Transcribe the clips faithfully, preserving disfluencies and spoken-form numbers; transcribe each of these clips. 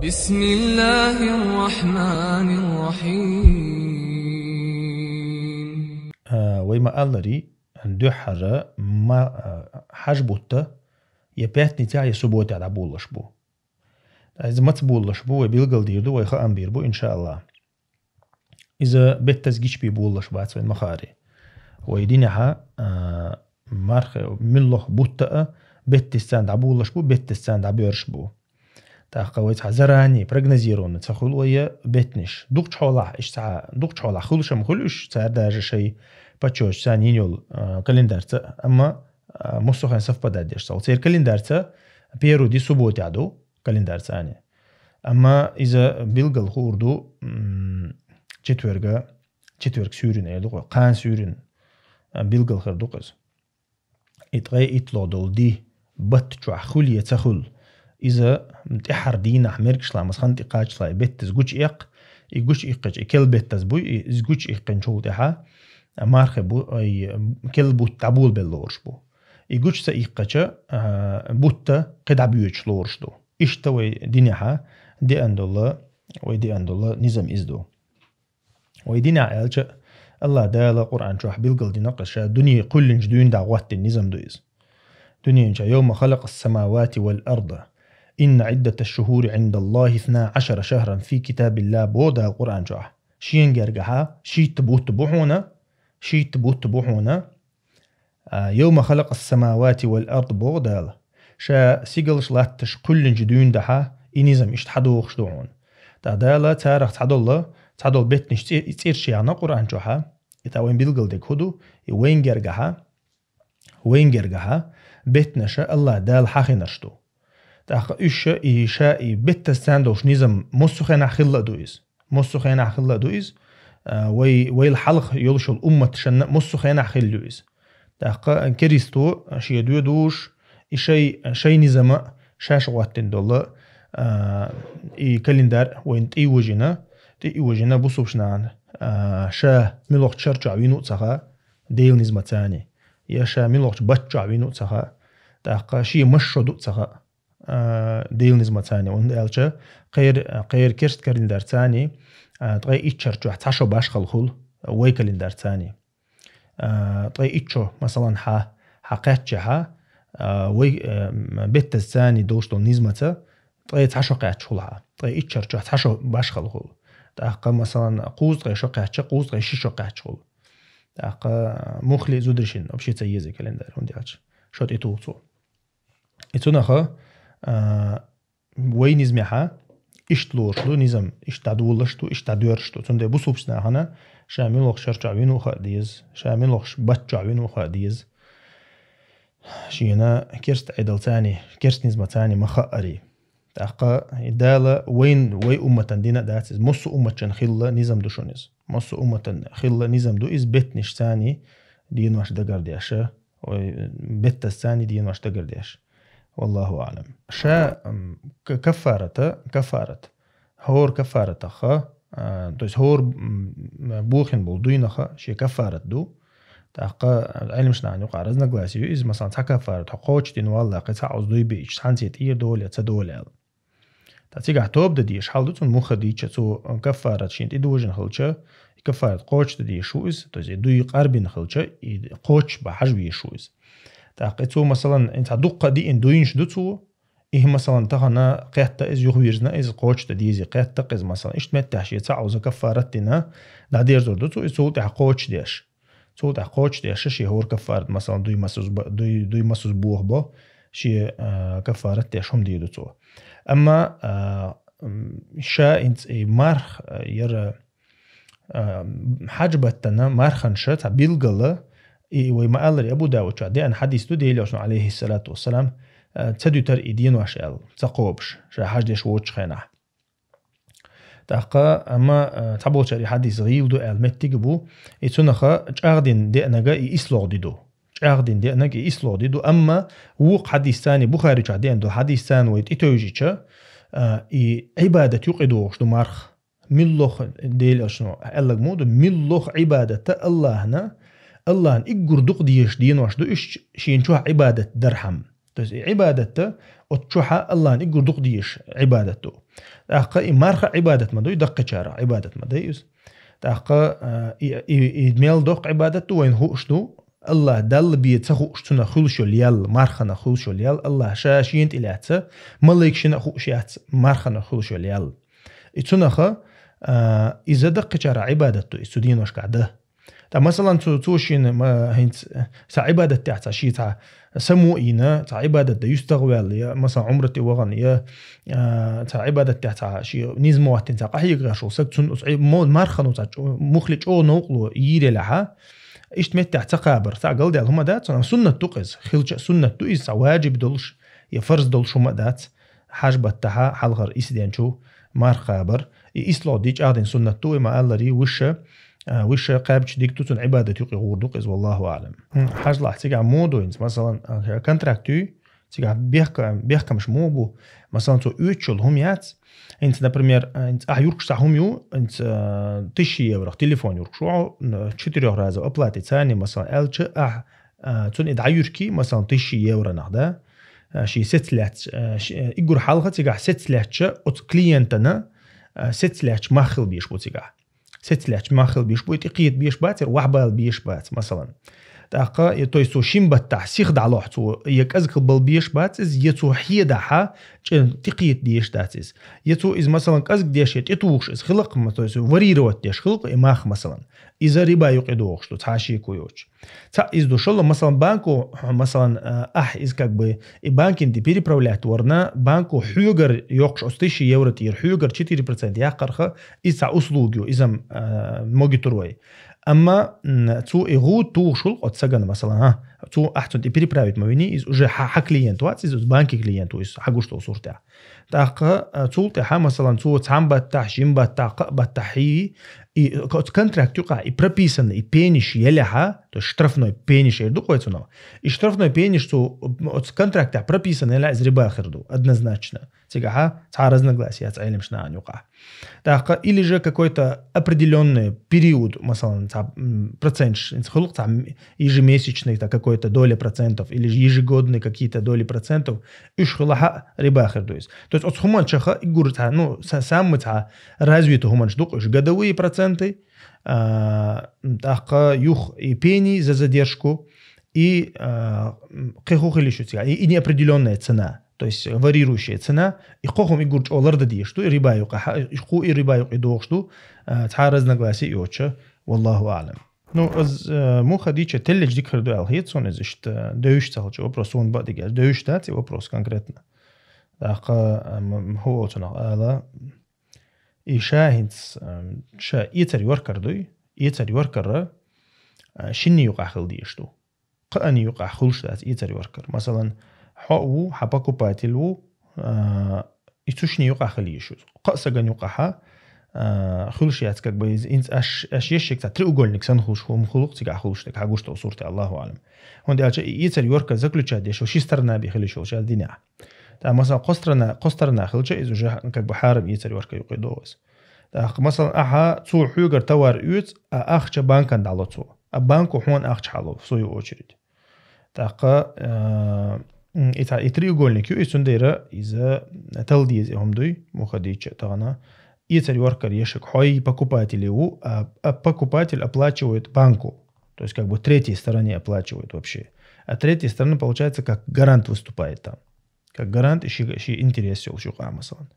بسم الله الرحمن الرحيم. А, вай ма аллари, дуьххьара ма, а, хьажа бутта я пятницехь, я субботехь дӀаболалуш бу. Иза маца болалуш бу, вай билгал дийр ду, вай хаам бийр бу, иншааллах. Иза беттаза гичпи болалуш бац вайн махари. Вай динехьа, а, марха муьллах бутта а, беттаза царна дӀаболалуш бу, беттаза царна дӀабоьрзуш бу. ТӀаккха вай цхьа заранее прогнозировано ца хуьлу вай беттанаш. Дукхачу хьолахь, иштта цхьа, дукхачу хьолахь хуьлуш-м хуьлу уьш, цара даже шайн паччахьаш царна йина йолу, а, календарца, амма, а, массо хенахь совпадать деш ца хуьлу. Церан календарца первый ди субботехь ду, календарца ани. Амма иза билгал хуур ду, м, четверга, четверг суьйрин эр ду-кх, кхана суьйрин, а, билгал хир ду-кх иза. И ткъе итталгӀа долу ди батта чохь хуьлу я ца хуьлу, иза тӀаьхьара дийнахь мергаш лаамаза хан тӀе кхачале и беттаза гучуиккха, и гучуиккхича, и кел беттаза буй, и иза гучуиккхинчул тӀаьхьа мархи бу, ай, кел бутт дӀаболабелла лоруш бу. И гучу ца иккхича, а, бутта кхидӀа боьдуш лоруш ду. Иштта вай динехьа деана долу, вай деана долу низам иза ду. Вай динехь аьлча, Аллах Дала Къуръан чохь билгал дина-кх ша дуьне кхоьллинчу дуьйна дӀа гӀоттина низам ду иза. Дуьнен чохь: «Йовма халакъас-самавати вал арда. Инна Ӏиддаташ-шухури Ӏиндаллахи исна Ӏашара шахран фи китабиллах», боху Дала Къуръан чохь. Шена гергахьа шийтта бутт бу хьуна, шийтта бутт бу хьуна, а, «Йовма халакъас-самавати вал ард», боху Дала. Ша сигалш, латташ кхоьллинчу дуьйна дахьа и низам иштта хьадохуш ду хьуна. ТӀаккха Дала царах цхьадолла, цхьадолу беттанаш цӀи-, цӀераш яхна Къуръан чохьа, и тӀаккха вайн билгал дерг хӀун ду, и вайн гергахьа, вайн гергахьа беттанаша Аллах Дала хьахийнарш ду. ТӀаккха уьш ша и, ша и беттаза царна долуш низам массо хенахь хилла а ду иза. Массо хенахь хилла а ду иза. А, вай, вайла хьалха йолуш йолу умматашна массо хенахь хилла ю иза. ТӀаккха керисто шен доьдуш, и шай, шай низама шаьш гӀоттина долу, а, и календарь вайна тӀе а вожина, тӀе а вожина бусулбачу нахана, а, ша муьлхачу шар чохь вина а ца хаьа, Делан низамца ани, я ша муьлхачу бат чохь вина а ца хаьа, тӀаккха шен масса шо ду а ца хаьа, а, Делан низамца ани. ХӀунда аьлча кхера, кхера керст календарьца ани, а, ткъе итт шар чохь цхьа шо башхалла хуьлу вай календарьца ани. А, ткъе итт шо, масалан, хьа, хьа кхаьччехьа, а, вай, а, беттаза царна долуш долу низамца ткъе цхьа шо кхаьчча хуьлу хьа. Ткъе итт шар чохь цхьа шо башхалла хуьлу. ТӀаккха, масалан, кхузткъе шо кхаьчча, кхузткъе ши шо кхаьчча хуьлу. ТӀаккха муххале а зударшна вообще ца еза календарь, хӀунда аьлча шо тӀетуху цо. И цунаха, а, вай низамехьа иштта лоруш ду, низам иштта дӀадолалуш ду, иштта дӀадоьрзуш ду. Цундела бусулбачу нахана ша муьлхачу шар чохь вина а хаа деза, ша муьлхачу бат чохь вина а хаа деза. Шена керст Ӏедалца ани, керст низамца ани ма хаари. ТӀаккха и Дала вайн, вай умматан дина а дац иза, массо умматашна хилла низам ду шуна иза. Массо умматан хилла низам ду иза, беттанашца ани денош дагардеш, вай беттаза царна денош дагардеш. Валлаху аълам. Ша, м, к-, каффарата, каффарат. ХӀора каффаратаха, а, то есть хӀора, м, бохийна болу дуйнаха шен каффарат ду. ТӀаккха Ӏилманчу нахана юкъа разногласие ю иза, масалан, цхьа каффарат хьо кхочушдина валлахь, кхин цхьа Ӏуза дуй биъча, цхьаьнца тӀера дола я, ца дола аьлла. Ткъа цигахь тоба дан дезаш хьал ду цунна, муха дийча цо каффарат шена тӀедожийна хилча, и каффарат кхочушдан дезаш ву иза, то есть и дуй къарбина хилча, и кхочуш бан хьажа везаш ву иза. ТӀаккха и цо, масалан, и цхьа дуккха а диъна дуйнаш ду цо, и, масалан, тахана кхетта иза, юхавирзина иза, кхочушдан дезий кхетта-кх иза, масалан, иштта меттехь шен цхьа Ӏуза каффарат дина, дӀадерзор ду цо, и цул тӀаьхьа ккхочушдеш. Цул тӀаьхьа кхочушдеш шен хӀора каффарат, масалан, дуй масаза ба-, дуй, дуй масаза бохабо, шен, а, каффарат деш хӀума дийр ду цо. Амма, а, м, ша инц и марх, а, яра, а, хьаьж баттана марханаш цхьа билгала, и вай ма-аллара Абу Давуда чохь деана хьадис ду, Делан Элчано, алейхиссалату вассалам, а, ца дуьтура и денош аьлла, ца кхобуш, ша хьаьж деш воцучу хенахь. ТӀаккха, амма, а, цхьаболчара и хьадис гӀийла ду аьлла меттиг а бу, и цунаха чӀагӀдина деанарг и ислогӀа ди ду. ЧӀагӀдина деанарг и ислогӀа ди ду, амма вукху хьадисца, Бухари чохь деана долу хьадисца вай тӀетевжича, а, и Ӏибадат юкъа догӀуш ду марх. Муьлхха, Делан Элчано аьлларг ма ду, муьлхха Ӏибадат Аллахьна, Аллахьна уггар дукха дезаш денош ду уьш, шена чохь Ӏибадат дархьама. То есть и Ӏибадатта, оцу чухьа Аллахьна иггур дукха дезаш Ӏибадат ду. ТӀаккха и марха Ӏибадат ма дуй, даккхачара Ӏибадат ма дай из. ТӀаккха, а, и, и, и мел доккха Ӏибадат ду, вайна хууш ду, Аллахь Далла бен ца хууш цунах хуьлуш йолу ял, марханах хуьлуш йолу ял, Аллахь ша шена тӀе лаьцна, малайк шина а хууш яц, марханах хуьлуш йолу ял. И цунаха, а, иза даккхачара Ӏибадат ду, иза цу деношкахь дан. Ткъа, масалан, цо, цо шена, ма, хӀинца, цхьа Ӏибадат тӀехь цхьа шен цхьа само а йина, цхьа Ӏибадат дан юьстагӀваьлла, я, масалан, Ӏумрате вахана, я, а, цхьа Ӏибадат тӀехь цхьа шен низ ма хӀоттийна цхьа къахьега гӀерташ волу саг, цунна оцу Ӏи-, мо-, мархано цхьа чӀо-, мухли чӀогӀа новкъарло йийр елахьа, иштта меттехь ца кхабар, цхьа галдаьлла хӀума дац, амма суннат ду-кх иза, хилча а суннат ду иза, цхьа ваджиб долуш, я фарз долуш хӀума а дац. Хьаж баттахьа, хьалхара исс ден чу марха кхабар. И ислогӀа дийчӀагӀдина суннат ду, и ма-аллара, вуьша, а, вуьша кхаьбча дика ду, цунна Ӏибадат юкъе гӀур ду-кх иза, валлаху аӀлам. ХӀм, хьажлахь, цигахь мо ду хӀинца, масалан, а, контракт ю, цигахь бехка-, бехкамаш мо бу, масалан, цо оьцуш йолу хӀума яц. ХӀинца, например, а, хӀинца ахь юркуш цхьа хӀума ю, хӀинца, а, тысяча еврох телефон юркуш ву хьо, н-, четырёхразовой оплата царна, масалан, аьлча, ахь, а, цунна и дӀаюьркий, масалан, тысяча евронах, да? А, шен сецлаьцча, а, ш-, а, иггур хьалха цигахь сецлаьцча, оцу клиентана, а, сецлаьцча мах хила безаш бу цигахь. Сецлаьцча мах хила безаш бу, и тӀекхета безаш бац, яра вахьбала безаш бац, масалан. ТӀаккха, и, то есть, цо шин баттахь сиха дӀалохь цо, я кӀезиг хила бала безаш бац иза, я цо хьедахьа, чӀен тӀекхета дезаш дац иза. Я цо иза, масалан, кӀезиг деш, я тӀетухуш иза хиларх, ма, то есть, варьировать деш хиларх и мах, масалан. Иза риба юкъе догӀуш ду, цхьа шеко йоцуш. Цхьаъ иза ду шолла, масалан, банко, масалан, а, ахь иза как бы и банкина тӀе переправлять варна, банко хьоьгара йоккхуш оцу тысяча евро тӀера хьоьгара четыре процента яккхарха, иза цхьа услуга ю, иза-м, а, могуьйтур вай. Амма, м, цо и гӀуда тухуш хиларх оцу сагана, масалан, а, цо ахь цунна тӀе переправить ма виний, иза уже хьан, хьан клиент вац, иза оцу банкин клиент ву, иза хьан гуш долу суртехь. ТӀаккха, а, цул тӀаьхьа, масалан, цо цхьана баттахь, шин баттахь, кхаа баттахь хьийвий, и ко-, контракт юкъахь и прописанный, и пениш елехьа, то есть штрафной пениш эр ду-кх вай цунах. И штрафной пениш цо оцу контрактехь прописанный елахь, иза риба хир ду, однозначно. Цигахьа цхьа разногласие яц Ӏеламчу нахана юкъахь. ТӀаккха или же какой-то определённый период, масалан, цхьа, м, процент ш-, хиларх цхьа, м, ежемесячный, так, какой-то доля процентов, или же ежегодный какие-то доли процентов, уьш хилахь а риба хир ду иза. То есть оцу хӀуманчаха иггур цхьа, ну, са-, самый цхьа развитый хӀуманаш ду-кх уьш, годовые проценты, а, м, тӀаккха юха и пени за задержку, и, а, м, кхин хӀун хила йиш ю цигахь, и, и неопределённая цена, то есть варьирующая цена, и кхо хӀума иггур чӀогӀа лардан дезаш ду, и риба юкъахь, и кху и риба юкъе догӀуш ду, а, цхьа разногласие йоцуша, валлаху аӀлам. Ну, аз, э, муха дийча теллича дика хир ду аьлла хета суна иза, иштта, э, девзаш ца хилча вопрос, суна бакъдерг аьлча, девзаш дац и вопрос конкретно. ТӀаккха, э, м, м, хӀун олу цунах ала, и ша хӀинца, э, ша эцар йоркар дуй, эцар йоркарра, э, шинний юкъахь хила дезаш ду. Кхаанний юкъахь хуьлуш дац эцар йоркар. Масалан, хьо а ву, хьан покупатель ву, а, и цу шинний юкъахь хила йиш ю. Кхаа сагана юкъахьа, а, хуьлуш яц, как бы, из-, инц-, аш, аш ешшик цхьа треугольник санна хуьлуш, хӀума хуьлу-кх цигахь хуьлуш дерг, хьан гуш долу суртехь, Аллаху аӀлам. ХӀунда аьлча и эцар йоркар заключать деш, ши сторона бен хила йиш йолуш яц динехь. ТӀаккха, масалан, кхо сторона, кхо сторона хилча, иза уже, как бы, хьарам эцар йоркар юкъе догӀу иза. ТӀаккха, масалан, ахьа цо хьоьгара товар оьцу, а ахча банкана дӀало цо. А банко хьуна ахча хьало, в свою очередь. ТӀаккха, э, м, и ца-, и треугольник ю, и цундела иза талла деза и хӀума дуй, муха дийча тахана. Эцар йоркар ешшик хьой покупатель ву, а, а покупатель оплачивает банку. То есть, как бы, третьей стороне оплачивает вообще. А третья сторона, получается, как гарант выступает там. Как гарант, и ши, ши интерес йолуш юкъа, масалан.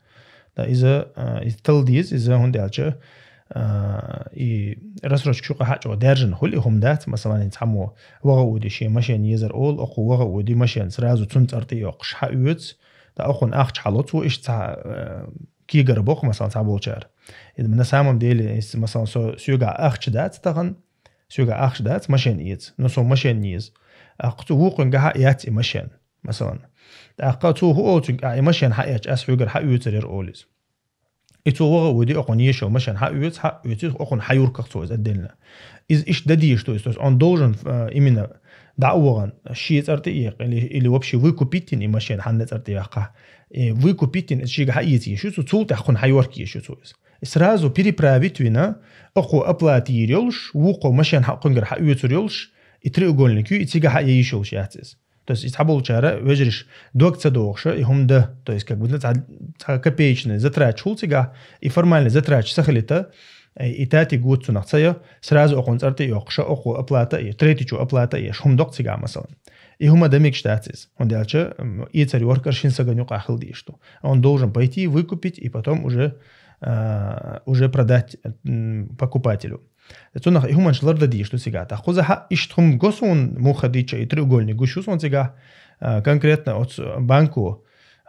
Да, иза, а, иза талла деза, иза хӀунда аьлча, а, и рассрочка юкъа хьа чӀогӀа даьржина хуьлу, и хӀума дац, масалан, и цхьаммо ваха а води шен машен езар олу, окху ваха а води машен сразу цунна цӀар тӀе йоккхуш хьа оьцу, да, окхунна ахча хьало цо, иштта цхьа, а, кегара боккху, масалан, цхьаболчара. И на самом деле, если, масалан, со, соьга ахча дац тахана, соьга ахча дац, машен эца, но со машен еза. А кху цу вукхуьнгахьа яц и машен. Масалан, тӀаккха цо хӀу олу цуьнга, а, и машен хьаэцча, ас хьоьгара хьаоьцур яра олу иза. И цо ваха а води, окхунна ешо машен хьаоьцу, хьаоьцу, окхунна хьаюрках цо иза отдельно. Иза иштта дан дезаш ду иза, то есть он должен, э, именно дӀа а вахана, шен цӀар тӀе а еккха, или, или вообще выкупить йина и машен хьанна цӀар тӀе яккха. И выкупить йина, иза шега хьаэца еш ю цо, цул тӀаьхьа кхунна хьайорка еш ю цо иза. И сразу переправить вина, окхо оплата йийр йолуш, вукхо машен хьа-, кхуьнгара хьаоьцур йолуш, и треугольник ю, и цигахьа яйиш йолуш яц иза. То есть и цхьаболчара вежариш дог ца дохуша, и хӀума да, то есть как бы цхьа, цхьа копеечный затратча хул цигахь, и формальный затратча ца хилита, и тати гуццунах ца я, сразу окхун цӀарта йоккхуша, окху оплата и третичу оплата и хӀума докх цигахь, масалан. И хӀума да мегаш дац иза. ХӀунда аьлча, м, и цар йоркар шин саган юкъа хила дийш ду. Он должен пойти, выкупить и потом уже, а, уже продать, м, покупателю. Цунах и хӀуманаш ларда дийш ду цигахь. ТӀаккха кхузахьа иштта хӀума го суна муха дича и треугольник гуш ю суна цигахь, а, конкретно оцу банку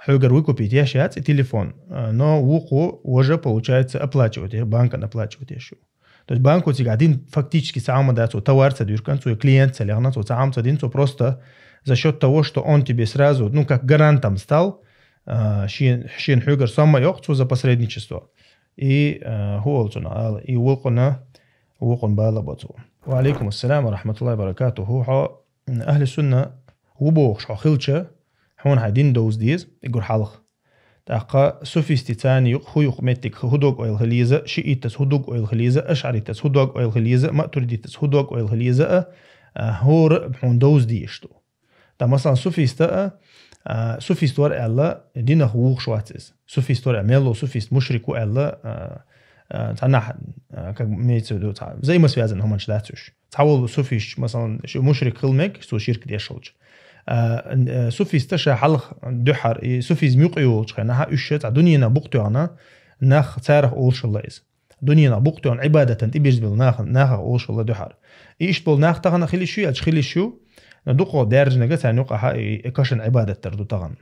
хьоьгара выкупить еш яц и телефон, а, но вукху уже получается оплачивать, банкан оплачивать еш ю. То есть банку цигахь дин фактически цхьа хӀума дац, цо товар ца дуьркан, цо клиент ца лехна, цо цхьа хӀума ца дин, цо просто за счёт того, что он тебе сразу, ну, как гарантом стал, а, шен, шен хьоьгара сомма йоккху цо за посредничество. И, а, хӀу олу цунах ала, и вукхуна, вукхун бала бо цо. Ва алейкум ассалам ва рахматуллахи ва баракатуху. Хьо, м, ахли сунна ву бохуш хьо хилча, хьуна хьайн дин довза деза, и гур хьалха. ТӀаккха суфисти царна юкъ, хӀу юкъ меттиг хӀу дог ойла хила еза, шиитас хӀу дог ойла хила еза, ашъаритас хӀу дог ойла хила еза, матуридитас хӀу дог ойла хила еза, а, а, хӀора хьуна довза дезаш ду. Ткъа, масалан, суфиста а, а, суфист вара аьлла, динах вухуш вац иза. Суфист вара аьлла, мел ву суфист мушрик ву аьлла, а, а, цхьа нах, а, как имеется в виду, цхьа взаимосвязанный хӀуманаш дац уьш. Цхьа волу суфистча, масалан, шу мушрик хила мега, цо ширк деш хилча. А, н-, а, суфиста ша хьалха дуьхьара, и суфизм юкъа йолчу хенахьа уьш цхьа дуьненах букъ тоьхна, нах царах олуш хилла иза. Дуьненах букъ тоьхна Ӏибадатан тӀебирзабелла нахах, нахах олуш хилла дуьхьара. И иштта болу нах тахана хила йиш ю, аьлча хила йиш ю, но дукхо даьржинарг царна юкъахьа и, и кашан Ӏибадат дар ду тахана.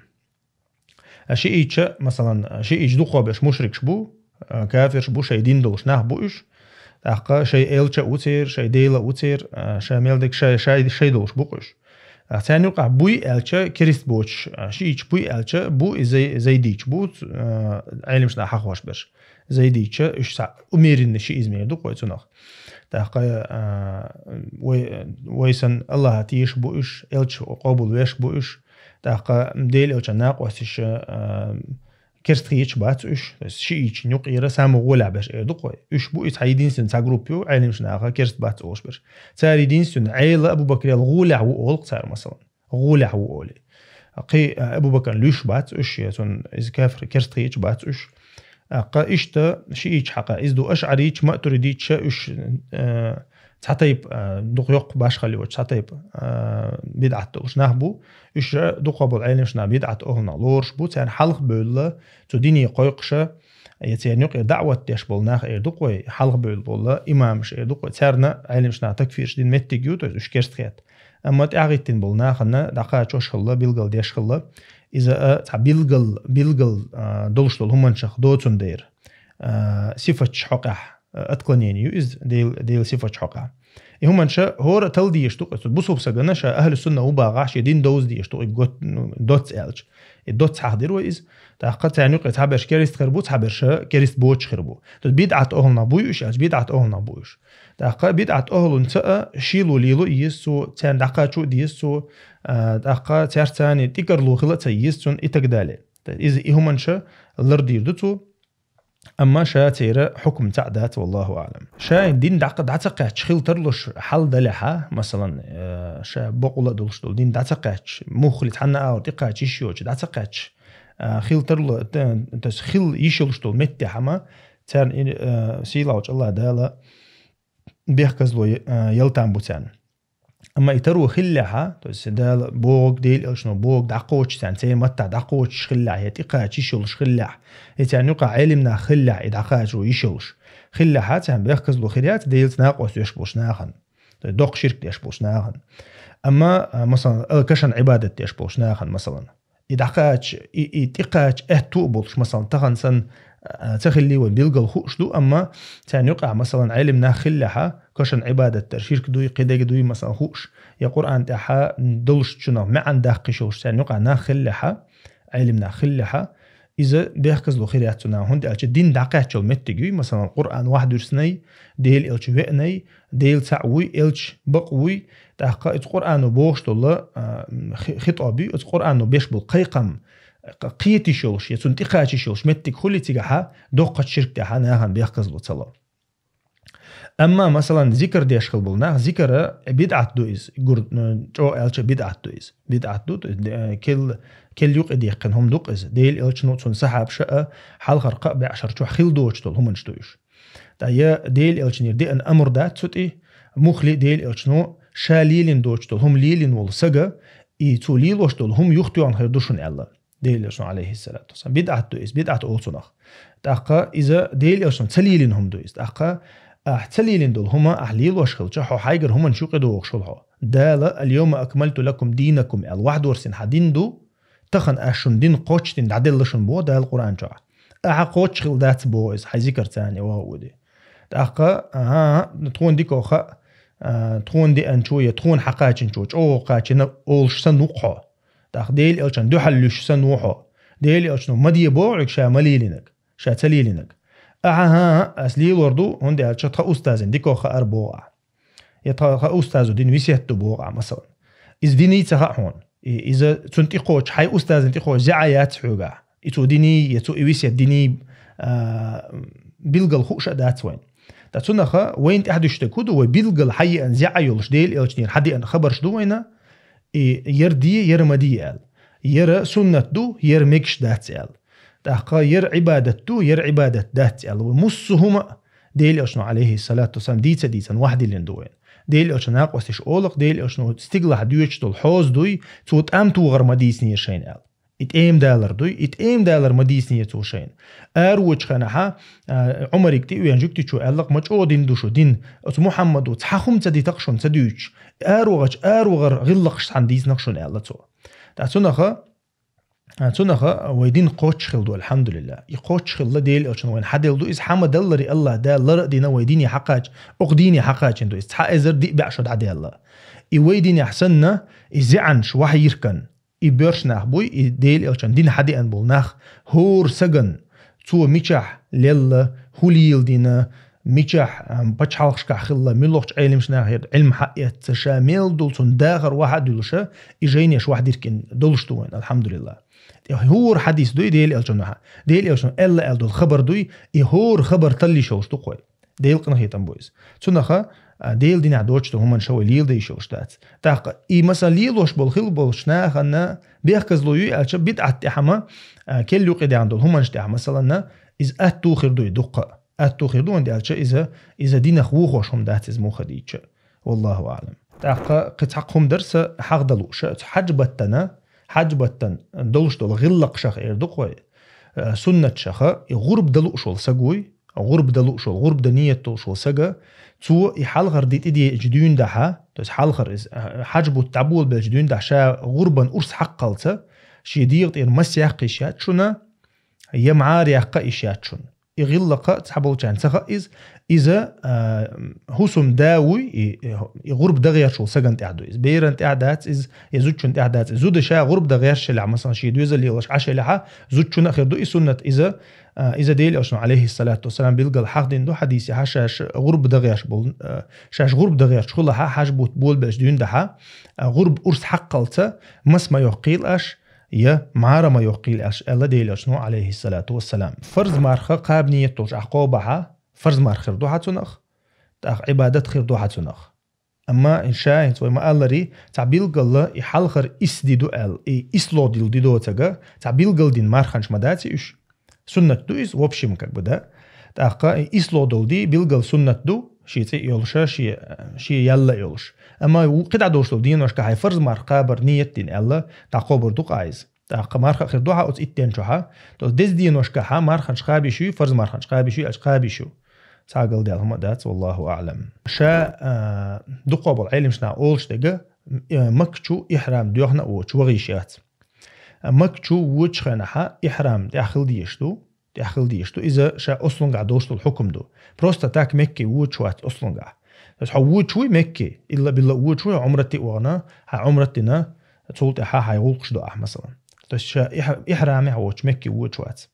А шиитча, масалан, шиитча дукхо берш мушрикаш бу, а, кафирш бу, шайн дин долуш нах бу уьш. ТӀаккха шайн элча а ву церан, шайн Дела а ву церан, а, шайн мел дерг шай, шай, шай долуш бу-кх уьш. А царна юкъахь буй аьлча, керист боцуш, а, шиитча буй аьлча, бу и зай-, зайдича бу, а, Ӏелимаш нах хьахош берш. Зайдича, уьш цхьа умеренный шиизм эр ду-кх вай цунах. ТӀаккха, а, вай, вай сан Аллахьа тешаш бу уьш, элча къобал веш бу уьш. ТӀаккха Дела элчан накъосташа, а, керстхечаш бац уьш, то есть шиитчин юкъера самый гӀолехь берш эр ду-кх вай. Уьш бу и цхьа единственный цхьа группа ю, Ӏелимаш наха керст бац олуш берш. Цара единственный Ӏела Абу Бакрел гӀолехь ву олу-кх цара, масалан. ГӀолехь ву олий. Кхин, а, Абу Бакран луьйш бац уьш, я цунна иза кафир керстхечаш бац уьш. ТӀаккха иштта шиитча хьакха, иза ду ашъаритча, матуридитча уьш, а, цхьа тайпа, а, дукха йоккха башхалла йоцу, цхьа тайпа, а, бидӀат долуш нах бу. Уьш дукха болу Ӏелимаш нах бидӀат охӀланах лоруш бу, царна хьалха бевлла, цу дине кхойкхуша, я церан юкъе даӀват деш болу нах эр ду-кх вай, хьалха бевлла болу имамаш эр ду-кх вай, царна Ӏелимаш нах такфирш дина меттиг ю, то есть уьш керст хетта. Амма тӀаьхьахӀиттина болу нахана дӀакхачош хилла, билгал деш хилла, иза, а, цхьа билгал, билгал, а, долуш долу хӀуманчех доцун дайра. А, сифатчу хьокъехь, а, отклонение ю иза, Дел-, Делан сифатчу хьокъехь. И хӀуманаш хӀора а тала дезаш ду-кх, оцу бусулба сагана ша ахьлу сунна ву бахахь, шен дин довза дезаш ду-кх, и гот-, ну, доцца аьлча. И доцца хьахдира вай иза. ТӀаккха царна юкъе цхьаберш керист хир бу, цхьаберш керист боцуш хир бу. То есть бидӀат охӀланах буй уьш аьлча, бидӀат охӀланах бу уьш. ТӀаккха бидӀат охӀлунца а шело лело а еза цо, царна дӀакхачо а деза цо, а, тӀаккха цаьрца царна тӀекарло хила а ца еза цунна и так далее. То есть иза и хӀуманаш лардийр ду цо. Амма ша церан хьукум цхьаъ дац, валлаху аълам. Шайн дин дӀакъ-, дӀа ца кхаьчча хила тарлуш хьал далехьа, масалан, э, ша бакъволуш а долуш долу дин дӀа ца кхаьчча, муххале цхьанна а агӀор тӀекхача йиш йоцуш дӀа ца кхаьчча, а, хила тарлу-, т-, то есть хила йиш йолуш долу меттехь ма, царна и, э, сийлахьчу Аллах Дала бехказло, э, ял там бу царна. Амма и таро хиллехьа, то есть Дала бохург, Дела элчано бохург дӀакхочуш царна, церан маттахь дӀакхочуш хиллехь, я тӀекхача йиш йолуш хиллехь, я царна юкъахь Ӏелим нах хиллехь, и дӀакхачо йиш йолуш хиллехьа, царна бехказло хир яц, Делаца накъост веш болуш нахана. То есть доккха ширк деш болуш нахана. Амма, а, масалан, а, кашан Ӏибадат деш болуш нахана, масалан. И дӀакхача, и, и тӀекхача аьтту а болуш, масалан, тахана санна, а, ца хиллий вайн билггал хууш ду, амма царна юкъахь, масалан, Ӏелим нах хиллехьа, кошан Ӏибадат дар, ширк дуй, кхидерг дуй, масалан, хууш, я Къуръан тӀехьа долушчунах маьӀна даккхиш йолуш царна юкъахь нах хиллехьа, Ӏелим нах хиллехьа, иза бехказло хир яц цунах, хӀунда аьлча дин дӀакхаьччал меттиг юй, масалан, Къуръан вахь дуьрсинай, Дела элча веанай, Дела цхьаъ вуй, элча бакъ вуй, тӀаккха иза Къуръано бохуш долу, а, хи-, хитӀоб ю, иза Къуръано беш болу кхайкхам, кхетиш йолуш, я цунна тӀекхачиш йолуш меттиг хуьлий цигахьа, доккхачу ширк тӀехьа нахана бехказло ца ло. Амма, масалан, зикр деш хила болу нах, зикр бидӀат ду иза, гур-, чӀогӀа аьлча бидӀат ду иза. БидӀат ду, то есть, э, кел-, кел юкъе дехкина хӀума ду-кх иза. Дела Элчано, цуьнан сахьабаша а, хьалхара кхаа бӀешарчохь хила доцуш долу хӀуманаш ду уьш. Ткъа я Дела Элчанера деана амр дац цу тӀе, муххале а Дела Элчано ша лелийна доцуш долу хӀума лелийна волу сага, и цо лелош долу хӀума юхатоьхна хир ду шуна аьлла. Дела Элчано, алейхиссалату вассалам. БидӀат ду иза, бидӀат олу цунах. ТӀаккха иза Дела Элчано ца лелийна хӀума ду иза. ТӀаккха ахь ца лелийна долу хӀума ахь лелош хилча, хьо хьайгара хӀуманаш юкъе догӀуш хуьлу хьо. Дала: «Аль-йовма акмальту лакум динакум», – аьлла, вахьадорсийна хьан дин ду, тахана ас шуна дин кхоччуш дина дӀаделла шуна боху Дала Къуръан чохь. Ахьа кхоччуш хилла дац боху иза, хьайн зикарца а ваха а воде. ТӀаккха, ага, тхуна дика хаьа, а, тхуна деанчо я тхуна хьакхачинчо чӀогӀа кхачийна олуш санна ву-кх хьо. ТӀаккха Дела Элчанна дуьхьал луьйш санна ву хьо. Дела Элчано ма де боху хьоьга ша ма лелийнарг, ша ца лелийнарг. Ахьа, хӀан-хӀа, ас лелор ду, хӀунда аьлча тхан устазна дика хаар боху ахь. Я тхан, тхан устазо дина весет ду боху ахь, масалан. Иза динний ца хаьа хьуна. И, иза цунна тӀекхочуш, хьайн устазна тӀекхочуш зӀе яц хьоьгахь. И цо динний, я цо и весет динний, а, билггал хууш а дац вайна. Ткъа цунаха вайна тӀаьхьа дуьсуш дерг хӀун ду, вай билггал хьан еана зӀе йолуш Дела Элчанера хьан деана хабарш ду вайна, и яра де, яра ма де аьлла. Яра суннат ду, яра мегаш дац аьлла. ТӀаккха яра Ӏибадат ду, яра Ӏибадат дац аьлла. Вай муссу хӀума а Дела Элчано, алейхиссалату вассалам, дийца-дийцина вахьадиллина ду вайна. Дела Элчан накъосташа олу-кх, Дела Элчано стигалахь доьдуш долу хьоза дуй, цо тӀам тохар ма дийцинера шайна аьлла. И тӀема далар дуй, и тӀема далар ма дийцинера цо шайна. Аравоьдучу хенахьа, а, Ӏумариг тӀе а веана, жуьгтичо аьлла-кх: «Ма чӀогӀа дин ду шу, дин. Оцу Мухьаммадо цхьа хӀума ца дитакх шуна ца дуьйцуш. Аравахача, аравахар гӀиллакхаш цхьаьна дийцинакх шуна», – аьлла цо. ТӀаккха цунаха, а, цунаха вай дин кхоччуш хилла ду, алхьамдулиллахӀ. И кхоччуш хилла Дела Элчано вайна хьаделла ду, иза хьан ма-даллара, АллахӀ Дала лар а дина вай дине хьакхача, оцу дине хьакхачийна ду иза, цхьа эзар диъ бӀе шо дӀадаьлла. И вай динехь санна, и зӀенаш вахьа йиркан, и боьрша нах буй, и Дела Элчан дин хьан деана болу нах, хӀора сагана, цо мичахь лелла, хӀун леладина, мичахь, ам, пачхьалкхашкахь хилла, муьлхачу Ӏеламнахера Ӏилма хьаэцна, ша мел долу цунна дахар вахьа а дуьллуш, и жайнаш вахьа диркина долуш ду вайна, алхьамдулиллахӀ. ТӀе хӀора хьадис дуй Дела Элчанахьа. Дела Элчано аьлла аьлла долу хабар дуй, и хӀора хабар талла йиш йолуш ду-кх вай. Дела къинхетам бу иза. Цунаха, а, Дела динехь доцуш долу хӀуманаш вай леладе йиш йолуш дац. ТӀаккха и, масала, лелош болу хила болчу нахана бехказло юй аьлча, бидӀат тӀехь ма, а, кел юкъе даьхна долу хӀуманаш тӀехь, масаланна, иза аьтту хир дуй дуккха а. Аьтту хир ду, хӀунда аьлча иза, иза динах вухош хӀума дац иза муха дийча. Валлаху аӀлам. ТӀаккха кхин цхьа кху хӀума дара сан хьагӀ дан лууш, оцу хьаьж-баттана, хьаьж-баттана долуш долу гӀиллакхашах эр ду-кх вай, э, суннаташаха, и гӀурба дан лууш волу саг вуй, гӀурба дан лууш волу, гӀурба дан ниет долуш волу сага, цо и хьалхара ди тӀедеъча дуьйна дахьа, то есть хьалхара иза, э, хьаьж-бутт дӀаболабелча дуьйна дахьа, ша гӀурбан урс хьакхалца, шен дегӀа тӀера мас яккха йиш яц шуна, я мӀара яккха йиш яц шуна. И гӀиллакх цхьаболчарна ца хаьа иза, иза, а, хӀусамда вуй, и, и, и гӀурба дан гӀерташ волу сагана тӀехь ду иза. Берана тӀехь дац иза, я зудчунна тӀехь дац иза. Зуда ша гӀурба дан гӀерташ елахь, масалан, шен доьзал лелош Ӏаш елахьа, зудчунна а хир ду и суннат иза, а, иза Дела Элчано, алейхиссалату вассалам, билггал хьахдина ду хьадисехьа, шаьш гӀурба дан гӀерташ болу, а, шаьш гӀурба дан гӀерташ хилахьа, хьаьж-бутт болабелча дуьйна дахьа, а, гӀурба урс хьакхалца, мас ма йоккхийла аш, я мӀара ма йоккхийла аш, аьлла Дела Элчано, алейхиссалату вассалам. Фарз марха кхаба ниет долуш ахь кхобахьа, фарз марха хир ду хьан цунах, тӀаккха Ӏибадат хир ду хьан цунах. Амма, ин ша, хӀинца вай ма-аллара, цхьа билггала и хьалхара исс ди ду аьлла, и исло дилла ди доцага, цхьа билггал дина марханаш ма дац и уьш. Суннат ду иза, в общем, как бы, да. ТӀаккха и исло долу ди билггал суннат ду, шен цӀе а йолуша, шен, шен ял а йолуш. Амма ву-, кхидӀа долуш долу деношка хьайн фарз марха кхабар ниет дина аьлла, дӀакхобур ду-кх ахь иза. ТӀаккха марха а хир ду хьан оцу итт ден чохьа. То есть деза деношка хьан марханаш кхаба йиш юй, фарз марханаш кхаба йиш юй, аьлча кхаба йиш ю. Цхьа галдаьлла хӀума а дац, валлаху аӀлам. Ша, а, дукхо болу Ӏеламнаха олуш дерг, э, Макка чу ихьрам доьхна а воцуш ваха йиш яц. Макка чу вочу хенахьа ихьрам тӀехь хила дезаш ду, тӀехь хила дезаш ду. Иза ша ослунгахь долуш долу хьукам ду. Просто так Мекке вочу вац ослунгахь. То есть хьо вочу вуй Мекке, илла-билла вочу вуй, Ӏумрат а вахана, хьан Ӏумрат дина, цул тӀаьхьа хьайн гӀуллакхаш ду ахь, масалан. То есть ша ихь-, ихьрамехь воцуш Мекке вочу вац.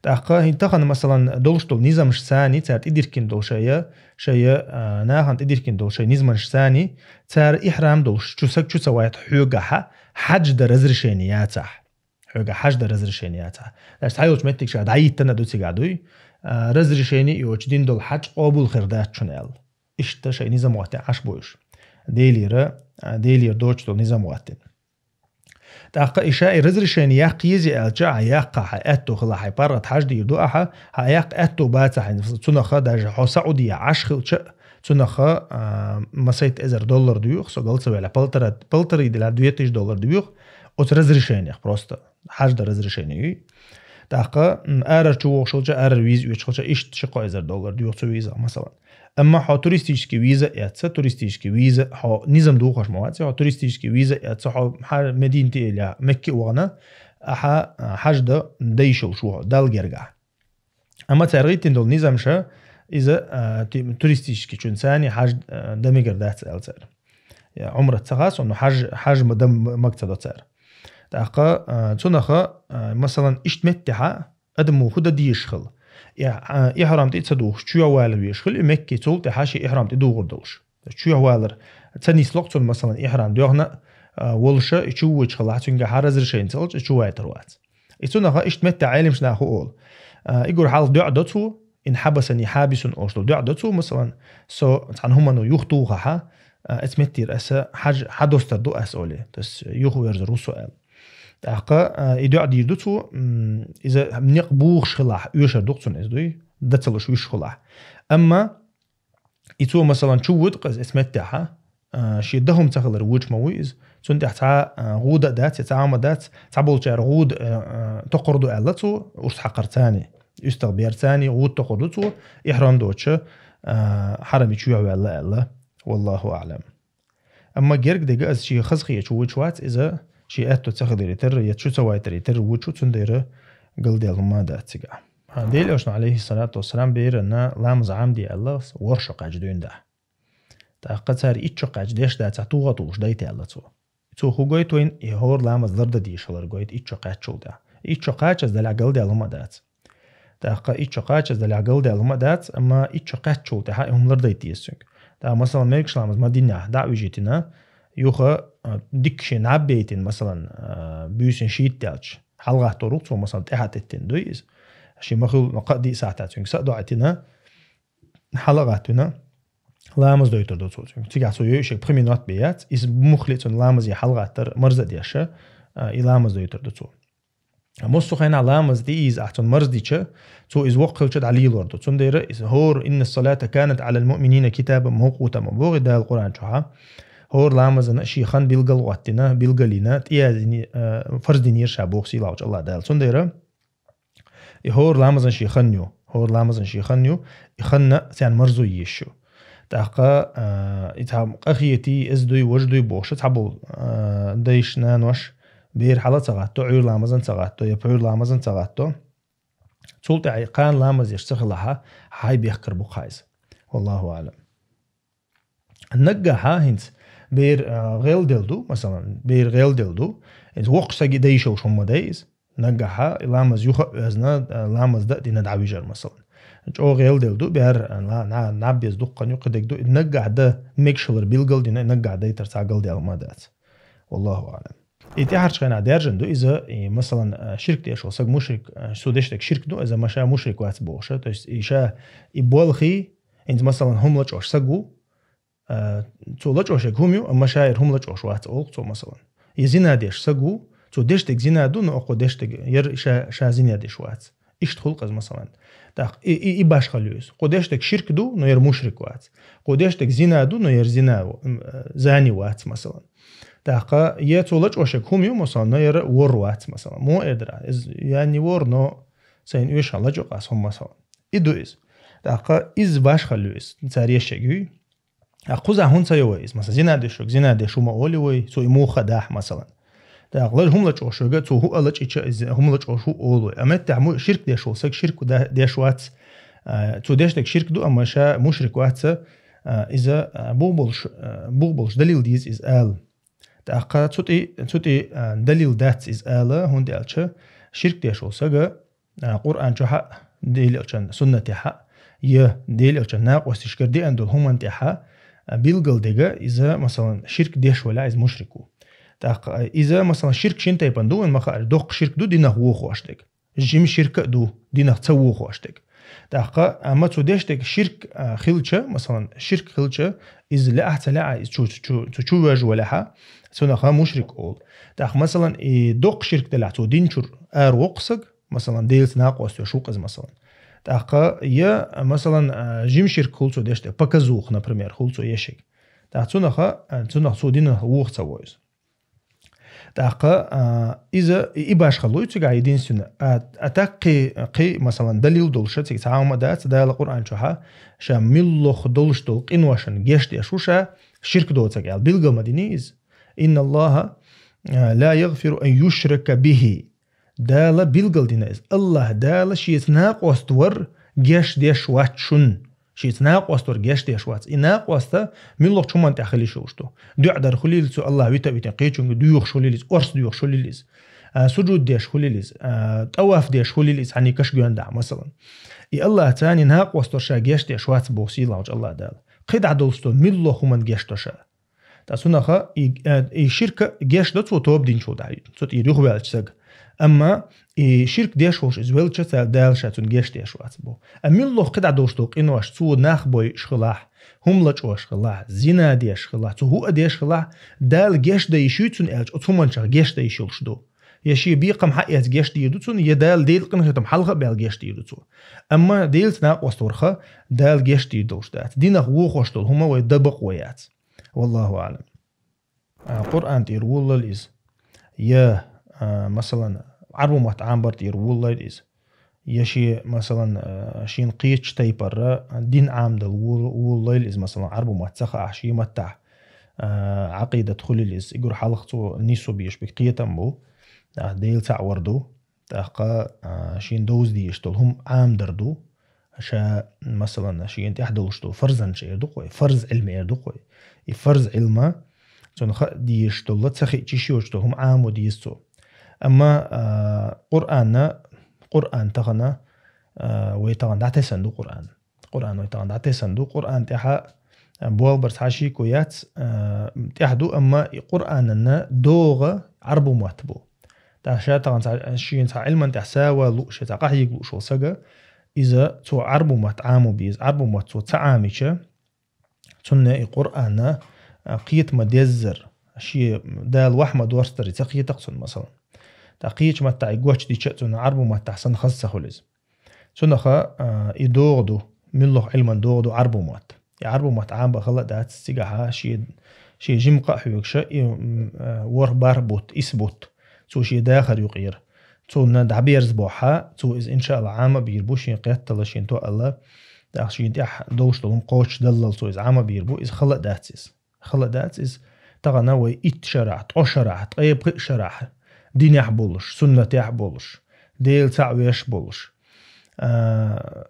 ТӀаккха хӀинца тахана, масалан, долуш долу низамаш санна, цара тӀедиркина долу шайа, шайа, а, нахана тӀедиркина долу шайн низамаш санна, цара ихьрам долуш, чу саг чу ца вайта хьоьгахьа, хьаьж дан разрешение яцахь. Вега хьаж да разрешение яцахь. Даже цхьайолчу меттиг ша дӀайиттана ду цига дуй, а, разрешение йоцу дин долу хьаж къобал хир дац шуна аьлла. Иштта шайн низам гӀоттина Ӏаш бу уьш. Делера, а, Делера доцуш долу низам гӀоттина. ТӀаккха иша и разрешение яккха еза аьлча, хьан яккха хьан аьтто хила хьайн паргӀат хьаж дийр ду ахьа, хьан яккха аьтто баца хьайн, цунаха даже хьо Саудия Ӏаш хилча, цунаха, а, масайт эзар доллар дуьйху, со галца велла, полтора, полторы для две тысячи доллар дуьйху, оцу разрешениях просто. Хьаж да разрешение юй. ТӀаккха, м, арар чу вогӀуш хилча, арар виза оьцуш хилча, иштта ши-кхо эзар доллар дуьйху цу виза, масалан. Амма хьо туристический виза эцна, туристический виза, хьо низам духуш ма вац, хьо туристический виза эцна, хьо хьа Мединате или Мекке вахана, ахьа, а, хьаж да дайшал шу хьо, Далла гергахь. Амма цара гӀиттина долу низам ша, иза, а, ти-, туристический чун цани хьаж, а, да мегар дац аьлла цара. Я, Ӏумрат ца хасо, но хьаж, хьаж ма дам маг ца до цара. ТӀаккха, а, цунаха, а, масалан, иштта меттехьа, адамо хӀу дан дезаш хила. Я, а, ихьрам тӀе ца духуш, чоьхьа вала везаш хила, и Мекке цул тӀаьхьа ши ихьрам тӀе дугӀур долуш. Чоьхьа валар ца нислокх цунна, масалан, ихьрам доьхна, а, волуша, и чу вуьйчу хилахь, цуьнга хьан разрешение ца хилча, и чу вайтар вац. И цунаха иштта метта Ӏелимаш наху олу. А, и гур хьалха доьӀа до цо, ин хьабасани хьабисун олуш долу доьӀа до цо, масалан, со цхьана хӀумано юхатухахьа, а, эц меттера аса хьаж-, хьадостар ду ас оле, то есть юхаверзар ву со аьлла. ТӀаккха, а, и доьӀа дийр ду цо, м, иза некъ бухуш хилахь, оьшар ду-кх цунна иза дуй, дан ца луш вуьш хилахь. Амма и цо, масалан, чу вуьту къаза эц меттехьа, а, шен дахум ца хилар вуьйчу ма вуй иза. Цунна тӀехь цхьа, а, гӀуда а дац, я цхьа Ӏама дац, цхьаболчара гӀуда, а, а, токхур ду аьлла цо, урс хьакхар цани, уьстагӀ бер цани, гӀуда токхур ду цо, ихьрам доцуша, а, хьарами чоьхьа ваьлла аьлла. Валлаху аӀлам. Амма герга дега аса шен хазахетачу вуьйчу вац иза, шен аьтто ца хиларе терра, я чу ца вайтаре терра вуьйчу, цундела галдаьлла хӀума дац цига. А, Делан Элчано, алейхиссалату вассалам, берана ламаз Ӏамде аьлла, ворхӀ шо кхаьчча дуьйна дахь. ТӀаккха цара итт шо кхаьчча деш дацахь, тугӀа тухуш дайта аьлла цо. Цо хӀу гойту вайна, и хӀора ламаз лардан дезаш хилар гойту итт шо кхаьччул тӀаьхьа. Итт шо кхачаза далахь галдаьлла хӀума дац. ТӀаккха итт шо кхачаза далахь галдаьлла хӀума дац, амма итт шо кхаьччул тӀаьхьа и хӀума лардан деза цуьнга. ТӀаккха, масалан, мегаш ламаз Мадинехь дӀа а вижийтина, юха, а, дикка шен наб бейтина, масалан, а, буьйсанна шийтта даьлча, хьалагӀаттор ву-кх цо, масалан, тӀаьхьа теттина дуй иза. Шен ма-хуьллу кхаа-диъ сахьтехь цуьнга са а доӀийтина, хьалагӀаттина, ламаз дойтур ду цо цуьнга. Цигахь цо йойуш ерг пхи минот бен яц, иза муххале а цунна ламазе хьалагӀаттар марза а деш, а, и ламаз дойтур ду цо. Массо а хенахь ламаз тӀеийза ахь цунна марздича, цо иза воккха хилча дӀалелор ду. Цундела иза хӀора: «Инна салата канат алал муъминина китабан мавкъута», ма боху Дала Къуръан чохьа. ХӀора ламазана шен хан билгал гӀоттина, билгалйина, тӀеяздина, а, фарз динера ша боху сийлахьчу АллахӀ Дала. Цундела и хӀора ламазан шен хан ю, хӀора ламазан шен хан ю, и ханна царна марзо езаш ю. ТӀаккха, а, и цхьа къахетий, иза дуй, важа дуй бохуша, цхьаболу, а, дайша, наноша, бер хьала а ца гӀатто, Ӏуьйра ламазан а ца гӀатто, я пхьуьйра ламазан а ца гӀатто. Цул тӀаьхьа и кхана ламаз еш ца хилахьа, хьай бехкар бу кхайза. Валлаху аӀлам. Наггахьа хӀинца бер, а, гӀелделла ду, масалан, бер гӀелделла ду, хӀинца воккхачу саги дайшалш хӀума дай иза. Наггахьа и ламаз юха а оьзна, а, ламаз дан а дина дӀавижар, масалан. ЧӀогӀа гӀелделла ду, бер, а, на-, на-, наб беза дуккха а юккъе дерг ду, и наггахь дан мегаш хилар билгал а дина, и наггахь дайтар цхьа галдаьлла хӀума дац. Валлаху аӀлам. И тӀаьхьарчу хенахь даьржина ду иза, и, масалан, а, ширк деш волу саг мушрик, а, цо деш дерг ширк ду, иза ма ша мушрик вац бохуша. То есть и ша, и болхий, хӀинца, масалан, хӀума лачкъош саг ву, а, цо лачкъош ерг хӀума ю, амма ша яра хӀума лачкъош вац олу-кх цо, масалан. И зина деш саг ву, цо деш дерг зина ду, но кхо деш дерг яра ша, ша зина деш вац. Иштта хуьлу-кх иза, масалан. ТӀаккха и, и, и башхалла ю иза. Кхо деш дерг ширк ду, но яра мушрик вац. Кхо деш дерг зина ду, но яра зина, м, э, зани вац, масалан. ТӀаккха я цо лачкъош ерг хӀума ю, масалан, но яра вор вац, масалан. Мо эдара, иза я не вор, но сайна оьшахь лачкъо ас хӀума, масалан. И ду иза. ТӀаккха иза башхалла ю иза, цара еш ерг юй. А кхузахь хӀунда ца йо вай иза? Масалан, зина деш верг зина деш ву ма олий вай, цо и муха а дахь, масалан. ТӀаккха лаж хӀума лачкъош верг, цо хӀу а лачкъийча, иза хӀума лачкъош ву олу вай. А меттехь му-, ширк деш волу саг ширк да-, деш вац, а, цо деш дерг ширк ду, амма ша мушрик вац, а, иза, а, бух болуш, а, бух болуш далил деза иза ала. ТӀаккха цу тӀе, цу тӀе, а, далил дац иза ала, хӀунда аьлча ширк деш волу сага а, Къуръан чохь а, Делан Элчан суннатехь а, я Делан Элчан накъосташкара деана долу хӀуманна тӀехь а, а, билгал дерг иза, масалан, ширк деш валахь, иза мушрик ву. ТӀаккха иза, масалан, ширк шин тайпан ду, вайн ма хаара, доккха ширк ду динах вохош дерг. Жим ширк а ду динах ца вохош дерг. ТӀаккха, амма цу деш дерг ширк а, хилча, масалан, ширк хилча, иза лаьа ца лаьа, иза чу, чу, цу чу вежа валехьа, цунах мушрик олу. ТӀаккха, масалан, и доккха ширк делахь, цу дин чура ара воккху саг, масалан, Делаца накъост веш ву-кх иза, масалан. ТӀаккха, я, масалан, а, жим ширк хуьлу цу деш дерг, показуха, например, хуьлу цу ешиг. ТӀаккха цунах, а, цунах цу динах вуха ца во иза. ТӀаккха, а, иза и, и башхалла ю цигахь единственно. А, а так кхин, кхин, масалан, далил долуш цига цхьа хӀума дац, Дала Къуръан чохьа ша муьлхха долуш долу къиношна геч деш ву ша, ширк доцург аьлла. Билгал ма дини иза. «Инна Аллаха, а, ла ягъфиру ан юшрака бихи». Дала билгал дина иза. Аллаха Дала шеца накъост вар геч деш вац шуна. Шеца накъост вар геч деш вац. И накъоста муьлххачу хӀуманна тӀехь хила йиш йолуш ду. ДоӀа дар хуьлийла цо, Аллах вита а витина, кхечуьнга доьхуш хуьлийла иза, орца доьхуш хуьлийла иза. А, сужуд деш хуьлийла иза, а, тӀаваф деш хуьлийла иза, цхьаьний каш гоьна дахь, масалан. И Аллах царний накъост вар ша геч деш вац боху сийлахьчу Аллах Дала. КхидӀа долуш долу муьлхха хӀуманна геч до ша. Ткъа цунаха и, э, и ширка геч до цо тоба динчул тӀаьхьа, цу тӀера юхаваьллачу сага. Амма и ширк деш волуш иза велча, цара Дала ша цунна геч деш вац бо. А муьлхха кхидӀа долуш долу къинош, цо нах бойуш хилахь, хӀума лачкъош хилахь, зина деш хилахь, цо хӀуъа деш хилахь, Дала геч дан йиш юй цунна аьлча, оцу хӀуманчех геч дан йиш йолуш ду. Я шен бекхам хьаэца геч дийр ду цунна, я Дала Делан къинхетам хьалха а баьлла геч дийр ду цо. Амма Делаца накъост варх Дала геч дийр долуш дац. Динах вохош долу хӀума вай дан бакъо яц. Валлаху аълам. А, Къуръан тӀера волалла иза. Я, а, масалан, Ӏарбу мотт Ӏамбар тӀера волалла иза. Я шен, масалан, а, шен кхечу тайпара дин Ӏамдал вол-, волалла иза, масалан, Ӏарбу мотт ца хаахь, шен маттахь, а, Ӏакъидат хуьлийла иза. Игур хьалха цо нийсо беш биг кхетам бу. А, Дела цхьаъ вар ду. ТӀаккха, а, шен довза дезаш долу хӀума Ӏамдар ду. Ша, масалан, шена тӀехь долуш долу фарзанча эр ду-кх вай, фарз Ӏилма эр ду-кх вай. И фарз Ӏилма, цунна хаа дезаш долу, ца хиъча йиш йоцуш долу хӀума Ӏамо деза цо. Амма, а, Къуръанна, Къуръан тахана, а, вай тахана дӀатесна ду Къуръан. Къуръан вай тахана дӀатесна ду. Къуръан тӀехьа, а, болх бар цхьа шеко яц, а, тӀехь ду, амма и Къуръанна догӀа Ӏарбу мотт бу. ТӀаккха ша тахана цхьа, шена цхьа Ӏилман тӀехь сава лууш, я цхьа къахьега лууш волу сага, иза цо Ӏарбу мотт Ӏамо беза, Ӏарбу мотт цо ца Ӏамича, цунна и Къуръанна, а, кхета ма-деззара, шен Дала вахь ма-дорстара ца кхета-кх цунна, масалан. ТӀаккха кхечу маттахь и гочдича а цунна Ӏарбу маттахь санна хаза ца хуьлу иза. Цунаха, а, и догӀа ду, муьлхха Ӏилман догӀа ду Ӏарбу мотт. И Ӏарбу мотт Ӏамбан хала а дац, цигахьа шен, шен жимма къа а хьоьгуш, и, м, а, ворхӀ-бархӀ бутт, исс бутт. Цо шен дахар юкъера. Цунна дӀаберза бохьа, цо иза, иншаалла, Ӏама а бийр бу, шен кхеттала, шен тоъала, тӀаккха шен тӀехь долуш долу хӀума кхочушдаллал цо иза Ӏама а бийр бу, иза хала а дац иза. Хала а дац иза. Тахана вай итт шарахь, ткъо шарахь, ткъе пхиъ шарахь, динехь болуш, суннатехь болуш, Дела цхьаъ веш болуш, а,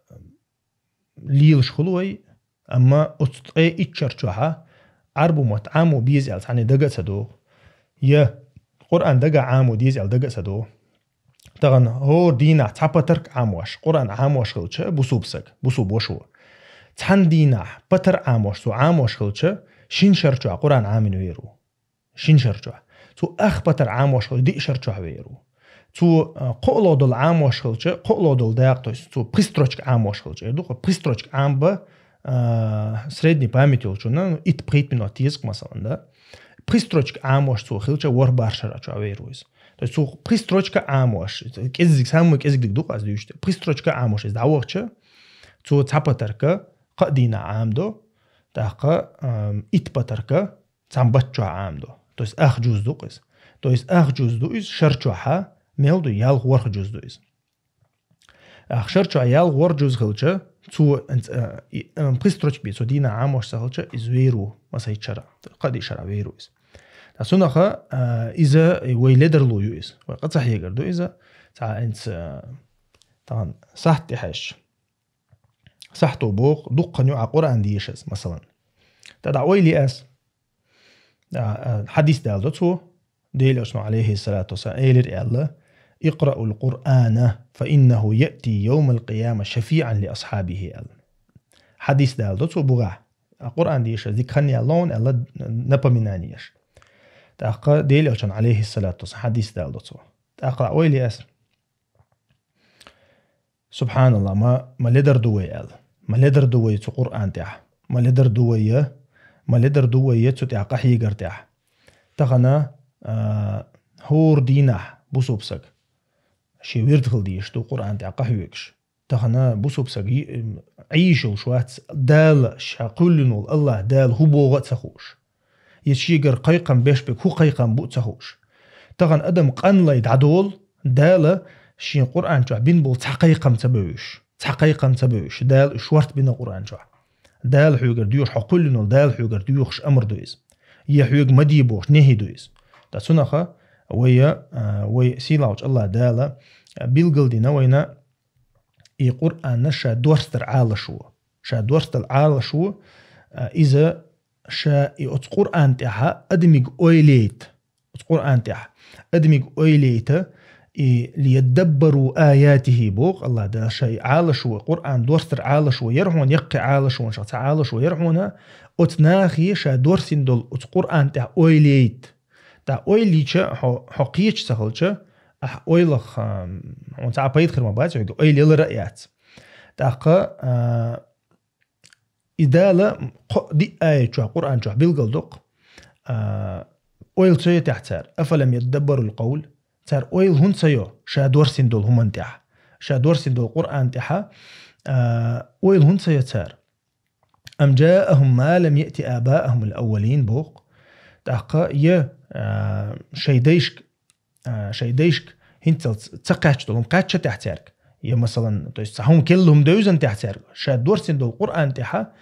лелаш хуьлу вай, амма оцу ткъе итт шар чохьа Ӏарбу мотт Ӏамо беза аьлла цхьанне дага а ца догӀу. Я Къуръан дага Ӏамо деза аьлла дага а ца догӀу. Тахана хӀора дийнахь цхьа патарг Ӏамош, Къуръан Ӏамош хилча, бусулба саг, бусулба ваша ву. Цхьана дийнахь патар Ӏамош, цо Ӏамош хилча, шина шар чохь Къуръан Ӏамина вер ву. Шина шар чохь. Цо ах патар Ӏамош хилча, диъ шар чохь вер ву. Цо, а, кхоалгӀа долу Ӏамош хилча, кхоалгӀа долу дакъа, то есть цо пхи строчка Ӏамош хилча, эр ду-кх, пхи строчка Ӏамба, а, средний память йолчунна, ну, итт-пхийтта минот еза-кх, масалан, да. Пхи строчка Ӏамош цо хилча, ворхӀ-бархӀ шар чохь вер ву иза. То есть цо пхи строчка Ӏамош, кӀеззиг, самый кӀеззиг диг ду-кх ас дуьйцуш дерг. Пхи строчка Ӏамош иза дӀавахча, цо цхьа патарг кхаа дийнахь Ӏамадо, тӀаккха, ам, итт патарг цхьана бат чохь Ӏамадо. То есть ах жуз ду-кх иза. То есть ах жуз ду иза, шар чохьа мел ду, ялх-ворхӀ жуз ду иза. Ах шар чохь ялх-ворхӀ жуз хилча, цо, а, и, а, пхи строчка бен цо дийнахь Ӏамош ца хилча, иза вер ву, масийтта шарахь, кхаа-диъ шарахь вер ву иза. Ткъа цунаха, а, иза вай ледарло ю иза. Вай къа ца хьегар ду иза. Цхьа хӀинца, а, тахана сахьт тӀехьаьжча. Сахьто боху, дуккха хан ю Ӏа Къуръан дешаза, масалан. ТӀаккха ойла е ас. А, а, хьадис далдо цо, Делан Элчано, алейхиссалату вассалам, элира аьлла: «Икъраул Къуръана, фа иннаху яъти йовмал къияма шафиъан ли асхьабихи», аьлла. Хьадис далдо цо бухахь. А Къуръан дешаза дика хан яьлла хьуна аьлла, напоминание еш. ТӀаккха Дела Элчан, алейхиссалату вассалам, хьадис далдо цо. ТӀаккха ойла е ас. Субханалла, ма, ма ледар ду вай аьлла. Ма ледар ду вай цу Къуръан тӀехь. Ма ледар ду вай я, ма ледар ду вай я цу тӀехь къахьегар тӀехь. Тахана, а, хӀор дийнахь бусуб саг. Ши вирд хила дийш ду Къуръан тӀехь къахьоьгаш. Тахана бусуб саг йи-, Ӏийшалш вац, Дала ша кхуьллина волу Аллах Дала хӀу богӀа а ца хууш. Я шегара кхайкхам беш берг хӀу кхайкхам бу а ца хууш. Тахана адам къанлай дӀадолу, Дала шен Къуръан чохь бина болу цхьа кхайкхам ца бевзаш. Цхьа кхайкхам ца бевзаш. Дала уьш шорта бина Къуръан чохь. Дала хьоьгара доьхуш, хьо кхуьллина волу Дала хьоьгара доьхуш амр ду иза. Я хьоьга ма де бохуш нехӀи ду иза. Ткъа цунаха вай, а, вай сийлахьчу Аллах Дала, а, билгалдина вайна и Къуръанна ша дорстар Ӏалашо. Ша дорстал Ӏалашо, а, иза ша и оцу Къуръан тӀехьа адамиг ойлейта. Оцу Къуръан тӀехь адамиг ойлейта, и «лияддаббару аятихи» боху Аллах Дала, ша и Ӏалашо, Къуръан дорстар Ӏалашо, яра хьуна яккхий Ӏалашо, ша цхьа Ӏалашо, яра хьуна, оцу нахе ша дорсина долу оцу Къуръан тӀехь ойлейта. ТӀаккха ойла йича, хьо, хьо кхеча ца хилча, ахь ойлах, ам, хьуна цхьа пайда хир ма бац, хьоьга ойла ялара а яц. ТӀаккха, а, И Дала кхо-, диъ аят чохь, Къуръан чохь билгалдоккху, а, ойла ца йо техь цара, «Афалам яддаббарул къавл?» Цара ойла хӀунда ца йо, ша дорсина долу хӀуман тӀехь? Ша дорсина долу Къуръан тӀехьа, а, ойла хӀунда ца йо цара? «Ам джаахум ма лам яъти абаахумул аввалин», боху. ТӀаккха я, а, шайн дайшка а, шайн дайшка хӀинццалц ца кхаьчча долу хӀума кхаьчча техь цаьрга? Я, масалан, то есть, цхьа хӀума келла хӀума девзан техь цаьрга? Ша дорсина долу Къуръан тӀехьа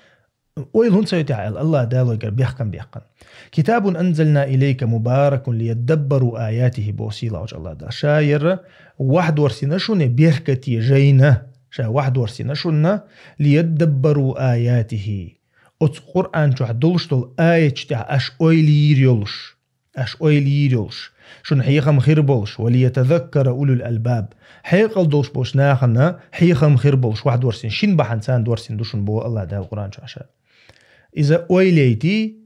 ойла хӀунда ца йо техь аьлла, Аллах Дала вайгара бехкам бехкан. «Китабун анзална илейка мубаракун лияддаббару аятихи», боху сийлахьчу Аллах Дала. Ша яра вахь дорсина шуна беркате жайна. Ша вахь дорсина шуна лияддаббару аятихи. Оцу Къуръан чохь долуш долу аяташ тӀехь аша ойла йийр йолуш. Аша ойла йийр йолуш, шуна хьехам хир болуш, «ва лиятазаккара улул албаб», хьекъал долуш болуш нахана хьехам хир болуш, вахь дорсина, шин бахьана царна дорсина ду шуна боху Аллах Дала Къуръан чохь ша. Иза ойла яйти,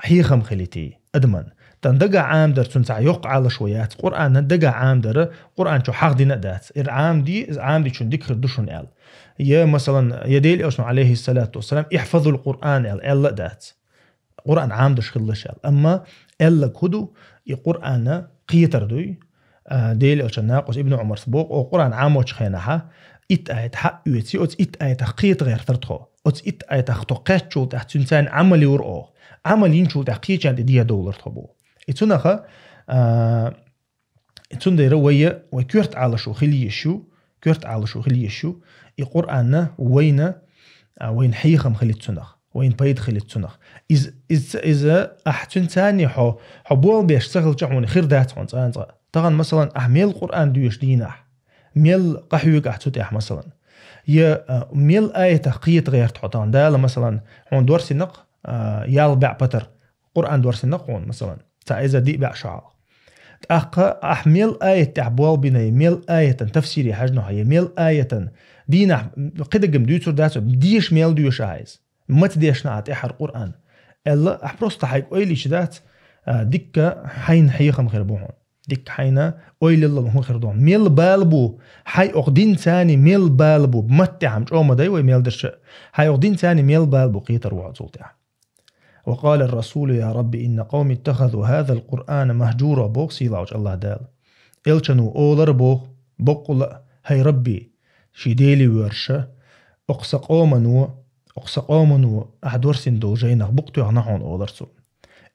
хьехам хилити адаман. Тан дага Ӏамдар цунна цхьа йоккха Ӏалашо яц, Къуръанна дага Ӏамдара, Къуръан чу хьахдина а дац. Ира Ӏамди, иза Ӏамдичун дика хир ду шуна аьлла. Я, масалан, я Дела Элчано, алейхиссалату вассалам, «Ихфазул Къуръан» аьлла, аьлла а дац. Къуръан Ӏамдаш хилалаш аьлла. Амма аьллаг хӀу ду, и Къуръанна кхетар дуй. А, Дела Элчан накъост Ибн Умарс боху, о, Къуръан Ӏамочу хенахьа, итт аят хьаъ оьци, оцу итт аятах кхета гӀертар тхо. Оцу итт аятах тхо кхаьччул тӀехь цуьнан царна Ӏамал юр оха. Ӏамал йинчул тӀехь кхечарна тӀе дехьа довлар тхо боху. И цунаха, а, Цундела вай, вай коьрта Ӏалашо хила езаш ю, коьрта Ӏалашо хила езаш ю, и Къуръанна вайна, а, вайна хьехам хилита цунах, вайна пайда хилита цунах. Из, из, иза ахь цуьнан царний хьо, хьо болх беш ца хилча хьуна хир дац хьуна цкъа а цкъа. Тахана, масалан, ахь мел Къуръан доьшу дийнахь, мел къахьоьгу ахь цу тӀехь, масалан. Я, а, мел аятах кхета гӀерта хьо тахана. Дала, масалан, хьуна дорсинакъ, а, ялх бӀе патар, Къуръан дорсинакъ хьуна, масалан. Цхьа иза диъ бӀе шо хьалха. ТӀаккха ахь мел аят тӀехь болх бина, я мел аятан тафсире хьаьжна хьо, я мел аятан дийнахь кхидагам дуьйцур дац, деша мел доьшу ахь иза. Маца дешна ахь тӀаьхьара Къуръан? Аьлла, ахь просто хьайга ойла йича дац, а, дикка хьайна хьехам хир бу хьуна. Дикка хьайна ойла яллал хӀун хир ду хьуна? Мел бала бу, хьай окху дин царний мел бала бу, маттехь хьама чӀогӀа ма дай вай мел дерча, хьай окху дин царний мел бала бу кхетар ву хьо цул тӀехь. «Ва къала ар-расулу: я Рабби, инна къавми иттахазу хазал Къуръана махджура», боху сийлахьчу Аллах Дала. Элчано олар боху, боккъала а: «ХӀай Рабби, ши Дели воьрша, окху сан къомано, окху сан къомано ахь дорсина долу жайнах букъ тоьхна хьуна», олар цо.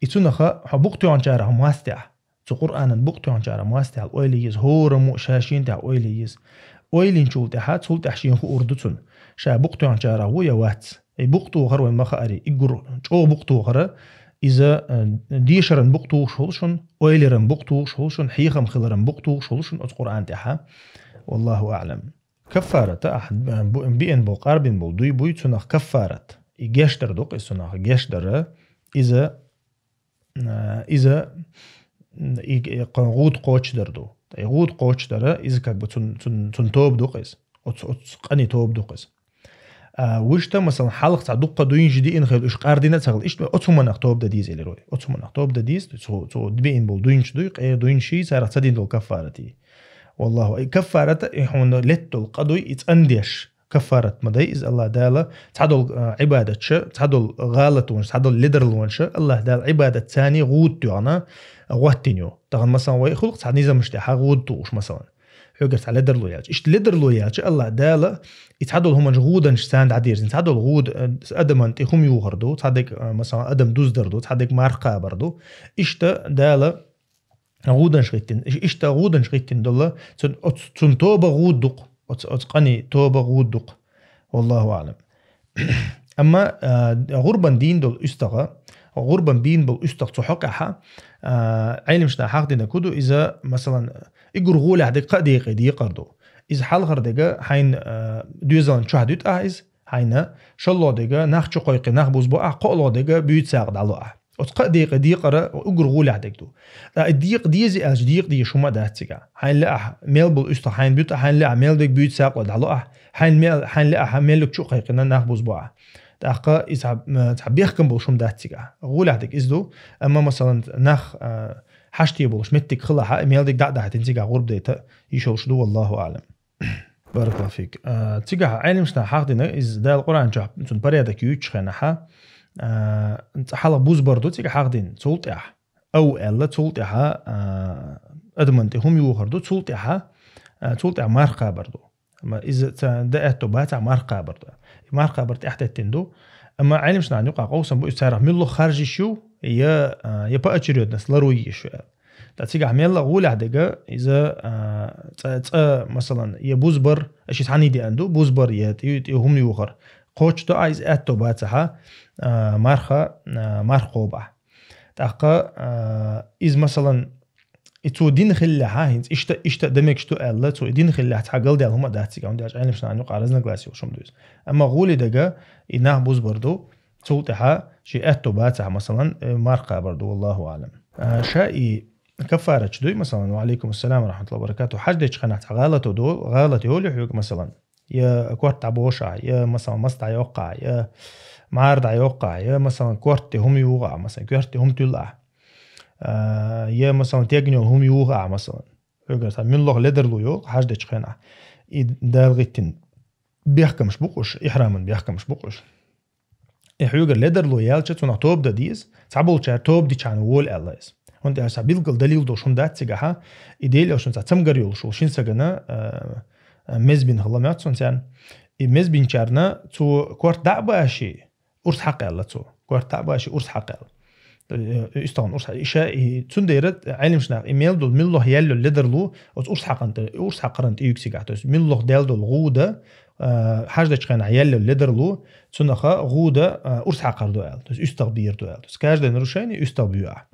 И цунаха хьо букъ тоьхначарах мастехь, цу Къуръанан букъ тоьхначарах мастехь ойла еза, хӀораммо а ша шен тӀехь ойла еза. Ойла йинчул тӀаьхьа, цул тӀаьхьа шен хуур ду цунна, ша букъ тоьхначарах ву я вац. И букъ тохар вайн ма хаари, и гур чӀогӀа букъ тохара, иза, э, дешаран букъ тухуш хуьлу шуна, ойларан букъ тухуш хуьлу шуна, хьехам хиларан букъ тухуш хуьлу шуна оцу Къуръан тӀехьа. Валлаху аълам. Каффарата ахь, э, бу-, биъна болу, къарбина болу дуй буй, цунах каффарат. И гечдар ду-кх иза цунах, гечдара, иза, э, иза, м, и, и кхо-, гӀуда кхочушдар ду. И гӀуда кхочушдара, иза как бы цун, цун, цун тоба ду-кх иза. Оцу, оцу къани тоба ду-кх иза. А, вуьшта, масалан, хьалха цхьа дуккха дуйнаш диъна хилла, уьш къардина а ца хилла. Иштта оцу хӀуманах тоба дан деза, элира вай. Оцу хӀуманах тоба дан деза, цу, цу диъна болу дуйнаш дуй, къе дуйнаш, царах ца дина долу каффарат ю. Валлаху, и каффарат, и хьуна летта долу къа дуй, и цӀандеш. Каффарат ма дай иза, Аллах Дала цхьадолу, а, Ӏибадатша, цхьадолу гӀалатонаш, цхьадолу ледарлонаш, Аллах Дала Ӏибадат царний гӀуда тоьхна, гӀоттина ю. Тахана, масалан, вай хуьлу цхьа низамаш тӀехь гӀуда тухуш, масалан. Хьоьгара цхьа ледарло яьлча. Иштта ледарло яьлча, Аллах Дала и цхьадолу хӀуманаш гӀуданаш царна дӀадирзина. Цхьадолу гӀуда, э, адаман тӀе хӀума юхар ду, цхьадерг, э, масалан, адам дуздар ду, цхьадерг марха кхабар ду. Иштта Дала гӀуданаш гӀиттина. Иш-, иштта гӀуданаш гӀиттина долла, цун, оц-, цун тоба гӀуда ду-кх, оц-, оцу къаний тоба гӀуда ду-кх. Валлаху аълам. Амма, а, гӀурбан дийна долу уьстагӀа, гӀурбан бийна болу уьстагӀа цу хьокъехьа, а, Ӏелимашна хьахдинарг хӀун ду, иза, масалан, уггар гӀолехь дерг кхаа декъе декъар ду. Иза хьалхара дерг хьайна, а, доьзалан чохь дуьту ахь иза, хьайна, шоллагӀа дерг нах чу кхойкхий нах бузбо ахь, кхоалгӀа дерг буьйцу сагӀа дӀало ахь. Оцу кхаа декъе декъар уггар гӀолехь дерг ду. Ткъа и декъа деза аьлча, декъа дезаш хӀума а дац цигахь. Хьайна лаахь, мел болу уьстагӀа хьайна буьту, хьайна лаахь, мел дерг буьйцу сагӀа дӀало ахь, хьайна мел, хьайна лаахь, мел луг чу а кхайкхина, нах бузбо ахь. ТӀаккха иза цхьа, м, цхьа бехкам болуш хӀума дац цигахь. ГӀолехь дерг иза ду, амма, масалан, нах, а, хьаште болуш меттиг хилахь, мел дерг дӀа а дахьийтина цигахь гӀурба дайта йиш йолуш ду, валлаху аълам. Баракаллаху фик. А, цигахь Ӏелимашна хьахдина, иза Дала Къуръан чохь цунна порядок юьйцучу хенахьа, а, цкъа хьалха бузбар ду цигахь хьахдина, цул тӀаьхьа. Ав аьлла, цул тӀаьхьа, а, адаман тӀе хӀума юхар ду, цул тӀаьхьа, а, цул тӀаьхьа марха кхабар ду. Ма иза ца, дан аьтто бацахь марха кхабар ду. И марха кхабар тӀаьхьатеттина ду. Амма Ӏелимашна юкъахь къовсам бу, иза царах муьлха харжаш ю, я, а, я поочерёдность ларо езаш ю аьлла. Ткъа цигахь мелла а гӀолехь дерг, иза, а, цкъа, цкъа, масалан, я бузбар, аша иза хьаний деана ду, бузбар, я тӀе, тӀе хӀума юхар. Кхочушдо ахь иза аьтто бацахьа, а, марха, а, марха кхобу ахь. ТӀаккха, а, иза, масалан, и цо дина хиллехьа, хӀинца иштта, иштта дан мегаш ду аьлла, цо и дина хиллехь цхьа галдаьлла хӀума а дац цигахь, хӀунда аьлча Ӏелимашна юкъахь разногласие йолуш хӀума ду иза. Амма гӀоле дерг, и нах бузбар ду, цул тӀаьхьа шен аьтто бацахь, масалан, э, марха кхабар ду, валлаху аълам. А, ша и каффарат чу дуй, масалан, ва алейкум ассалам ва рахматуллахи ва баракатух, хьаж дечу хенахь цхьа гӀалато ду, гӀалат йолу хьоьга, масалан, я корта дӀабоша, я, масалан, мас дӀайоккха, я мӀара дӀайоккха, я, масалан, корта тӀе хӀума юха, масалан, корта тӀе хӀума туьлла, а, я, масалан, тегна йолу хӀума юха, масалан. Хьоьгара цхьа муьлха ледарло йолу хьаж дечу хенахь. И Дала гӀиттина бехкамаш бу-кх уьш, ихьраман бехкамаш бу-кх уьш. И хьоьгара ледарло яьлча, цунах тоба дан деза, цхьаболчара тоба дичахьана вола аьлла иза. ХӀунда аьлча цхьа билггал далил долуш хӀума дац цигахьа, и Дела аьлча цхьа цамгар йолуш волу шина сагана, а, а, меза бина хилла моьтту цунна царна. И меза бинчарна цо корта дӀа а баший, урс хьакха аьлла цо. Корта дӀа а баший, урс хьакха аьлла. Э, уьстагӀан урс хьакха. И ша, и цундела Ӏелимаш наха и мел долу муьлха яьлла йолу ледарло, оцу урс хьакхаран тӀе, урс хьакхаран тӀе юьгу цигахь. То есть муьлха даьлла долу гӀуда, а, хьаж дечу хенахь яьлла йолу ледарло, цунах гӀуда, а, урс хьакхар ду аьлла. То есть уьстагӀ бийр ду аьлла. То есть каждое нарушение уьстагӀ бу ахь.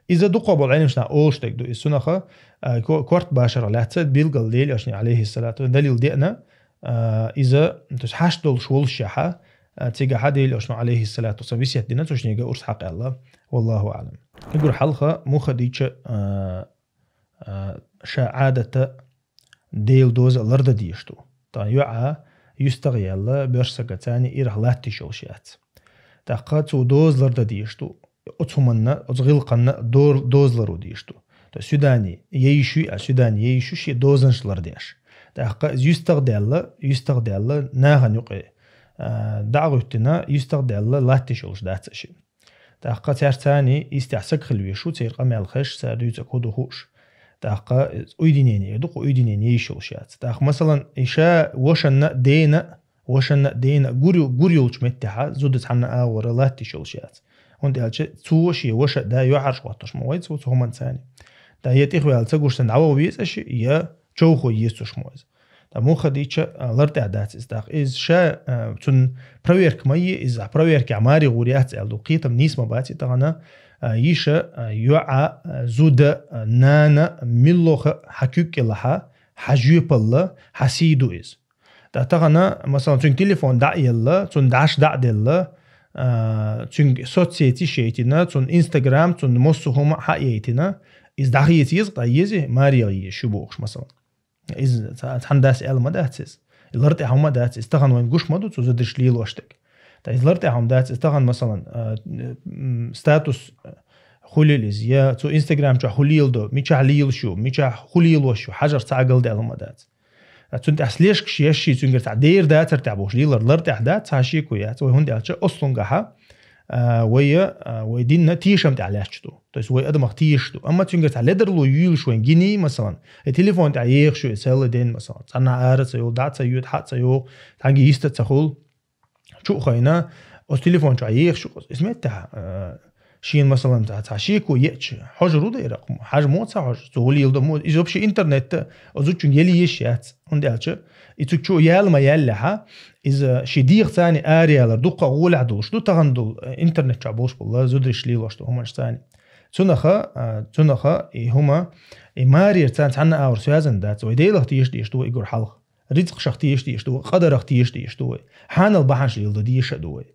Иза дукха болу Ӏелимаш наха олуш дерг ду. Иза цунах, а, ко-, корта башарх лаьцна билггал Дела аьлча, алейхиссалату, далил деана, а, иза, то есть хьашт долуш волушехьа, а, цигахьа Дела аьлча, алейхиссалату вассалам, висет дина, цу шинга урс хьакха аьлла. Валлаху аълам. Уггар хьалха муха дийча, а, а, ша Ӏадата Дела доза а лардан дезаш ду. Тхан йоӀа юьстагӀ яьлла, боьрша сага царний ирах латташ йолуш яц. ТӀаккха цо доза лардан дезаш ду. Оцу хӀуманна, оцу гӀиллакханна дор-, доза лардан дезаш ду. То есть свидание яйиш ю, а свидание яйиш ю шен дозанаш лардеш. ТӀаккха иза юьстагӀ даьлла, юьстагӀ даьлла, нахана юкъе, а, дӀа а гӀуьттина, юьстагӀ даьлла, латташ йолуш дац аша. ТӀаккха цаьрца царний истехь саг хила везаш ву, церан къамел хезаш, цара дуьйцург хӀун ду хууш. ТӀаккха уединение эр ду-кх, уединение йиш йолуш яц. ТӀаккха, масалан, и ша вашанна а, дена а, вашанна а, дена а гур, гур йолчу меттехьа, зуда цхьанна агӀора латташ йолуш яц. ХӀунда аьлча цо шен ваша а, да, юьхьӀаьржа хӀоттош ма вай цо, цу хӀуманца царний. Да, я тӀехваьлла ца гуш санна дӀаваха веза аша, я човхо еза цо ма вай иза. Ткъа муха дийча, а, лар тӀехь дац иза. ТӀаккха иза ша, а, цунна проверка ма е, иза проверкехь маре гӀур яц аьлла ду. Кхетам нийса ма бац и тахана, а, йиша, а, йоӀа, а, зуда, а, нана, муьлхха хьан куьг кӀелахьа, хьан жоьпалла, хьан сий ду иза. Ткъа тахана, масалан, цуьнга телефон дӀа а елла, цунна дӀаш дӀа а делла, а, цуьнга соцсетиш яйтина, цунна Instagram, цунна массо а хӀума хьа а яйтина, иза дӀахеца еза, ткъа ези, маре еза шу бохуш, масалан. Иза ца-, цхьана дас аьлла ма дац иза. Лар тӀехь хӀума дац, из тахан вайн гуш ма ду, цу зудараш лелош дерг. ТӀа из лар тӀехь хӀума дац, из тахан, масалан, а, м, статус хулил из, я цу Instagram чу хулил до, мичахь лелаш ю, мичахь хулилош ю, хьажар цхьа галдаьлла хӀума дац. А цун тӀехь слежкаш еш ши, цунгара цхьа дер дацар тӀехь бохуш, лелар лар тӀехь дац, цхьа шеко яц. Вай хӀунда аьлча, ослунгахьа, а, вай, а, вай динна тешам тӀехь лаьтташ ду. То есть вай адамах тешаш ду. Амма цунгара цхьа ледарло юьйлуш вайн гиний, масалан, и телефон тӀехь ехаш ю, и цхьалла ден, масалан, цхьанна ара ца йолу, дӀа ца йоьду, хьа ца йогӀу, цхьаьнгге йиста ца хуьлу. Чу а хайна, оцу телефон чохь ехаш ю, иза меттехь, а, шена, масалан, цхьа, цхьа шеко еача, хьожур ву дайра, хьажа мо ца хьожур, цу гӀулийла до мо, иза вообще интернетта, оцу зудчуьнга яла езаш яц, хӀунда аьлча, и цу чу яла ма яьллехьа, иза ши дегӀ цани араялар, дуккха а гӀолехь долуш ду, тахана долу, э, интернет чохь болуш болу, зудариш лелош долу хӀуманаш цани. Цунаха, а, цунаха и хӀума, и марера царна цхьанна агӀор связан дац, вай Делах теша деш ду, и гур хьалха. Рицкъашах теша деш ду вай, къадарах теша деш ду вай. Хьанал бахьанаш леладо деша а ду вай.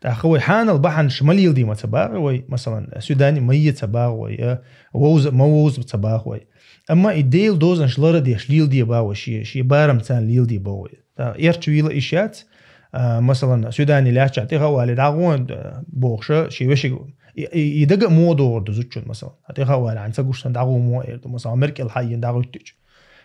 ТӀаккха вай хьанал бахьанаш ма леладе ма ца багӀа вай, масалан, свидание ма е ца багӀа вай, я вовза, ма вовза ца багӀа вай. Амма и Делан дозанаш лара деш леладе бан вай, шен, шен барам царна леладе бан вай. ТӀаккха эрча вийла иш яц, а, масалан, свидание лаьттача тӀеха а вале, дӀагӀо, а, бохуша, шен вешиг, и, и, и дага а мо догӀур ду зудчун, масалан. ТӀеха а вале, хьан ца гуш сан дӀагӀо мо эр ду, масалан, меркӀал хьайина дӀагӀуьттича.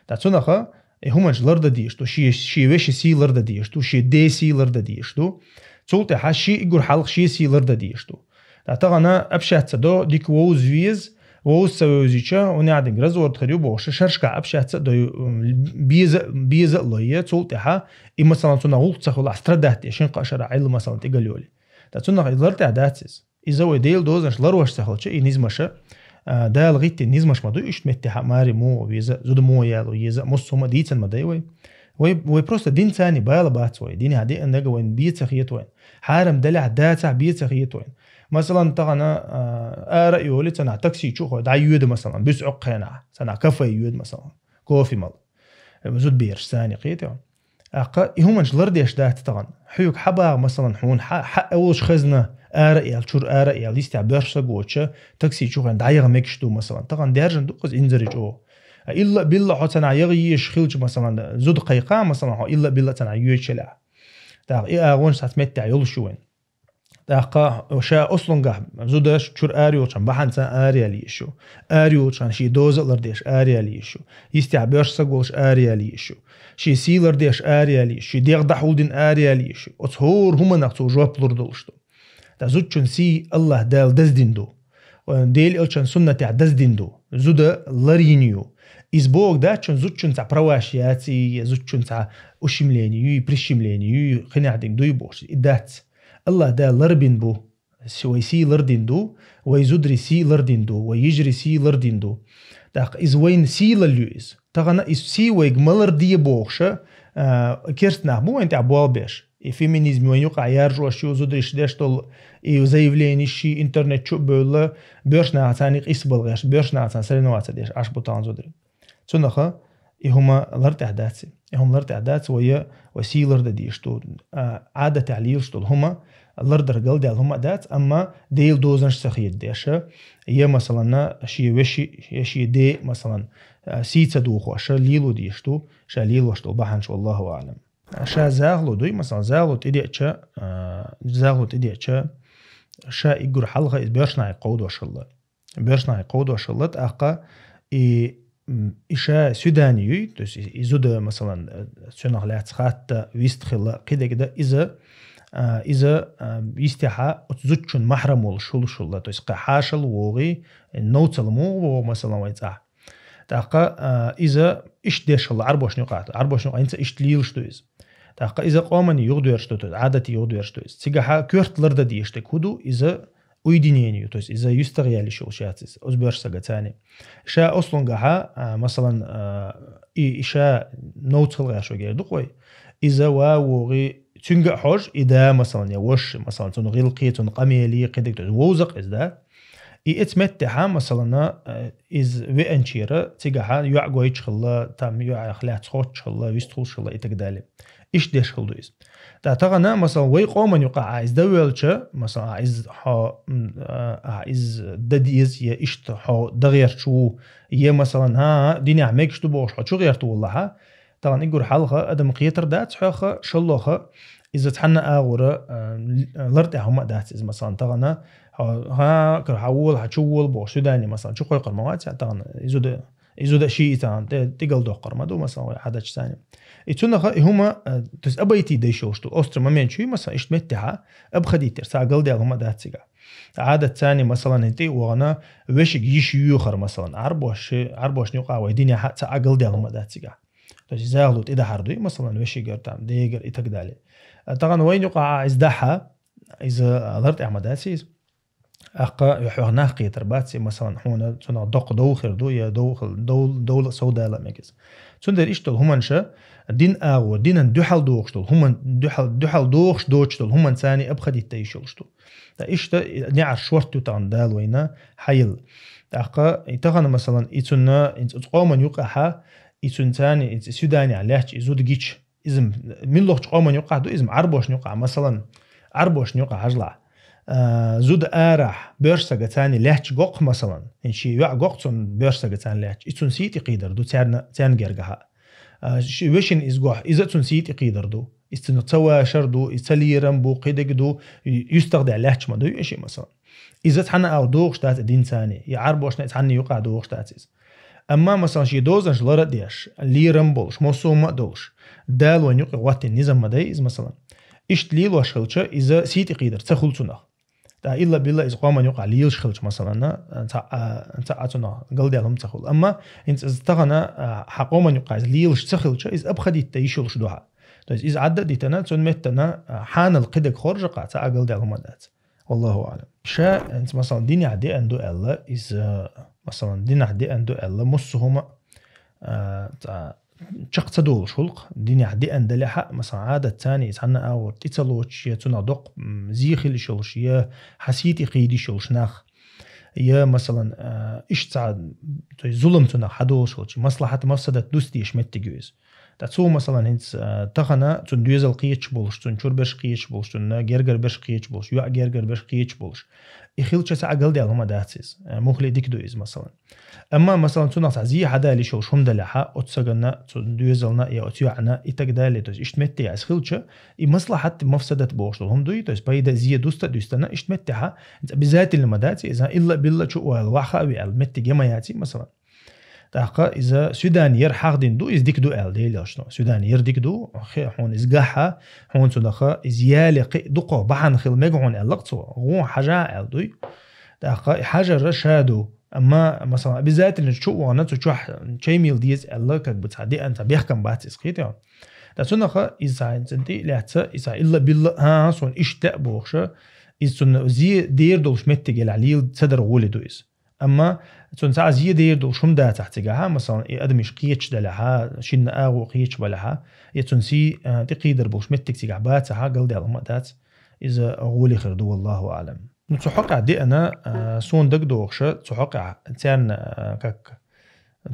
ТӀаккха цунаха, и хӀуманаш лардан деш ду, шен, шен вешин сий лардан деш ду, шен ден сий лардан деш ду. Цул тӀаьхьа шен и гур хьалха шен сий лардан деш ду. ТӀаккха тахана общаться до, дика вовза веза, вовза ца вевзича, у нехдинг развод хир ю бохуш, шаршкахь общаться а дой, м, беза, беза а лой, цул тӀаьхьа, и, масалан, цунах гӀуллакх ца хуьлахь, страдать де, шин кхаа шарахь Ӏилла, масалан, тӀигал йолий. ТӀаккха цунах и лар тӀехь дац иза. Иза вай Делан дозанаш ларош ца хилча, и низмаша, а, Дала гӀиттина низмаш ма ду, иштта меттехьа маре муха веза, зуда муха яло еза, муссума дийцан ма дай вай. Вай, вай просто дин цани бала бац вай, динехь деана дага вайн бе ца хета вайн. Хьарам далехь дацахь бе ца хета вайн. Масалан, тахана, а, ара а йолий, цанахь такси чу хой, дӀайоьду, масалан, буьс Ӏоккхенахь, цанахь кафе йоьду, масалан, кофе мала. Зудбераш цани кхета. ТӀаккха и хӀуманаш лардеш дац тахана. Хьоьга хьан багӀа, масалан, хьуна хьа, хьа а волуш хезна, ара а яьлла, чуьра ара а яьлла, йистехь боьрша са гойтуша, такси чу хен дӀаяха мегаш ду, масалан. Тахана даьржина ду-кх иза инзаре чӀогӀа. А илла а билла хьо цанахь яха езаш хилча, масалан, зуда кхайкха, масалан, хьо илла а билла цанахь йоьдуш елахь. ТӀаккха и агӀонаш сац меттехь йолуш ю вайн. ТӀаккха ша ослунгахь зуда чуьра ара йолчхьан бахьанца ара яла езаш ю. Ара йолчхьан шен доза а лардеш ара яла езаш ю. Йистехь боьрша са голуш ара яла езаш ю. Шен сий лардеш ара яла езаш ю. Шен дегӀ дӀахьулдина ара яла езаш ю. Оцу хӀора хӀуманах цо жоп лур долуш ду. ТӀаккха зудчун сий Аллаха Дала даздина ду. Дела элчан суннатехь даздина ду. Зуда ларйина ю. Иза боху дац шуна зудчун цхьа праваш яций, я зудчун цхьа ущемление юй, прищемление юй, кхинехь динг дуй бохуш. И дац. Аллаха Дала ларбина бу. С-, вай сий лардина ду, вай зударий сий лардина ду, вай йижарий сий лардина ду. ТӀаккха иза вайна сийлалла ю иза. Тахана иза сий вайга ма ларде бохуша, а, керста нах бу вайн тӀехь болх беш. И феминизм вайн юкъахь яржош ю, зудариш деш долу, и заявление ши интернет чу а бевлла, боьрша нахаца царна къийса бала гӀерташ, боьрша нахаца царна соревноваться деш, Ӏаш бу тахана зударий. Цунаха и хӀума лар тӀехь дац. И хӀума лар тӀехь дац, вай, вай сий лардан дезаш ду. А, Ӏадатехь лелаш долу хӀума, лардар галдаьлла хӀума а дац, амма Делан дозанаш ца хедадеш, я, масалан, шен веши, я шен де, масалан, а, сий ца дохош, лело дезаш ду, ша лелош долу бахьанаш, валлаху аӀлам. Ша захало дуй, масалан, захало тӀедеача, а, захало тӀедеача, ша и гур хьалха иза боьрша нахе кховдош хилла. Боьрша нахе кховдош хилла, тӀаккха и, м, и ша свидание юй, то есть и, и зуда, масалан, э, цунах лаьцна хатта, вист хилла, кхидерг дан иза, а, иза, а, йистехьа оцу зудчун махьрам волуш хулуш хилла, то есть кхин хьашал вогӀий, новцал муха вогӀу, масалан, вай цӀахь. ТӀаккха, а, иза иштта деш хилла Ӏарбошна юкъахь. Ӏарбошна юкъахь хӀинца иштта лелаш ду иза. ТӀаккха иза къоманна юхадоьрзуш ду, то есть Ӏадатан юхадоьрзуш ду иза. Цигахьа коьрта лардан дезаш дерг хӀун ду, иза уединение ю, то есть иза юьстах яьлла йиш йолуш яц иза, оцу боьрша сагаца цхьаьна. Ша ослунгахьа, а, масалан, а, и, и ша новцал гӀерташ вегера ду-кх вай. Иза ва вогӀий, цуьнга а хьожа, и да, масалан, я ваша, масалан, цунна гӀиллакхе, цунна къамеле, кхидерг, то есть вовза-кх иза, да? И эца меттехьа, масалана, э, иза веанчера, цигахьа йоӀ гойтуш хилла, там йоӀах лаьцна хоттуш хилла, вистхуьлуш хилла и так далее. Иштта деш хилла ду иза. ТӀа тахана, масалан, вай къоман юкъа а иза дан воьлча, масалан, а иза хьо, м, а, а иза дан деза, я иштта хьо дан гӀерташ ву, я, масалан, хӀа, динехь мегаш ду бохуш хьо чу гӀерта воллахьа, Тахана игур хьалха адам кхетар дац хьоха, шаллоха, иза цхьанна агӀора, а, л-, лар тӀехь хӀума а дац иза, масалан, тахана, хьо-, хьа, кар хьа вола, хьа чу вола бохуш, свидание, масалан, чу кхойкхар ма вац, тахана изуда, изуда ши и тахана, тӀе-, тӀигал доккхар ма ду, масалан, вай хьадача цани. И цунаха и хӀума, а, то есть обойти дайш йолуш ду, острый момент чуй, масалан, ишт меттехьа, обходить яр, ца галдаьла хӀума дац цига. Ӏадат цани, масалан, хӀин тӀе а вахана, вешиг йиш юхар, масалан, Ӏарбоши, Ӏарбошна юкъа вай динехьа ца а галдаьла хӀума дац цига. То есть, загӀлу тӀедахьар дуй, масалан, вешигар, там, дегар и так далее. А тахана вайна юкъа а иза дахьа, иза лар тӀехь ма дац иза. Аккха, юхьох нах кхетар бац, и, масалан, хьуна цунах доккха дов хир ду, я дов хил-, дов-, довла а совдала а мегас. Цундела иштта долу хӀуманша дин агӀо, динан дуьхьал дохуш долу хӀуман, дуьхьал, дуьхьал дохуш доцуш долу хӀуман цани обходить дайш йолуш ду. Ткъа иштта неӀар шорт ю тахана Дала вайна хьайилла. ТӀаккха и тахана, масалан, и цунна, и ц-, къоман юкъахьа, и цун цани, и ц-, свиданехь лаьтташ, и зуда гича, иза м-, миллахчу къоман юкъахь ду, иза м-, Ӏарбошна юкъахь, масалан, Ӏарбошна юкъахь хьажлахь. А, зуда арахь, боьрша сага цани лаьтташ гоккха, масалан, и ши йоӀ гоккха цунна боьрша сага цани лаьтташ, и цун сий тӀе кхийдар ду, царна, царна гергахьа. А, ши вешин иза гохь, иза а цун сий тӀе кхийдар ду. Иза цунах ца вашар ду, иза ца лерам бу, кхидерг ду, ю-, юьстах дехь лаьтташ ма дуй и ши, масалан. Иза цхьана агӀо дохуш дац и дин цани, я Ӏарбошна а цхьанна юкъа дохуш дац иза. Амма, масалан, шен дозанаш лара а деш, лерам болуш, массо а хӀума а долуш, Дала вайн юкъе гӀоттина низам ма дай иза, масалан. Иштта лелош хилча, иза сий тӀе кхийдар ца хуьлу цунах. ТӀа илла-билла иза къоман юкъахь лелаш хилча, масалан, цхьа а, цхьа а цунах галдаьла хӀума ца хуьлу. Амма хӀинца иза тахана, а, хьан къоман юкъахь иза лелаш ца хилча, иза обходить дайш йолуш ду хьан. То есть иза Ӏадда а дитана, цунна меттана, а, хьанал кхидерг хоржакъа, цхьа а галдаьла хӀума дац. Валлаху аӀлам. Ша, хӀинца, масалан, динехь деана ду аьлла, иза, масалан, динехь деана ду аьлла, массо а хӀума, а, цхьа чекх ца долуш гӀуллакх, динехь деана далехьа, масалан, Ӏадат цани, цхьанна агӀор тӀе ца лоцуш, я цунах доккха, м, зе хила йиш йолуш, я хьан сий тӀе кхийдиш йолуш нах, я, масалан, а, иштта цхьа, то есть зулам цунах хьадолуш хилча, маслахьат, мафсадат дуста дезаш меттиг ю иза. Ткъа цо, масалан, хӀинца, а, тахана цунна доьзал кхеташ болуш, цунна чуьра берш кхеташ болуш, цунна гергара берш кхеташ болуш, йоӀ гергара берш кхеташ болуш. И хилча цхьа а галдаьла хӀума дац иза. А, муххале дика ду иза, масалан. Амма, масалан, цунах цхьа зе хьадала йиш йолуш хӀума далехьа, оцу саганна, цу доьзална, я оцу йоӀана, и так далее. То есть, иштта меттехь иза хилча, и маслахьат, мафсадат бохуш долу хӀума дуй, то есть, пайда, зе дуста а дуьстана, иштта меттехьа, иза обязательно ма дац, иза илла-билла чу а вала, ваха а веала, меттиг я ма яций, масалан. ТӀаккха иза свидание яр хьахдина ду, иза дика ду аьлла, Делан Элчано. Свидание яр дика ду, хе, хьуна иза гахьа, хьуна цунаха, иза яле кхин а дукха бахьана хила мега хьуна аьлла-кх цо, гӀо хьажа аьлла дуй. ТӀаккха и хьажар ша ду. Амма, масалан, обязательно чу а вахана, цу чохь чай мила деза аьлла, как бы цхьа деана, цхьа бехкам бац иза, кхетий хьуна. Ткъа цунаха иза цхьа хӀинца тӀе а лаьцна, иза цхьа илла-билла, а, суна иштта а бохуша, иза цунна зе дер долуш меттиг елахь лела ца дар гӀоле ду иза. Амма цунна цхьа а зе дер долуш хӀума дацахь цигахьа, масалан, и адамаш кхеташ далехьа, шинна агӀо кхеташ балехьа, я цунна сий, а, тӀекхийдар болуш меттиг цигахь бацахьа, галдаьла хӀума а дац, иза гӀоле хир ду, валлаху аӀлам. Ну, цу хьокъехь деана, а, суна дагадогӀуша, цу хьокъехь царна, а, как,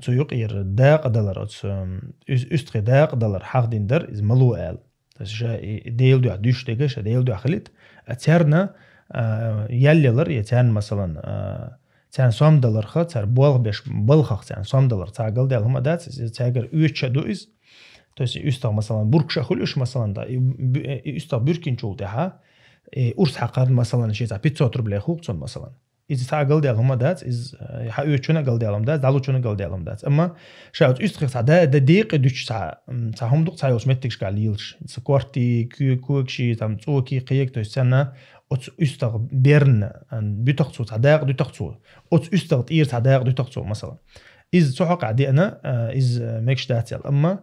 цу юкъера дакъа далар оцу, м, уьс-, уьстагӀий дакъа далар хьахдина дара, иза ма ло аьлла. То есть ша и, и Делан дуьхьа дуьйш дерг, ша Делан дуьхьа хилийта, а царна, а, ял ялар, я царна, масалан, а, царна сом даларха, цара болх беш балхах царна сом далар, цхьа галдаьла хӀума дац, иза цаьргара оьцуш а ду иза. То есть и уьстагӀ, масалан, буркаш а хуьлу уьш, масалан, да, и бу-, и уьстагӀ буьркинчул тӀаьхьа, и урс хьакхарна, масалан, ши цхьа пятьсот рублей хуьлу цунна, масалан. Иза цхьа а галдаьла хӀума дац, иза, э, хьан оьцучунна а галдаьла хӀума дац, дӀалучунна а галдаьла хӀума дац. Амма ша оцу уьстагӀий цхьа да-, да-, декъе дуьтуш цхьа, м, цхьа хӀума ду-кх цхьа йолчу меттигашкахь лелаш. Ца кортий, куь-, когаший, там, цӀокий, кхега, то есть царна оцу уьстагӀ берна, а, буьту-кх цо, цхьа дакъа дуьту-кх цо. Оцу уьстагӀа тӀера цхьа дакъа дуьту-кх цо, масалан. Иза цу хьокъехь деана, а, иза мегаш дац аьлла. Амма,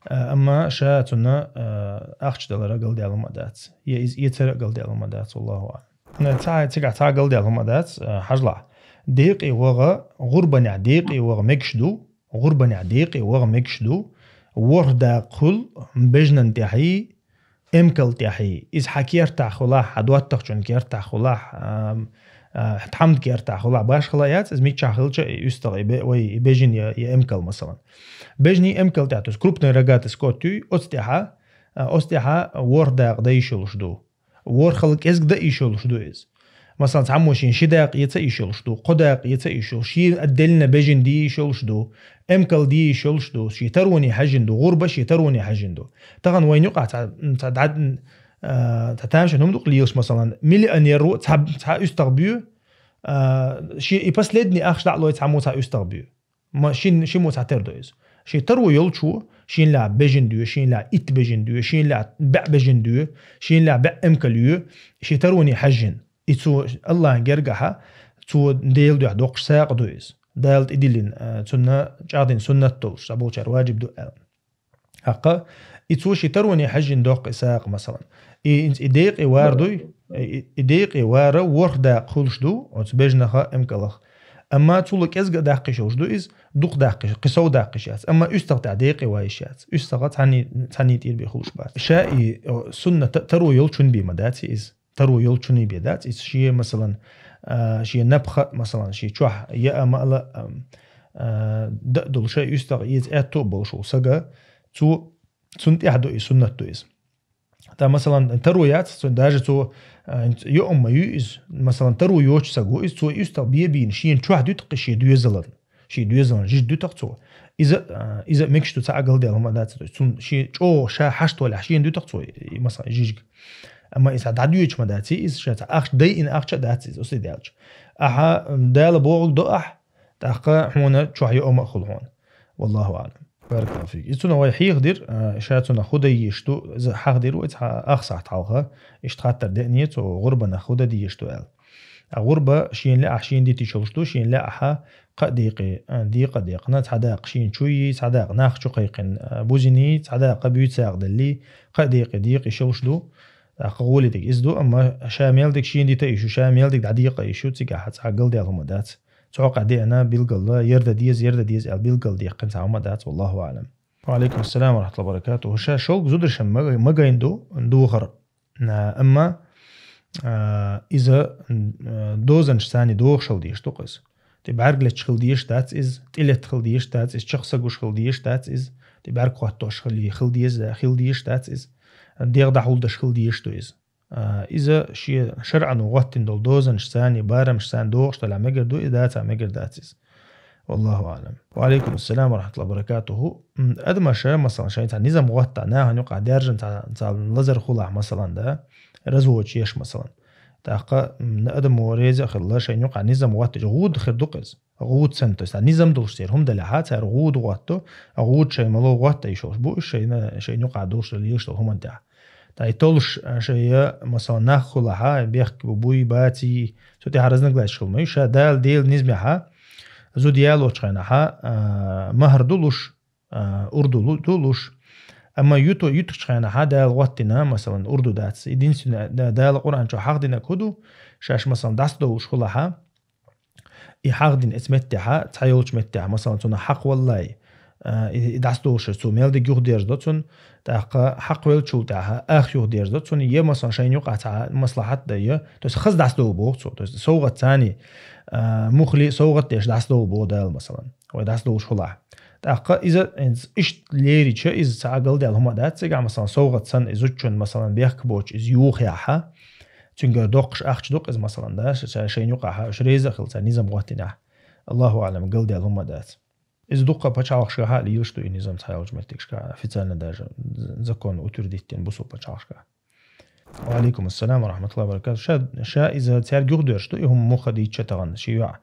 а, амма ша цунна, а, ахча далар а галдаьла хӀума дац. Я иза эцар а галдаьла хӀума дац, валлаху аӀлам. Цхьа, цигахь цхьа галдаьла хӀума дац, а, хьажалахь. Декъе ваха, гӀурбанехь декъе ваха мегаш ду, гӀурбанехь декъе ваха мегаш ду, ворхӀ дакъа хуьлу бежанан тӀехьий, эмкал тӀехьий. Иза хьан кертахь хуьлахь, хьан доттагӀчун кертахь хуьлахь, а, а, тхьамда кертахь хуьлахь, башхала яц, иза миччахь хилча, и уьстагӀ, и бе-, вай, и бежан я, я эмкал, масалан. Бежанийн эмкал тӀехь, то есть крупный рогатый скот юй, оцу тӀехьа, а, оцу тӀехьа ворхӀ дакъа дайш йолуш ду. ВорхӀал кӀезиг дайш йолуш ду иза. Масалан, цхьаммо шен ши дакъа эца йиш йолуш ду, кхо дакъа эца йиш йолуш, шен отдельно бежен де йиш йолуш ду, эмкал де йиш йолуш ду, шен тароне хьаьжжина ду, гӀурба шен тароне хьаьжжина ду. Тахана вайн юкъахь цхьа, цхьа дӀа-, а, цхьа тамашийна хӀума ду-кх лелаш, масалан, миллионер ву, цхьа, цхьа уьстагӀ бу, а, шен и последний ахча дӀа а лой, цхьаммо цхьа уьстагӀ бу. Ма шин, шиммо цхьатера ду иза. Шен таро йолчо, шен лаьа бежен дуьй, шен лаьа итт бежен дуьй, шен лаьа бӀе бежен дуьй, шен лаьа бӀе эмкал юй, шен тароне хьаьжжина. И цо Аллахьан гергахьа, цо Делан дуьхьа доккхуш сагӀа ду иза. Дала тӀедиллина, а, цунна чӀагӀдина суннат долуш, цхьаболчара ваджиб ду аьлла. ТӀаккха и цо шен тароне хьаьжжина доккху и сагӀа, масалан. И, и декъе вар дуй, и, и декъе вара ворхӀ дакъа хуьлуш ду оцу бежнаха, эмкалах. Амма цул кӀезга а даккхийш йолуш ду иза, дукха даккхийш, кхин сов даккхийш яц. Амма уьстагӀ тӀехь декъе ван йиш яц. УьстагӀа цхьаьний, цхьаьний тӀера бен хуьлуш бац. Ша и, о, сунна та-, таро йолчун бен ма дац иза. Таро йолчун бен дац иза. Шен, масалан, а, шен напха, масалан, шен чохь яа, ма ала, ам, а, да а долуш, шайн уьстагӀ эца аьтту а болуш волу сага, цо, цунна тӀехь ду и, суннат ду иза. Ткъа, масалан, таро яц, цо, даже цо, а, йоӀам ма ю иза, масалан, таро йоцу саг ву иза, цо и уьстагӀ бен а бийна, шена чохь дуьту-кх и шен доьзалан. Шен доьзалан жижиг дуьту-кх цо. Иза, а, иза мегаш ду, цхьа а галдаьлла хӀума дац. То есть цунна шен чӀогӀа ша хьашт валехь шена дуьту-кх цо, и, масалан, жижиг. Амма иза дӀадоьдуш ма дац иза, ша цхьа ахча дайина ахча а дац иза, оцу тӀе даьлча. Ахьа, м, Дала бохург до ахь, тӀаккха хьуна чохь йоӀам а хуьлу хьуна. Валлаху аӀлам. Баракаллаху фик. И цунах вай хьехадира, а, ша цунах хӀун дан йиш ду, иза хьахдира вай цхьа ах сахьт хьалха, иштта хаттар деънера цо, гӀурбанах хӀун дан дезаш ду аьлла. А гӀурба шена лаьа ахь шена дитийш йолуш ду, шена лаьа ахьа кхаа декъе, а, декъа а декъна, цхьа дакъа шена чу йий, цхьа дакъа нах чу кхайкхина, а, бузиний, цхьа дакъа буьйцагӀа деллий, кхаа декъе декъийш йолуш ду. ТӀаккха гӀоле дерг иза ду, амма ша мел дерг шена дита йиш ю, ша мел дерг дӀадекъа йиш ю, цигахь цхьа галдаьлла хӀума дац. Цу хьокъехь деана билггал, ер дан деза, ер дан деза аьлла билггал дехкина цхьа хӀума дац, валлаху аӀлам. Ва алейкум ассалам ва рахматуллахи ва баракатуху. Ша шолгӀа зударшна ма-, ма гайна ду, духар. А, амма, а, иза, а, дозанаш царний дохуш хила дезаш ду-кх иза. Тхе бӀаьрг летташ хила дезаш дац иза, тӀе летта хила дезаш дац иза, чехка са гуш хила дезаш дац иза, тхе бӀаьрг хӀоттош хила, хила деза, хила дезаш дац иза, дегӀ дӀахьулдеш хила дезаш ду иза. А, иза шен шарӀано гӀоттина долу дозанаш царний, барамаш царний дохуш далахь мегар ду, и дацахь мегар дац иза. Валлаху аӀлам. Ва алейкум ассалам ва рахматуллахи ва баракатуху. М, адамаша, масалан, шайн цхьа низам гӀоттахь, нахана юкъахь даьржина цхьа, цхьа лазар хулахь, масалан, да, разводаш еш, масалан. ТӀаккха, м, адамо реза а хилла, шайн юкъахь низам гӀоттича, гӀуда хир ду-кх иза. ГӀуда санна, то есть, а, низам долуш церан хӀума делахьа, цара гӀуда гӀотто, а гӀуда шайн мало гӀотта йиш йолуш бу уьш шайна, шайн юкъахь долуш лелаш долу хӀуманна тӀехь. Ткъа и толуш, а, шайн, масалан, нах хулахьа, бехк бу, буй, баций, цу тӀехь разногласиш хила ма ю, ша Дала делла низамехьа, зуда ялочу хенахьа, а, махӀар ду луш, а, урду лу-, ду луш. Амма юто-, ютучу хенахьа Дала гӀоттина, масалан, урду дац. Единственное, Да-, Дала Къуръан чу хьахдинарг хӀун ду? Шаьш, масалан, дӀасадовлуш хулахьа, и хьахдина эца меттехьа, цхьа йолчу меттехьа, масалан, цунах хьакхаваллай, а, и, и дӀасадовлуш цо мел дерг юхадерзадо цунна, тӀаккха хьакхавеллачул тӀаьхьа ах юхадерзадо цунна, е, масалан, шайна юкъахь цхьа маслахьат дан, е, то есть хаза дӀасадовла боху цо, то есть совгӀат царний, а, мухли совгӀат деш дӀасадовла боху Дала, масалан, вай дӀасадовлуш хулахь. ТӀаккха иза, иза иштта лерича, иза цхьа а галдаьлла хӀума дац цигахь, масалан, совгӀат санна, иза зудчун, масалан, бехк боцуш, иза юхаяхьа, цуьнгара доккхуш ахча ду-кх иза, масалан, да, ша-, ша-, шайна юкъахьа, уьш реза а хила, цара низам гӀоттинехь. Аллаху аӀлам, галдаьлла хӀума дац. Иза дуккха пачхьалкхашкахьа а лелаш ду и низам, цхьайолчу меттигашкахь, официально даже з-, закон утвердить дина бусул пачхьалкхашкахь. Ва алейкум ассалам ва рахматуллахи ва баракату. Ша, ша иза цаьрга юхадоьрзуш ду, и хӀума муха дийча тахана, ши йоӀ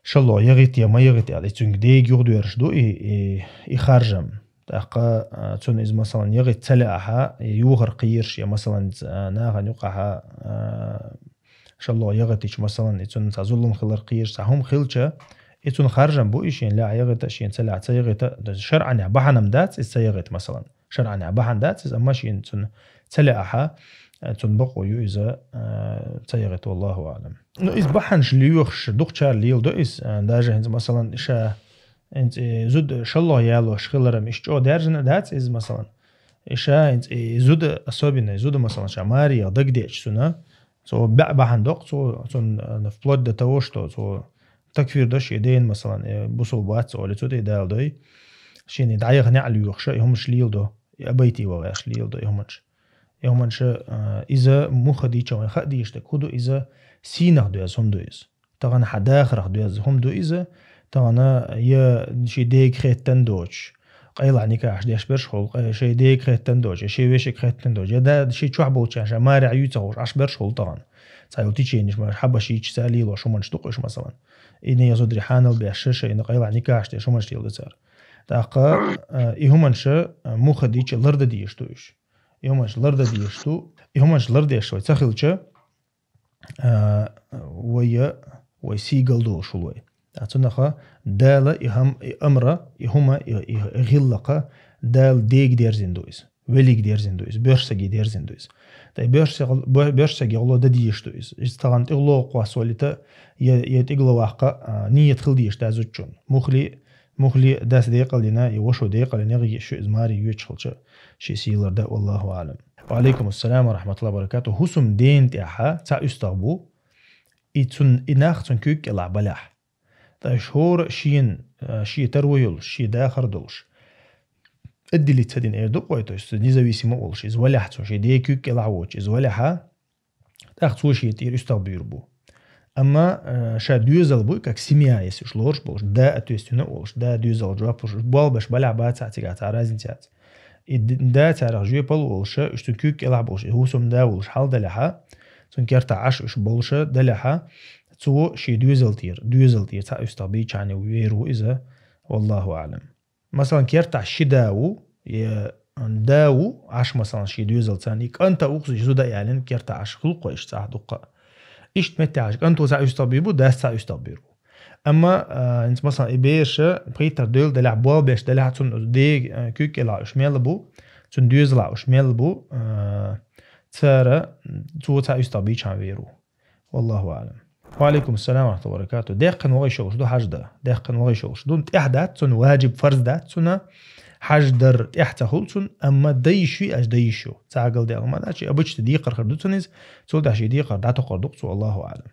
шалло ягӀийта я ма ягӀийта аьлла, и цуьнга дега юхадоьрзуш ду и, и, и харжам. ТӀаккха, а, цунна иза, масалан, ягӀийта ца лаахьа, и юхар кхийраш, я, масалан, ц-, а, нахана юкъахьа, а, шалло ягӀийтича, масалан, и цунна цхьа зулам хилар кхийраш, цхьа хӀума хилча, и цунна харжам бу, и шена лаьа ягӀийта, шена ца лаьа ца ягӀийта, шарӀанехь бахьана-м дац иза ца ягӀийта, масалан. ШарӀанехь бахьана дац иза, амма шена цунна ца лаахьа, а, цунна бакъо ю иза, а, ца ягӀийта, валлаху аӀлам. Ну, иза бахьанаш лоьхуш дукхачара леладо иза, а, даже хӀинца, масалан, ша, хӀинца, э, зуда шалло ялош хиларан, иштта чӀогӀа даьржина а дац иза, масалан. И ша хӀинца, э, зуда, особенно зуда, масалан, ша маре яха дагадеача цунна, цо баьӀ бахьана доккху, цо, цунна, а, вплоть до того, что цо такфир до шен дена, масалан, э, бусул бац олий, цу тӀе далдой, шена дӀаяха неӀ лоьхуша, и хӀумаш леладо, и абайти ван гӀерташ леладо и хӀуманаш. И хӀуманаш, а, иза муха дийча вайн хаа дийш даг хӀу ду иза, сийнах доьза хӀума ду иза. Тахана хьа дахарах доьза хӀума ду иза, тахана я ши дега хеттан доч, къайла никахаш деш берш хул, къай-, ши дега хеттан доч, я ши вешик хеттан доч, я да ши чохь болча ша маре юйца хош, аш берш хул тахана. Цхьа йол тичениш ма хьаба ши часа лило шуманш ду къуш, масалан. И не язудри хьанал беш ша, и на къайла никахаш деш шуманш лил ду цар. ТӀаккха, а, и хӀуманаш, а, муха дийча ларда дийш ду иш. И хӀуманаш ларда дийш ду, и хӀуманаш лардеш вай ца хилча, а, вай, вай сийгал долуш хул вай. А цунаха Дала и хам-, и амра, и хӀума, и, и, и гӀиллакха Дала дега дерзина ду иза. Велиг дерзина ду иза, боьршсаги дерзина ду иза. Тай боьршсаг-, бо-, боьршсаги гӀоло да дийш ду иза. Иза тахана тӀе гӀоло кхос валита, я, я тӀе гӀоло ваккха, а, ният хила дийш да зудчун. Мухли, мухли дас декъалдина, я вашо декъалдина, гӀи шу иза маре йоьчу хилча, ши сийлар да, валлаху аълам. Ва алейкум ассалам ва рахматуллахи ва баракату. ХӀусум ден тӀехьа ца уьстагӀ бу, и цун, и нах цун куьг кӀелахь балехь. Тай шора шен, а, шен таро йолуш, шен дахар долуш. Отделиться дина эр ду къой, то есть независимо волуш, иза валехь цо, шен ден куьг кӀелахь воцуш, иза валехьа, тӀаккха цо шен тӀера уьстагӀ буьйр бу. Амма, а, ша доьзал буй, как семья, если уж лоруш болуш, да ответственно волуш, да доьзал жоп луш, болбаш балехь бацахь цигахь цхьа разница яц. И д-, да царах жоьпал волуша, уьш цун куьг кӀелахь болуш, и хӀусум да волуш хьал далехьа, цун кертахь Ӏаш уьш болуша далехьа, цо шен доьзал тӀера, доьзал тӀера цхьа уьстагӀ бийчхьана вер ву иза, валлаху аълам. Масалан, кертахь ши да ву, я да ву, Ӏаш, масалан, шен доьзал царна, и кӀанта ухза зуда ялин, кертахь Ӏаш хилкхо иш цхьа дуккха. Ишт меттехьаш кӀанто цхьа уьстагӀ бийр бу, дас цхьа уьстагӀ бийр бу. Амма, а, инца, масалан, и берша пхийтар доьл далехь, болбеш далехь, цун дег, а, куьг кӀелахь уьш мел бу, цун доьзалахь уьш мел бу, а, цара, цо цхьа уьстагӀ бийчхьана вер ву. Валлаху аълам. Ва алейкум ассалам ва рахматуллахи ва баракату. Дехкан вагӀий шолуш ду хьажда. Дехкан вагӀий шолуш ду. ТӀехь дац, цун ваджиб, фарз дац, цуна хьаждар тӀехь ца хул цун, амма дайиш ю, аш дайиш ю. Ца гал дел ма дач, обычно декхар хир ду цун иза, цул даш и декхар датохар ду цу, Аллаху аълам.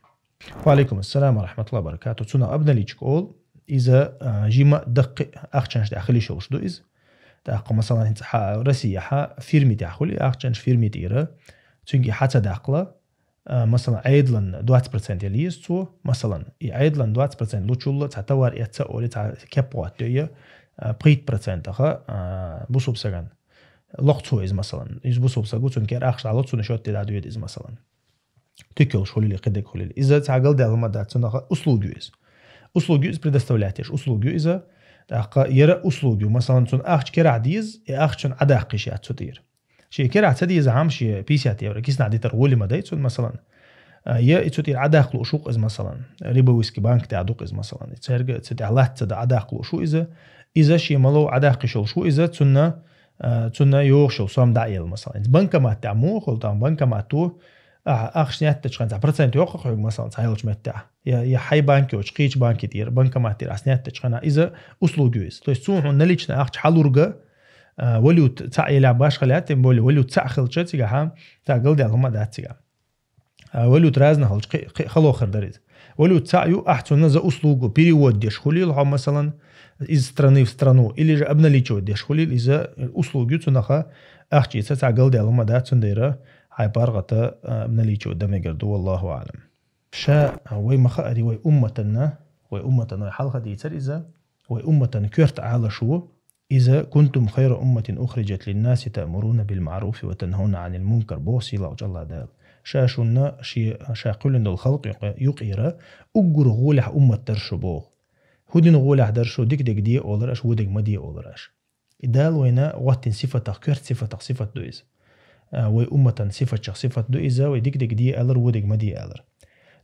Ва алейкум ассалам ва рахматуллахи ва баракату. Цунах обналичка ол, иза, а, жима даккхи ахчанаш тӀехь хили шолуш ду иза. ТӀаккха, масалан, хӀинца хьа Россия хьа фирми тӀехь хули, ахчанаш фирми тӀера, цуьнга хьа ца даккхала, а, масалан, Ӏедалан двадцать процент ял еза цо, масалан, и Ӏедалан двадцать процент лучулла цхьа товар эцца оли цхьа кеп гӀоттуья, а, пхийтта процентаха, а, бусуб саган. Локх цо иза, масалан. Иза бусуб сагу, цун кер ахча дӀало, цуна шотте дӀадоьду иза, масалан. Туьк йолуш хулили, кхидерг хулили. Иза цхьа галдел хӀума дац, цунах услуг ю иза. Услуг ю иза предоставлять еш, услуг ю иза. ТӀаккха яра услуг ю, масалан, цун ахча керахь деза, и ахча цун Ӏадаккхиш яц цу тӀера. Шен керахь ца деза хӀама, шен пятьдесят евро киснахь дитар гӀоли ма дай цун, масалан. А, я и цу тӀера Ӏадаккха лууш ву-кх иза, масалан. Рибовыйский банк тӀехь ду-кх иза, масалан. И церга цу тӀехь латта ца да Ӏадаккха лууш ву иза. Иза шен мало Ӏадаккхиш йолуш ву иза, цунна, а, цунна йогӀуш йолу сом дӀа а елла, масалан. Иза банкомат тӀехь муха хуьлу, там банкомат ву, а, ахча снять дечу хенахь цхьа процент йоккху хьоьга, масалан, цхьа йолчу меттехь. Я, я хьайн банке йоцу, кхечу банке тӀера, банкомат тӀера ахь снять дечу хенахь, иза услуг ю иза. То есть цо хьуна наличный ахча хьалурга, а, валюта цхьаъ елахь башха лаьтта, тем более валюта цхьаъ хилча цигахьа, цхьа галдел хӀума дац цигахь. А, валюта разна хилча, кхи-, кхи-, хало хир дара иза. Валюта цхьаъ ю, ахь цунна за услугу перевод деш хулийла хьо, масалан, из страны в страну, или же обналичивать деш хулийла, иза услуг ю цунаха, ахчица цхьа галдел хӀума дац, цундела хьайн паргӀата, а, обналичивать дан мегар ду, валлаху аълам. Ша, а, вай ма хаари, вай умматанна, вай умматан вай хьалха дийцар иза, вай умматан коьрта Ӏалаш ву, иза: «Кунтум хайра умматин ухриджат линнаси таъмуруна бил маъруфи ва танхауна Ӏанил мункар», боху сийлахьчу Аллах Дала. Ша шунна ши-, ша кхуьллина долу халкъ юкъе-, юкъера уггар гӀолехь уммат дара шу боху. ХӀу дина гӀолехь дара шу, дика дерг де олура аша, водерг ма де олура аша. И Дала вайна гӀоттина сифатах, коьрта сифатах сифат ду иза. А, вай умматан сифатчах сифат ду иза, вай дика дерг де алар, водерг ма де алар.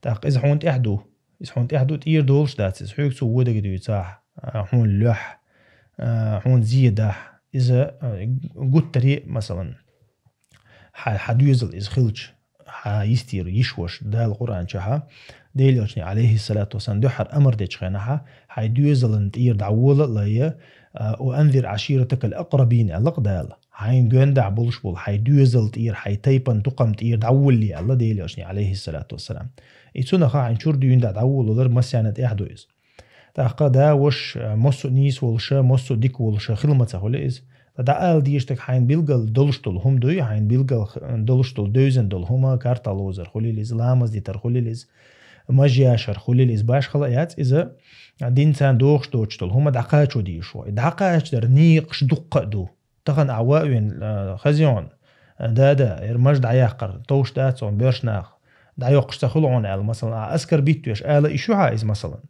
ТӀаккха иза хьуна тӀехь ду. Иза хьуна тӀехь ду, тӀера долуш дац иза. Хьоьга цо водерг дуьйцахь, а, хьуна лоьхь, а, хьуна зе дахь. Иза, а, гуттаре, масалан, хьа-, хьан доьзал иза хилча, хьан йистера йиш-ваша Дала Къуръан чохьа, Делан Элчане, алейхиссалату вассалам, дуьххьара амар дечу хенахьа, хьайн доьзалан тӀера дӀавола а лайя, а, «Ва анзир Ӏаширатакал акърабин», аьлла-кх Дала. Хьайн гондахь болуш болу хьайн доьзал тӀера, хьайн тайпан тукхам тӀера дӀаволале аьлла Делан Элчане, алейхиссалату вассалам. И цунаха хьайн чуьра дуьйна дӀа дӀаволалар массарна тӀехь ду иза. ТӀаккха да, ваша, массо а нийса волуша, массо а дика волуша хила ма ца хуьлу иза. ДӀаала дезаш дерг хьайна билггал долуш долу хӀума дуй, хьайна билггал х-, долуш долу девзина долу хӀума, карта лозар хуьлийла иза, ламаз дитар хуьлийла иза, маж яшар хуьлийла иза, башхала а яц иза, динца догӀуш доцуш долу хӀума дӀакхачо дезаш ву. И дӀакхачдар некъаш дуккха а ду. Тахана ахь ван а вен, а, хаза йогӀун, а, да-да, яра маж дӀаяккхар, товш дац хьуна боьрша нах, дӀайоккхуш ца хуьлу хьуна аьлла, масалан, ахь аскар битта веш ала, и шу хьа иза, масалан.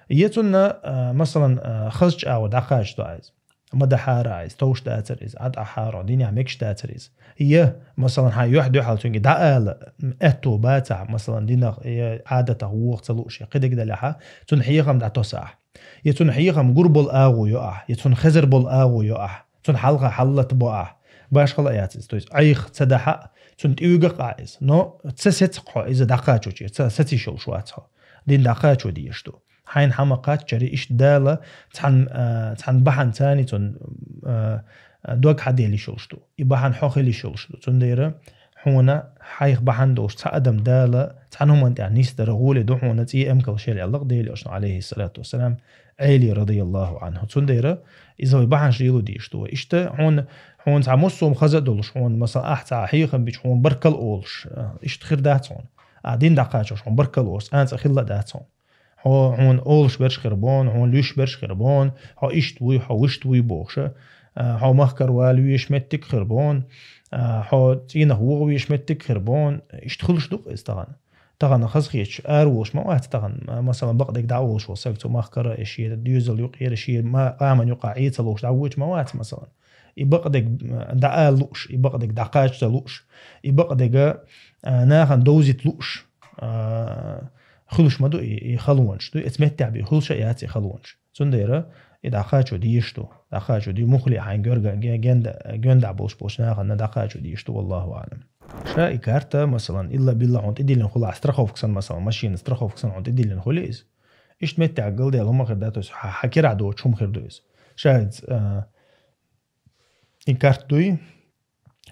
Я цунна, а, масалан, а, хаза чӀагӀо дӀакхачадо Ӏа иза. Ма дахьара Ӏа иза, товш дацара иза, Ӏад ахьара, динехь мегаш дацара иза. Я, масалан, хьан юьхь дуьхьал цуьнга дӀаала, аьтто бацахь, масалан, динах, я Ӏадатах вуха ца лууш, я кхидерг далехьа, цунна хьехам дӀатосахь. Я цунна хьехам гур болу агӀо йо ахь, я цунна хезар болу агӀо йо ахь, цунна хьалха хьаллат бо ахь. Башхала а яц иза, то есть Ӏайха ца дахьа а, цунна тӀуьйгакъ ахь иза. Но ца сецахь хьо иза дӀакхачочуьра, ца сецийш йолуш вац хьо. Дин дӀакхачо дезаш ду. Хьайна хьан ма кхаччари, иштта Дала цхьана, а, цхьана бахьана царний цунна, а, а, дог хьаделлаш йолуш ду. И бахьана хьо хилиш йолуш ду. Цундела хьуна хьайх бахьана долуш цхьа адам Дала цхьана хӀуманна тӀехь нисдара гӀоле ду хьуна цӀе эмкал шел аьлла Делан Элчано, алейхиссалату вассалам, Ӏели радияллаху анху. Цундела иза вай бахьанаш лело дезаш ду вай. Иштта хьуна, хьуна цхьа массо а хӀума хаза а долуш, хьуна, масалан, ахь цхьа хьехам бича, хьуна баркалла олуш, а, иштта хир дац хьуна. А дин дӀакхачош хьуна баркалла олуш, цкъа а хилла дац хьуна. Хьо, хьуна олуш берш хир бу хьуна, хьуна луьйш берш хир бу хьуна, хьо иштта вуй, хьо вуьшта вуй бохуш, а, хьо махкара вала везаш меттиг хир бу хьуна, а, хьо цӀийнах вогӀу везаш меттиг хир бу хьуна, иштта хуьлуш ду-кх иза тахана. Тахана хазахеташ ара волуш ма вац тахана, м-, масалан, бакъдерг дӀа а волуш волу саг цу махкара, и шен доьзал юкъера, шен ма-, къаман юкъа Ӏе ца ловш дӀавоьдуш ма вац, масалан. И бакъдерг, м, дӀаала лууш, и бакъдерг дӀакхача ца лууш, и бакъдерг, а, нахана довзийта лууш, а, хуьлуш ма ду и, и халонаш ду, эца меттехь бен хуьлуш а яц и халонаш. Цундела и дӀакхачо дезаш ду, дӀакхачо де муххале хьайн гоьрга-, ге-, генда-, гоьнда болуш болчу нахана дӀакхачо дезаш ду, валлаху аӀлам. Ша и карта, масалан, илла-билла хьуна тӀедиллина хуьлахь, страховка санна, масалан, машина страховка санна хьуна тӀедиллина хуьлий иза? Иштта меттехь галдаьлла хӀума хир дац, то есть хьа-, хьан кирахь доцу хӀума хир ду иза. Ша иза, а, и карта дуй,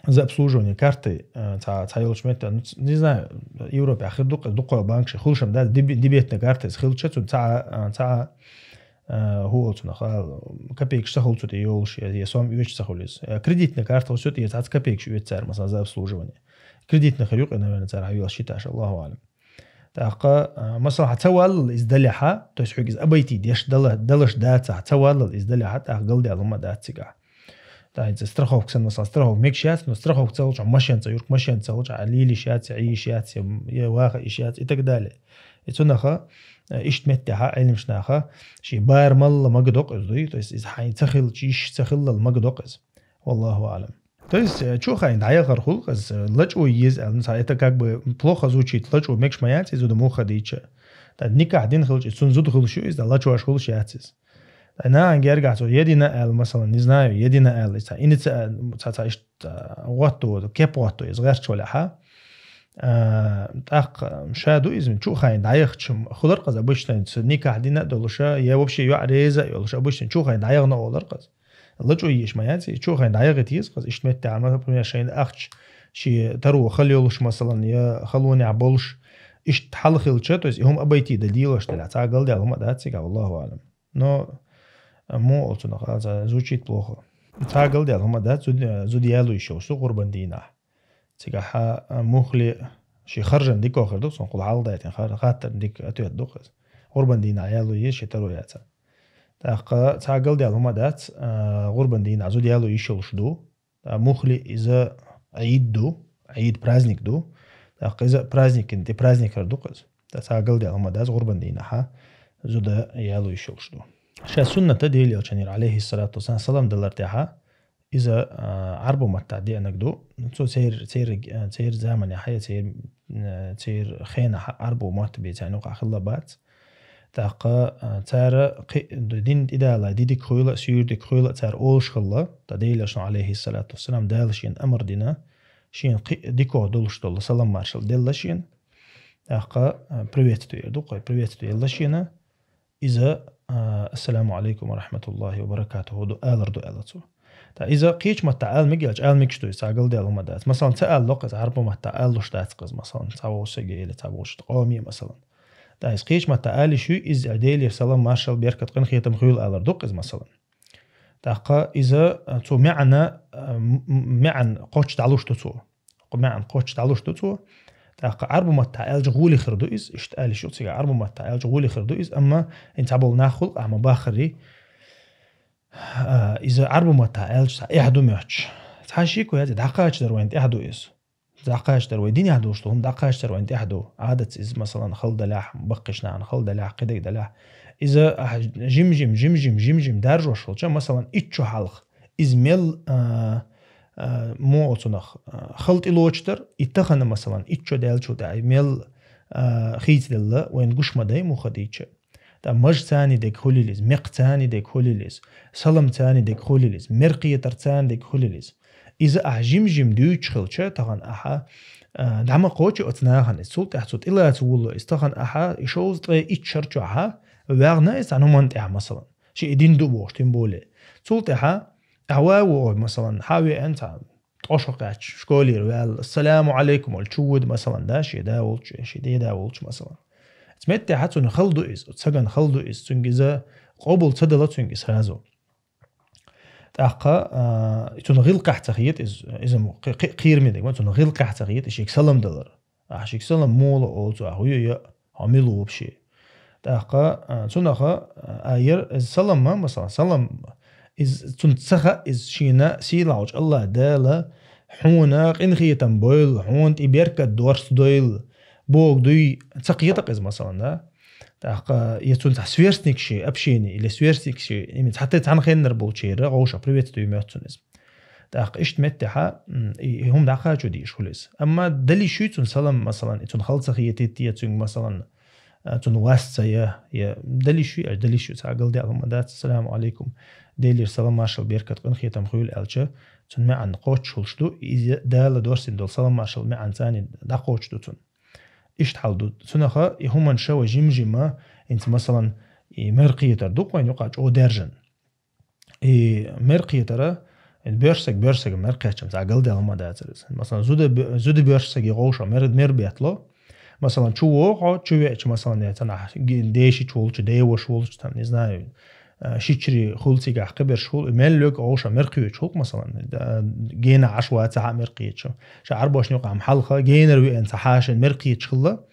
за обслуживание карты, а, цхьа, цхьа йолчу меттехь, ну, ц-, не знаю, Европехь хир ду-кх, дуккха банкаш хуьлуш-м дац, деби-, дебетная карта иза хилча, цу цхьа, а, цхьа, а, хӀу олу цунах, а, копейкаш ца хуьлу цу тӀе йолуш, я, я сом оьцуш ца хуьлу иза. А, кредитная карта хуьлу цу тӀе, цхьацца копейкаш оьцу цара, масалан, за обслуживание. Кредитный хир ю-кх, наверное, цара хьайоьллуш йиташ, Аллаху аӀлам. ТӀаккха, а, масала, хьан ца валлал иза далехьа, то есть хьоьга иза обойти деш дала-, далаш дацахь, ца валлал иза далехьа, тӀаккха галдаьлла хӀума дац цигахь. ТӀаккха иза страховка санна, масала, страховка мегаш яц, но страховка ца хилча, машен ца юрк, машен ца хилча, лелийш яц, я Ӏийш яц, я, я ваха йиш яц, и так далее. И цунаха, а, иштта меттехьа, Ӏилмаш наха, шен бара малла магадокъ иза дуй, то есть иза хьайн ца хилча, йиш ца хиллал магадокъ иза. Валлаху аӀлам. То есть, э, чу хайн дӀаяхар хуьлу-кх иза, э, лачкъо еза аьлла, ну, цхьа, это как бы плохо звучит, лачкъо мегаш ма яц иза зуда муха дийча. ТӀаккха никахь дина хилча, иза цунна зуда хуьлуш ю иза, лачкъош хуьлуш яц иза. ТӀаккха нахана гергахь цо я дина аьлла, масалан, не знаю, я дина аьлла, иза цхьа инициа-, цхьа, цхьа иштта, а, гӀотто, кеп гӀотто иза гӀерташ валехьа. А, тӀаккха ша ду иза, чу хайн дӀаяхча, хуьлар-кх иза обычно, цу никахь дина а долуша, я вообще йоӀ реза а йолуш, обычно чу хайн дӀаяхна олар-кх иза. Лачкъо езаш ма яц, и чу хайн дӀаяхийта еза-кх иза, иштта меттехь, например, шайна ахча, шен таро хала йолуш, масалан, я халонехь болуш, иштта хьал хилча, то есть и хӀума обойти дан лелош делахь, цхьа галдаьлла хӀума дац цигахь, валлаху аӀлам. Но, а, муха олу цунах, а, за-, звучит плохо. Цхьа галдаьлла хӀума дац, зуда, зуда яло йиш йолуш ду гӀурбан дийнахь. Цигахь, а, муххале шен харжан дика хир ду, цунах кхул хьалха дайтина хар-, хаттарна дика ответ ду-кх иза. ГӀурбан дийнахь яло еза шен таро яцахь. ТӀаккха цхьа галдаьлла хӀума дац, а, гӀурбан дийнахь зуда яло йиш йолуш ду. ТӀаккха муххале иза Ӏийд ду, Ӏийд праздник ду. ТӀаккха иза праздникан тӀе праздник хир ду-кх иза. ТӀаккха цхьа галдаьлла хӀума дац гӀурбан дийнахьа зуда яло йиш йолуш ду. Ша сунната Делан Элчанера, алейхиссалату вассалам, салам далар тӀехьа, иза, а, Ӏарбо маттахь деанарг ду. Цо церан, церан, а, церан заманехьа я церан, а, церан хенахьа Ӏарбо мотт бен царна юкъахь хилла бац. ТӀаккха, а, цара кхи-, д-, дин тӀедалале, ди дика хуьйла а, суьйра дика хуьйла а цара олуш хилла, ткъа Делан Элчано, алейхиссалату вассалам, Дала шена амар дина, шена кхин а дикох долуш долу салам маршалла делла шена. ТӀаккха, а, приветствие ду-кх, приветствие елла шена. Иза, а, «Ассаламу алейкум ва рахматуллахи ва баракатуху» ду, алар ду аьлла цо. Ткъа иза кхечу маттахь ала мегаш, ала мегаш ду иза, цхьа галдаьлла хӀума дац. Масалан, ца алалу-кх иза, Ӏарбо маттахь алалуш дац-кх иза, масалан, цхьаволчу саге или цхьаволчу къоме, масалан. Ткъа иза кхечу маттахь ала йиш ю, иза Делера салам, маршалла, беркат, къинхетам хуьйла алар ду-кх иза, масалан. ТӀаккха иза, а, цо маьӀна, а, м-, м-, маьӀна кхоччуш дӀалуш ду цо. Кхо маьӀна кхоччуш дӀалуш ду цо. ТӀаккха Ӏарбу маттахь аьлча гӀоле хир ду иза, иштта аьлча шу цига Ӏарбу маттахь аьлча гӀоле хир ду иза, амма хӀинца цхьаболу нах хуьлу ахьа ма баххарий, а, иза Ӏарбу маттахь аьлча цхьа эхь ду моьттуш. Цхьа шеко яц, дӀакхачадар вайн тӀехь ду иза. ДӀакхачадар вай динехь долуш ду, хӀума дӀакхачадар вайн тӀехь ду. Ӏадатца иза, масалан, хала далахь, баккхийчу нахана хала далахь, кхидерг далахь. Иза ахьа жим-жим, жим-жим, жим-жим даржош хилча, масалан, итт шо хьалха иза мел, а, а, муха оцунах, а, хала тӀелоцуш дара, и тахана, масалан, итт шо даьллачул тӀаьхьа и мел, а, хийцаделла, вайна гуш ма дай, муха дийча. ТӀаккха маж царний дерг хуьлийла иза, мекх царний дерг хуьлийла иза, салам царний дерг хуьлийла иза, мер кхетар царний дерг хуьлийла иза. Иза ахьа жим-жим дуьйцуш хилча, тахана ахьа, а, дӀа ма кхочу оцу нахана иза. Цул тӀаьхьа цу тӀелаца вулло иза. Тахана ахьа и шовзткъе итт шар чохь ваьхна иза цхьана хӀуманна тӀехь, масалан. Ши и дин ду бохуш, тем более. Цул тӀаьхьа ахьа ван вогӀу, масалан, хьан веана цхьа ткъо шо кхаьчча, школера ваьлла, «Ассаламу Ӏалайкум» олу чу вуьду, масалан, да, шен да волчу, шен деда волчу, масалан. Цу меттехь цунна хала ду иза, цигахь хала ду иза, цуьнга иза къобал ца дала цуьнга иза сразу. ТӀаккха, а, цунна гӀиллакхехь ца хета иза, иза мо кхи-, кхи-, кхераме дерг ма, цунна гӀиллакхехь ца хета, шега салам далар. Ахьа шега салам муха ло олу цо, ахьа хӀун йо, хьо мила ву вообще? ТӀаккха, а, цунах, а, яра иза салам ма, масалан, салам, иза цунна ца хаьа, иза шена сийлахьчу АллахӀ Дала хьуна къинхетам бойла, хьуна тӀе беркат дорс дойла, боху дуй, ца кхета-кх иза, масалан, да? ТӀаккха, я цунна цхьа сверстникаш, общение или сверстникаш, именно цхьа тӀе цхьана хеннара болчеран вовшах приветствие моьтту цунна иза. ТӀаккха иштта меттехьа, м, и, и хӀума дӀакхачо дезаш хуьлу иза. Амма дала йиш ю цунна салам, масалан, и цунна хала ца хетийта, я цуьнга, масалан, а, цунна вас ца я, я дала йиш ю, аш дала йиш ю, цхьа галдаьлла хӀума дац, «Ассаламу Ӏалайкум». Делера салам-маршалла, беркат, къинхетам хуьлийла аьлча, цунна маьӀна кхоччуш хуьлуш ду, иза Дала доссийна долу салам-маршалла маьӀна царний дӀакхочуш ду цунна. Иштта хьал ду. Цунаха и хӀуманаш вай жим-жима, хӀинца, масалан, и мер кхетар ду-кх вайн юкъахь чӀогӀа даьржина. И мер кхетара, и боьрша саг боьрша сага мер кхеччалц цхьа галдаьлла хӀума дацара иза. Масалан, зуда бе-, зуда боьрша саге вовшах мер, мер беттало. Масалан, чу вогӀу хьо, чу веача, масалан, я цхьанхьа ге-, дешича волчу, деваша волчу, там, не знаю, а, шичаре хуьлу цигахь, кхиберш хуьлу, мел лоьгу вовшах мер кхеча хуьлу-кх, масалан, да, генахь Ӏаш вацахьа мер кхеча. Ша Ӏарбошна юкъахь хьалха генара веана цхьа хьаша мер кхеча хилла.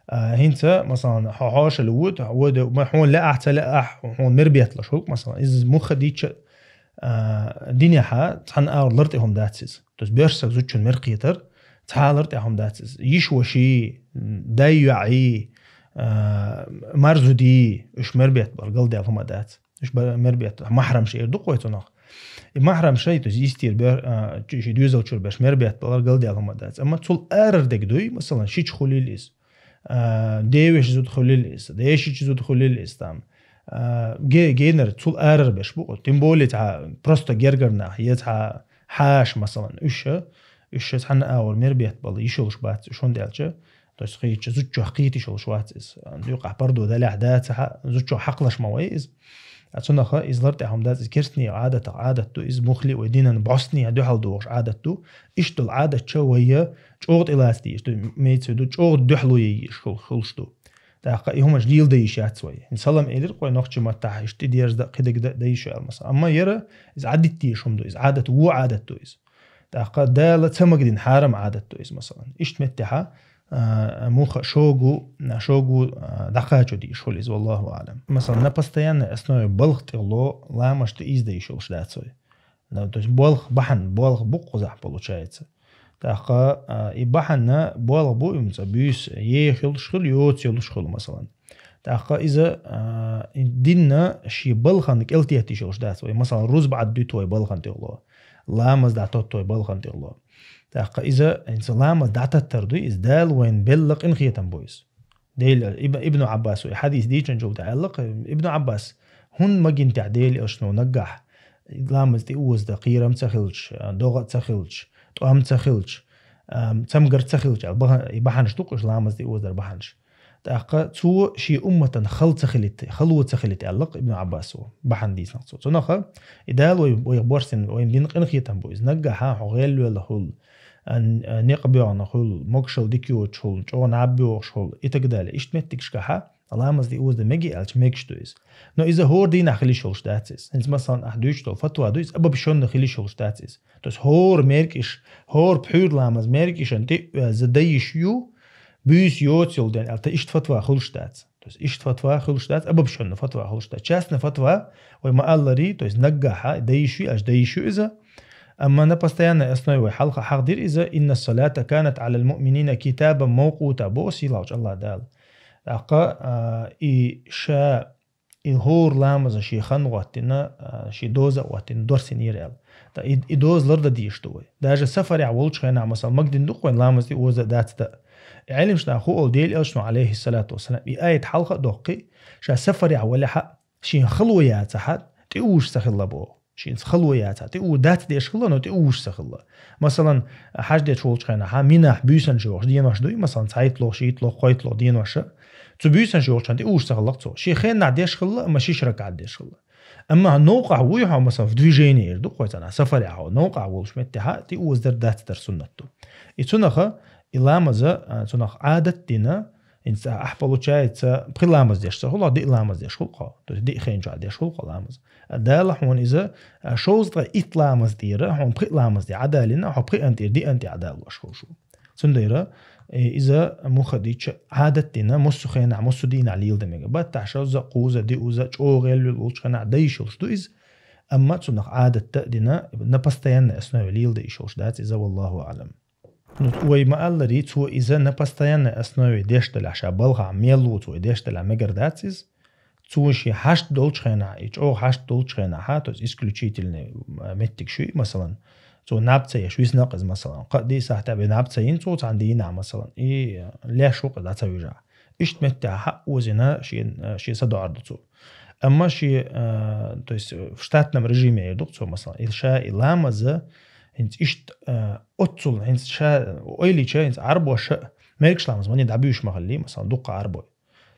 А, хӀинца, масалан, хьо хьошалла вуьту, хьо вода, ма хьуна лаахь, ца лаахь, хьуна мер бетталуш хуьлу-кх, масалан. Иза муха дийча, а, динехьа цхьана агӀор лар тӀе хӀума дац иза. То есть боьрша саг зудчун мер кхетар, цхьа лар тӀе хӀума дац иза. Йиш-веший, дай-йоӀий, а, марзудий, уьш мер беттабар галдаьлла хӀума дац. Уьш ба-, мер беттабар. Махьрамаш эр ду-кх вай цунах. И махьрамаш, то есть йистера бер-, а, чу-, ши доьзал чуьра берш мер беттабалар галдаьлла хӀума дац. Амма цул арара дерг дуй, масалан, шича хуьлийла иза. А, деваша зуда хуьлийла иза, дешича зуда хуьлийла иза там. А, ге-, генара цул арара берш бу-кх. Тем более цхьа просто гергара нах, я цхьа хьаша, масалан, уьш, уьш цхьана агӀор мер беттабала йиш йолуш бац уьш, хӀунда аьлча, то есть кхечу зудчох кхета йиш йолуш вац иза. Юкъахь пардо далахь, дацахьа, зудчох хьакхалаш ма вай иза. А цунаха иза лар тӀе хӀума дац, иза керстанийн Ӏадатах Ӏадат ду, иза муххале а вай динан бӀостанехьа дуьхьал догӀуш Ӏадат ду. Иштта долу Ӏадатча вай я чӀогӀа тӀелаца дезаш ду, имеется в виду, чӀогӀа дуьхьало ян езаш хул-, хуьлуш ду. ТӀаккха и хӀуманаш леладан йиш яц вай. Салам элира-кх вай нохчийн маттахь, иштта тӀедерза дан, кхидерг дан йиш ю аьлла, масалан. Амма яра иза Ӏадитта дезаш хӀума ду, иза Ӏадат, вон Ӏадат ду иза. ТӀаккха Дала ца магадина хьарам Ӏадат ду иза, масалан. Иштта меттехьа, а, муха шогу, шогу, а, дӀакхачо дийш хуьлу иза, валлаху аълам. Масалан, на постоянной основе балха тӀехула ламаш тӀе иза дайш йолуш дац вай. Да, то есть болх бахьана, болх бу кхузахь получается. ТӀаккха, а, и бахьана болх бу, имца буьйса, еха йолуш хуьлу, йоца йолуш хуьлу, масалан. ТӀаккха иза, а, и динна шен балхана кӀелтетташ йолуш дац вай. Масалан, рузба Ӏаддуьту вай балхана тӀехула. Ламаз дӀатотту вай балхана тӀехула. ТӀаккха иза, иза ламаз дӀататтар ду, иза Дала вайна белла къинхетам бу иза. Дела, Иб-, Ибну Ӏаббасо и хьадис дийчанчул тӀаьхьа аьлла-кх, Ибну Ӏаббас, хӀунда магийна техьа Дела элчано наггахь ламаз тӀе оза дан, кхерам ца хилча, догӀа а ца хилча, тӀом ца хилча, ам, цамгар ца хилча, аьлла, баха-, и бахьанаш ду-кх уьш, ламаз тӀе оза дар бахьанаш. ТӀаккха цо шен умматан хала ца хилийта, хало ца хилийта аьлла-кх Ибну Ӏаббасо, бахьана дийцина-кх цо. Цунаха и Дала вай, вайх борсийна, вайна дина къинхетам бу иза. Наггахьа хьо гӀелвелла хуьлу, а, а, некъ боьгӀна хуьлу, могушалла дика йоцуш хуьлу, чӀогӀа наб йогӀуш хуьлу, и так далее. Иштта меттигашкахьа Ламаз де оза да меги аьлча, мегаш ду иза. Но иза хӀора дийнахь хила йиш йолуш дац иза. ХӀинца, масалан, ахь дуьйцуш долу фатва ду иза, обобщённо хила йиш йолуш дац иза. То есть хӀора меркӀиш, хӀора пхьуьйра ламаз меркӀишан тӀе а оьза дайиш ю, буьйса йоцу йолу ден аьлла, иштта фатва хуьлуш дац. То есть иштта фатва хуьлуш дац, обобщённо фатва хуьлуш дац. Частно фатва, вай ма-аллари, то есть наггахьа дайиш ю, аш дайиш ю иза. Амма на постоянной основе вай хьалха хьахдира иза: «Инна салата канат алал муъминина китабан мавкъута», бо сийлахьчу Аллах Дала. ТӀаккха, а, и ша, и хӀора ламаза шен хан гӀоттина, а, шен доза а гӀоттина, дорсинера аьлла. ТӀа и, и доза лардан дийш ду вай. Даже сафарехь волчу хенахь, масалан, магадин ду-кх вайн ламаз тӀе оза дац дан. И Ӏелимаш нах хӀу олу, Дела Элчано, алейхиссалату вассалам, и аят хьалха а доккхий, ша сафарехь валехьа, шен хало яцахьа, тӀе узуш ца хилла боху. Шен хало яцахьа, тӀе у-, дац деш хилла, но тӀе узуш ца хилла. Масалан, хьаж деш волчу хенахьа, Минахь буьйсанаш йохуш денош дуй, масалан, цхьайтталгӀа, шийтталгӀа, кхойтталгӀа деношка. Цу буьйсанаш йохучу хенахь тӀе узуш ца хилла-кх цо. Шен хенахь деш хилла, амма шишша ракаӀат деш хилла. Амма новкъахь вуй хьо, масалан, в движении эр ду-кх вай цхьана, сафарехь хьо, новкъахь волуш меттехьа, тӀе оза дар дац дар суннат ду. И цунаха, и ламаза, а, цунах Ӏадат дина, хӀинца ахь, получается, пхи ламаз деш ца хуьлу, диъ ламаз деш хуьлу-кх хьо. То есть диъ хен чохь деш хуьлу-кх хьо ламаз. А Дала хьуна иза, а, шовзткъе итт ламаз тӀера, хьуна пхи ламаз де Ӏадалина, хьо пхиъан тӀера диъан тӀе Ӏадалош хуьлуш ву. Цундела, э, иза муха дича Ӏадат дина, муссу хенахь, муссу дийнахь леладан мега. Баттахь шозза, кхузза, диъузза, чӀогӀа гӀелвелла волчу хенахь дайш йолуш ду иза, амма цунах Ӏадат а дина, на постоянной основе леладайш йолуш дац иза, валлаху аӀлам. Ну, вай ма-аллари, цо иза на постоянной основе деш далахь, ша балхахь мел ву цо и деш далахь, мегар дац иза. Цо шен хьашт долчу хенахь, и чӀогӀа хьашт долчу хенахьа, то есть исключительный, а, меттиг шуй, масалан, цо наб ца еш, виснакъ иза, масалан, кхаа-диъ сахьтехь бен наб ца йина цо цхьана дийнахь, масалан, и леш ву-кх иза дӀа ца вижахь. Иштта меттехь хьаъ озина шен, шен са доӀар ду цо. Амма шен, а, то есть в штатном режиме эр ду-кх цо, масалан, и ша и ламаза, хӀинца иштта, а, оццул, хӀинца ша ойлича, хӀинца Ӏарбоша, мергаш ламаз ма дӀабуьйш ма хилли, масалан, дуккха Ӏарбой.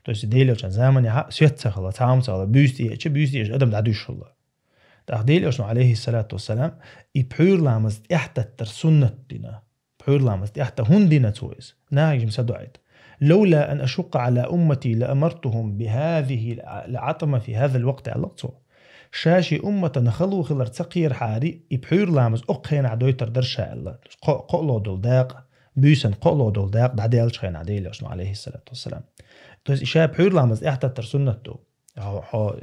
То есть Дела Элчан заманехьа свет ца хилла, цхьа хӀума ца хилла, буьйса тӀеэча, буьйса тӀеэча адам дӀадуьйш хилла. ТӀаккха Дела Элчано, алейхиссалату вассалам, и пхьуьйра ламаз тӀаьхьататтар суннат дина. Пхьуьйра ламаз тӀаьхьатта хӀунда дина цо иза? Нахе-м са доӀийта. «Лавла ан ашукка ала уммати ла амартухум бихазихи лаатама фи хазал вакъти», аьлла-кх цо. Ша шен умматана хало хилар ца кхерахьара, и пхьуьйра ламаз окху хенахь дойтар дара ша аьлла. Кхо-, кхоалгӀа долу дакъа, буьйсанна кхоалгӀа долу дакъа дӀадаьллачу хенахь, Дела Элчано, алейхиссалату вассалам. То есть ша пхьуьйра ламаз тӀаьхьататтар суннат ду. Хьо, хьо,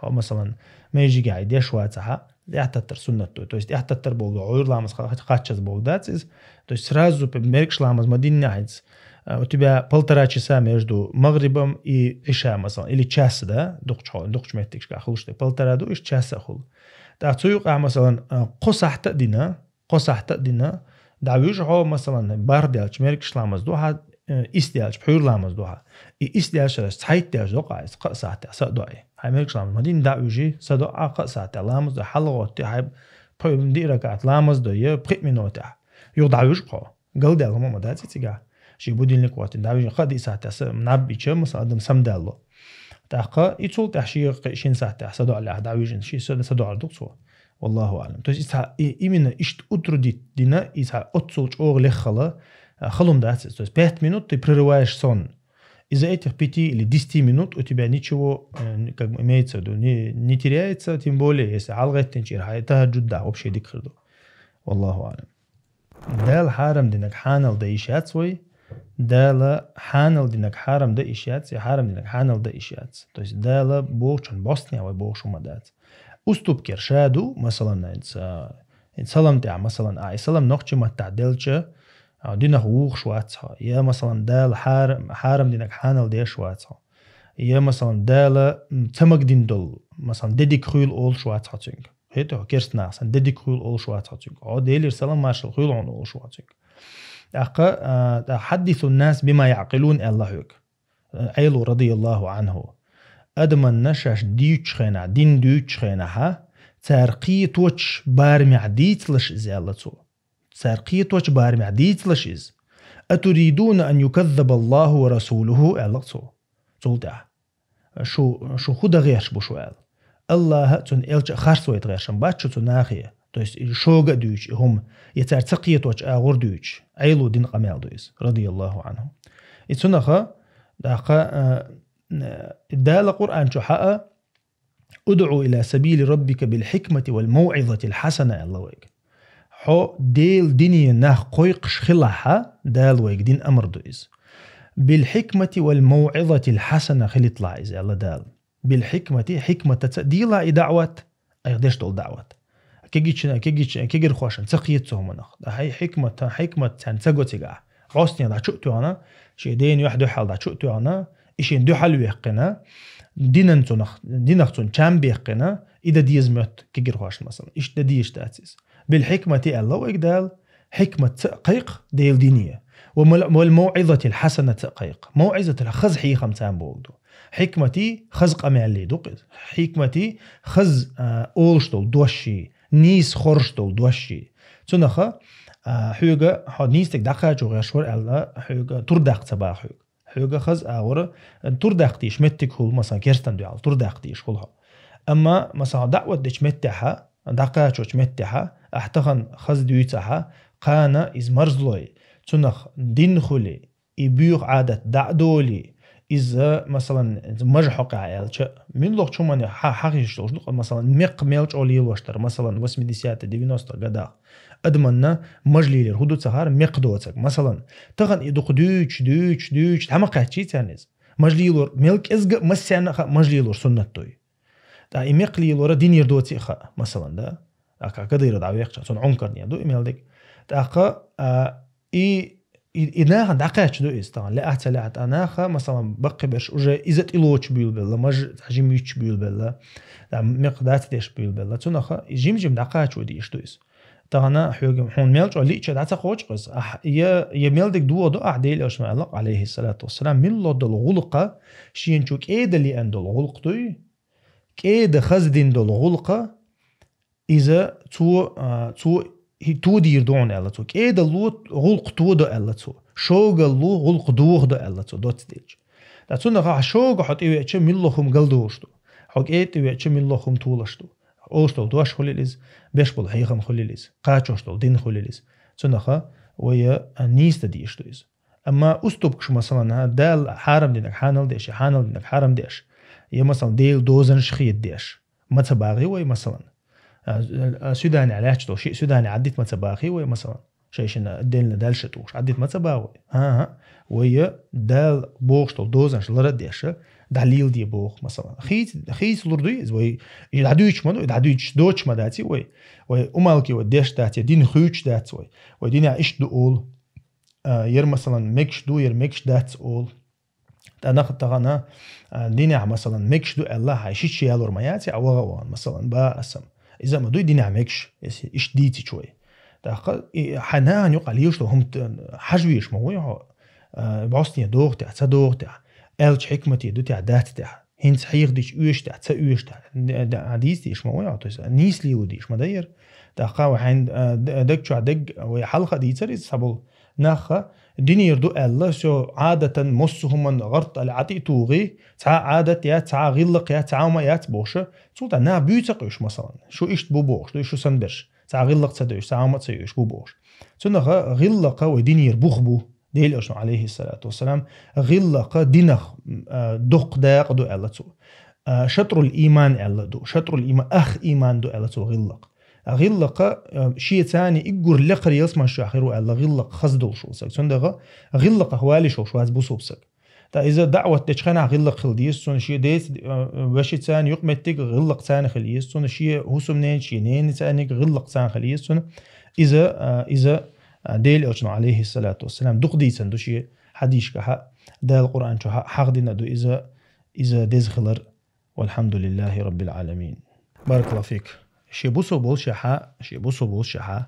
хьо, масалан, межигехь и деш вацахьа, тӀаьхьататтар суннат ду. То есть тӀаьхьататтар бохург, хьуьйра ламаз ха-, кхаччалц бохург дац иза. То есть сразу пе-, мергаш ламаз ма диннехь хӀинца. А, у тебя полтора часа между магрибом и иша, масалан, или час, да, дукхачу хьо-, дукхачу меттигашкахь хуьлуш ду. Полтора ду, иштта час а хуьлу. ТӀаккха цу юкъахь, масалан, а, кхо сахьт а дина, кхо сахьт а дина, дӀавуьжу хьо, масалан, бархӀ даьлча мергаш ламаз ду хьан, э, исс даьлча пхьуьйра ламаз ду хьан. И исс даьлча цхьайтта даьлча докъа иза, кхаа сахьтехь са а доӀий. Хьайн мергаш ламаз ма дина, дӀавуьжий, са доӀа, кхаа сахьтехь ламаз ду, хьалагӀоттий, хьайн пхи-, диъ ракаӀат ламаз дой, пхи минотехь. Юха дӀавуьжу-кх хьо. Галдаьлла хӀума ма дац и цигахь. Шен будильник ваттина дӀавижина, кхаа-диъ сахьтехь са наб бича, масалан, адам самдалло. ТӀаккха и цул тӀаьхьа шен кхи-, шин сахьтехь са доӀа лаьхьа дӀавижина, ши са, са доӀар ду-кх цо. Валлаху аӀлам. То есть и цхьа, и, именно иштта утрудить дина, и цхьа оццул чӀогӀа леххала, а, хала хӀума дац иза. То есть пять минут ты прерываешь сон. Из-за этих пяти или десяти минут у тебя ничего, э, как бы имеется в виду, не, не теряется, тем более, если хьалагӀеттинчу ира хьайн тахӀаджуд дахь, вообще дика хир ду. Валлаху аӀлам. Дала хьарам динарг хьанал дан йиш яц вай. Дала хьанал динарг хьарам дан йиш яц, я хьарам динарг хьанал дан йиш яц. То есть Дала бохучун бӀостанехь вай бохуш хӀума дац. Уступкера ша ду, масалан, хӀинца, хӀинца салам тӀехь, масалан, а, и салам нохчийн маттахь делча, а, динах вухуш вац хьо. Я, масалан, Дала хьар-, хьарам динарг хьанал деш вац хьо. Я, масалан, Дала, м, ца магадина долу, масалан, де дика хуьйла олуш вац хьо цуьнга. Хета хьо керста наха санна, де дика хуьйла олуш вац хьо цуьнга. Хьо Делера салам маршалла хуьйла хьуна олуш вац цуьнга. ТӀаккха, а, тӀаккха «хьаддисун нас бима яӀкъилун» аьлла хьоьга. Ӏелу, радияллаху Ӏанху. Адаманна шаьш дуьйцучу хенахь, дин дуьйцучу хенахьа, цара кхеточу барамехь дийцалаш иза аьлла цо. Цара кхеточу барамехь дийцалаш иза. «Атуридуна ан юказзаба Аллаху ва расулуху», аьлла цо. Цул тӀаьхьа. Шу, шу хӀун дан гӀерташ бу шу аьлла. Аллаха а, цуьнан элча а харц вайта гӀерташ ма бац шу цу нахе. То есть и шога а дуьйцу, и хӀума, я цара ца кхеточу агӀор дуьйцу. Ӏелу дина къамел ду иза, радияллаху Ӏанху. И цунаха, тӀаккха, а, Дала Къуръан чу хьа а: «ادع إلى سبيل ربك بالحكمة والموعظة الحسنة», аьлла вайга. Хьо Делан дине нах кхойкхаш хилахь, Дала вайга дина амар ду иза. «بالحكمة والموعظة الحسنة» хилитлахь иза, аьлла Дала. «بالحكمة», хьикматаца дийла и даӀват, айхьа деш дола даӀват. Кегийча, кегийча, кегирхошна ца кхета цу хӀуманах. Да хьай хьикмат, хьикмат царна ца го цигахь. Гӏостен дӀа чу а тоьгӀна, шен ден юхь дуьхьал дӀа чу а тоьгӀна, и шен дуьхьал вехкхина, динан цунах, динах цунна чам бехкхина, и да деза моьтту кегирхошна, масала. Иштта да дезаш дац иза. «بالحكمة» аьлла вайга Дала, хьикматца а кхайкха Делан дине. «والموعظة الحسنة» ца а кхайкха. Мауъизатал хаза хьехам царна боху ду. Хьикмати хаза къамел ду-кх иза. Хьикмати хаза, а, олуш долу дошший, нийса хоржуш долу дошший. Цунаха, а, хьоьга, хьо нийсаниг дӀакхачо гӀерташ вара аьлла, хьоьга тур даккха ца баха хьоьга. Хьоьга хаза агӀора, тур даккха дезаш меттиг хуьлу, масала, керстан дуьхьал тур даккха дезаш хуьлу хьо. Амма, масала, даӀват дечу меттехьа, дӀакхачочу меттехьа, ахь тахана хаза дуьйцахьа, кхана иза марзлой, цунах дин хуьли, и буьйху Ӏадат дӀа а долий, иза, масалан, мажа хьокъехь аьлча, муьлххачу хӀуманех хьа-, хьахийча долуш ду-кх, масалан, мекх мел чӀогӀа лелош дара, масалан, восьмидесятых, девяностых годах. Адаманна мажа лелор хӀун ду ца хаьара, мекх доцург. Масалан, тахана и дукха дуьйцуш, дуьйцуш, дуьйцуш, дӀа ма кхаьччий царна иза. Мажа лелор, мел кӀезга а массарна а хаьа, мажа лелор суннат дуй. ТӀаккха и мекх лелора динера доций а хаьа, масалан, да? ТӀаккха Кадыров дӀавехча, цунна Ӏункарне ду и мел дерг. ТӀаккха, а, и, и, и нахана дӀакхаьчна ду иза тахана. Лаьа а ца лаьа, тӀаккха наха, масалан, баккхийберш уже иза тӀелоцуш буьйлабелла, мажа жима юьтуш буьйлабелла, тӀаккха мекх дац деш буьйлабелла. Цунаха и жим-жим дӀакхачо дезаш ду иза. Тахана хьоьга, хьуна мел чӀогӀа лиъча дӀа ца кхочу-кх иза. Ахь, я, я мел дерг догӀу ду ахь, Делан Элчано аьлла-кх, алейхиссалату вассалам, милла долу гӀуллакх шена чу кӀеда лиъна долу гӀуллакх дуй, кӀеда хаза дина долу гӀуллакх, иза цо, а, цо хӀи-, тодийр ду хьуна аьлла цо. КӀедало гӀуллакх тодо аьлла цо. Шогалло гӀуллакх дохадо аьлла цо, доцца делча. ТӀаккха цунах ахь шога хьо тӀевеача, милла хӀума галдолуш ду. Хьо кӀеда тӀевеача, милла хӀума толуш ду. Олуш долу дош хуьлийла иза, беш болу хьехам хуьлийла иза, кхачош долу дин хуьлийла иза. Цунаха вай, а, нийса дан дезаш ду иза. Амма уступкаш, масалан, а, Дала хьарам динарг хьанал деш, хьанал динарг хьарам деш, я, масалан, Делан дозанаш хеда деш, ма ца багӀий вай, масалан. А, а, суьданехь лаьтташ долу шиъ суьданехь Ӏаддита ма ца бахий вай, масалан. Шайшина отдельно дальше тухуш Ӏаддита ма ца бахий вай. ХӀан-хӀа. Вай Дала бохуш долу дозанаш лара а деш, дӀалеладе боху, масалан. Хийца, хийца лур дуй иза вай, и дӀадуьйцуш ма ду, и дӀадуьйцуш доцуш ма дац вай. Вай умалки вай деш дац, я дин хуьйцуш дац вай. Вай динехь иштта ду олу. А, яра, масалан, мегаш ду, яра мегаш дац олу. ТӀаккха нах тахана, а, динехь, масалан, мегаш ду аьлла, хьайн шича ялор ма яц, а ваха а вахана, масалан, ба аса. Иза ма дуй динехь мегаш, если иштта дийцича вай. ТӀаккха и хьайн нахана юкъахь лелаш долу хӀума т-, хьажа везаш ма вуй хьо, а, бӀостане догӀу техьа, ца догӀу техьа, аьллачу хьикмате ду техьа, дац техьа, хӀинца хьехадича оьшу техьа, ца оьшу техьа, д-, д-, дийца дезаш ма вуй хьо, то есть нийса лело дезаш ма ду яра. ТӀаккха вай хьайн, а, д-, даг чохь дерг вай хьалха а дийцара иза цхьаболу наха, динера ду аьлла, всё, Ӏадатан массо а хӀуманна гӀарт аьлла Ӏа тӀе а тухий, цхьа а Ӏадат яц, цхьа а гӀиллакх яц, цхьа а хӀума яц бохуша, цул тӀаьхьа наха буьйца а къуьйсуш, масалан, шу иштта бу бохуш, ду шу санна берш, цхьа а гӀиллакх ца девш, цхьа а хӀума а ца йовш бу бохуш. Цунаха гӀиллакха вай динера бух бу, Делан Элчано, алейхиссалату вассалам, гӀиллакха динах, а, доккха дакъа ду аьлла цо. А, шатрул иман аьлла ду, шатрул иман, ах иман ду аьлла цо гӀиллакх. А гӀиллакха, а, шен царна иггур лекхара ялсаманаш чохь хир ву аьлла, гӀиллакх хаза долуш ву саг. ЦундагӀа гӀиллакхах валийш волуш вац бусулба саг. ТӀа иза даӀват дечу хенахь гӀиллакх хила деза, цунна шен деца, а, вешица царна юкъаметтиг гӀиллакх царна хила еза, цунна шен хӀусамнена, шен нена царниг гӀиллакх царна хила еза, цунна иза, а, иза, а, Делан Элчано, алейхиссалату вассалам, дукха дийцина ду шен хьадисашкахьа, Дала Къуръан чу хьа-, хьахдина ду иза, иза деза хилар. Валхьамдулиллахи Раббил Ӏаламин. Баракаллаху фик. Шен бусулба волушехьа, шен бусулба волушехьа,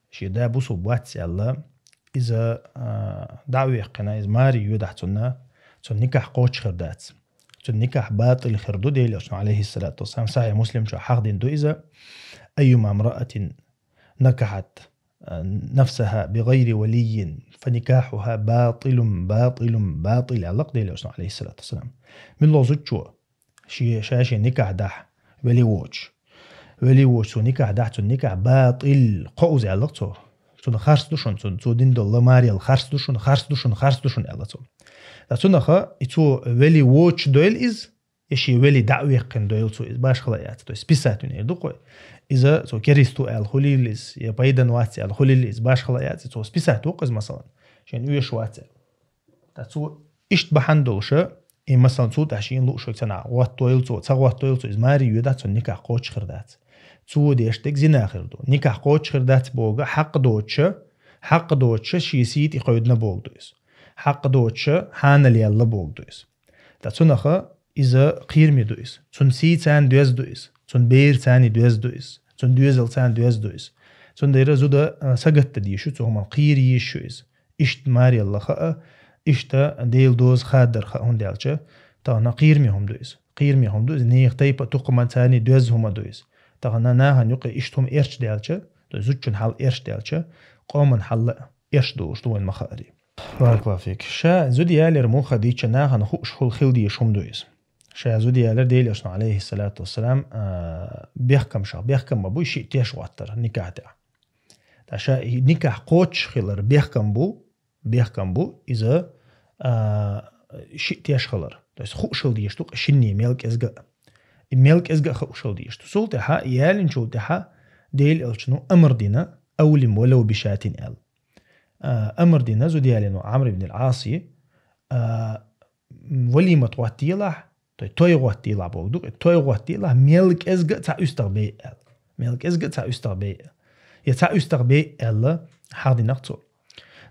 шен да бусулба вац аьлла, иза, а, дӀа а вехкхина, иза маре йоьдахь цунна, цунна никахь кхочуш хир дац. Цунна никахь батӀил хир ду, Делан Элчано, алейхиссалату вассалам, Сахьихь Муслим чу хьахдина ду иза: «Айюма мраатин накахьат нафсаха бигайри валийин, фа никахьуха батилун, батилун, батил», аьлла-кх Делан Элчано, алейхиссалату вассалам. Милла зудчо шен, ша шен никахь дахь, вели воцуш. Вели воцуш цо никахь дахь, цуьнан никахь батил, кхоуза аьлла-кх цо. Цунна харц ду шуна, цо, цо дина долу ламарел харц ду шуна, харц ду шуна, харц ду шуна аьлла цо. Ткъа цунах и цо вели воцуш дойла иза, я шен вели дӀа а веккхина дойла цо иза, башхала яц. То есть списать вина эр ду-кх вай. Иза цо керист ву аьлла хуьлийла иза, я пайдан вац аьлла хуьлийла иза, башхала яц, и цо списать ву-кх иза, масалан, шен оьшуш вац аьлла. Ткъа цо иштта бахьана долуша, и, масалан, цул тӀаьхьа шена лууш вайга цхьанхьа гӀоттойла цо, ца гӀоттойла цо, иза маре йоьдац, цунна никахь кхочуш хир дац. Цо деш дерг зина хир ду. Никахь кхочуш хир дац боху хьакъ доцуша, хьакъ доцуша шен сий тӀе кхевдина боху ду иза. Хьакъ доцуша хьанал яьлла боху ду иза. Ткъа цунах иза кхераме ду иза. Цунна сийца а доьзна ду иза. Цунна бераца а доьзна ду иза. Цунна доьзалца а доьзна ду иза. Цундела зуда, а, сагатдан дезаш ю цу хӀуманна, кхера езаш ю иза. Иштта марел лаха а, иштта Делан доза хадар хаа, хӀунда аьлча тахана кхераме хӀума ду иза. Кхераме хӀума ду иза, нехан тайпа а, тукхамаца а доьзна хӀума ду иза. Тахана нахана юкъе иштта хӀума эрча даьлча, то есть зудчун хьал эрча даьлча, къоман хьал а эрча долуш ду вайна ма-хаъара. Баракаллаху фик. Ша зуда ялар муха дийцча нахана хууш хул хила дезаш хӀума ду иза. Ша зуда ялар Делан Элчано, алейхиссалату вассалам, а, бехкамашах бехкам ма буй шиъ теш гӀоттар никахь тӀехь. Ткъа ша и никахь кхочуш хилар бехкам бу, бехкам бу иза, а, шиъ теш хилар. То есть хууш хила дезаш ду-кх шинне мел кӀезга а. И мел кӀезга а хууш хила дезаш ду. Цул тӀаьхьа, ялинчул тӀаьхьа Делан Элчано амар дина, «Авлим валав бишатин» аьлла. А, амар дина зуда ялийна Ӏамр ибн ал-Ӏасе, а, валимат гӀоттаделахь, то есть той гӀоттаделахь боху ду-кх, той гӀоттаделахь, мел кӀезга а цхьа уьстагӀ бе аьлла. Мел кӀезга а цхьа уьстагӀ бе аьлла. Я цхьа уьстагӀ бе аьлла, хьахдина-кх цо.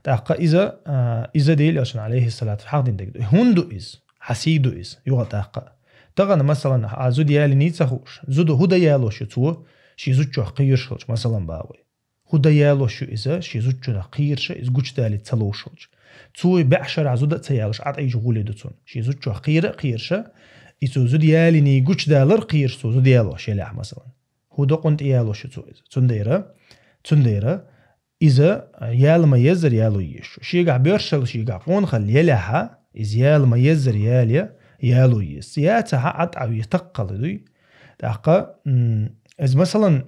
ТӀаккха иза, а, иза Делан Элчано, алейхиссалату, хьахдина дерг ду. ХӀунда ду иза? Хьан сий ду иза, юха тӀаккха. Тахана, масалан, хьан зуда ялийний ца хууш, зуда хӀун дан ялош ю цо, шен зудчух кхераш хилча, масалан, боху вай. ХӀун дан ялош ю иза, шен зудчунах кхераш, иза гучадалийта ца ловш хилча. Цо и бӀешарахь зуда а ца ялош, Ӏад Ӏийжа гӀоле ду цунна. Шен зудчух кхера а кхераш, и цо зуда ялийний гучадалар а кхераш, цо зуда ялош елахь, масалан. ХӀун докъун тӀе ялош ю цо иза? Цундела, цундела иза яла ма-еззара яло езаш ю. Шегахь боьршалла, шегахь къонахалла елахь, иза яла ма-еззара яле, яло еза. Яцахь, Ӏад Ӏа ве таккхал дуй. ТӀаккха, м, иза, масалан,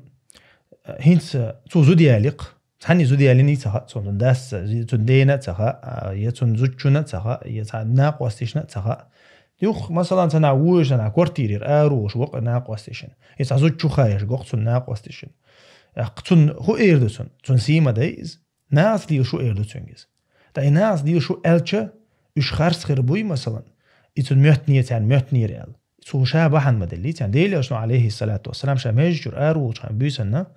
хӀинца цо зуда яли-кх, цхьанне зуда ялийний ца хаьа цунна, цуьнан дас, цуьнан дена а ца хаьа, а, я цуьнан зудчунна а ца хаьа, я цхьа накъосташна а ца хаьа. Юха, масалан, цхьанхьа вожа, цхьанхьа квартирера араволуш ва-кх накъосташна. Я цхьа зудчо хаеш го-кх цунна накъосташна. ТӀаккха цунна хӀун эр ду цунна? Цунна сий ма дай иза. Нахаца лелаш ву эр ду цуьнга иза. Ткъа и нахаца лелаш ву аьлча, уьш харц хир буй, масалан, и цуьнан моьттане, царна моьттанера аьлла. Цо ша бахьана ма деллий царна. Делан Элчано, алейхиссалату вассалам, ша маьждиг чуьра араволучу хенахь буьйсанна,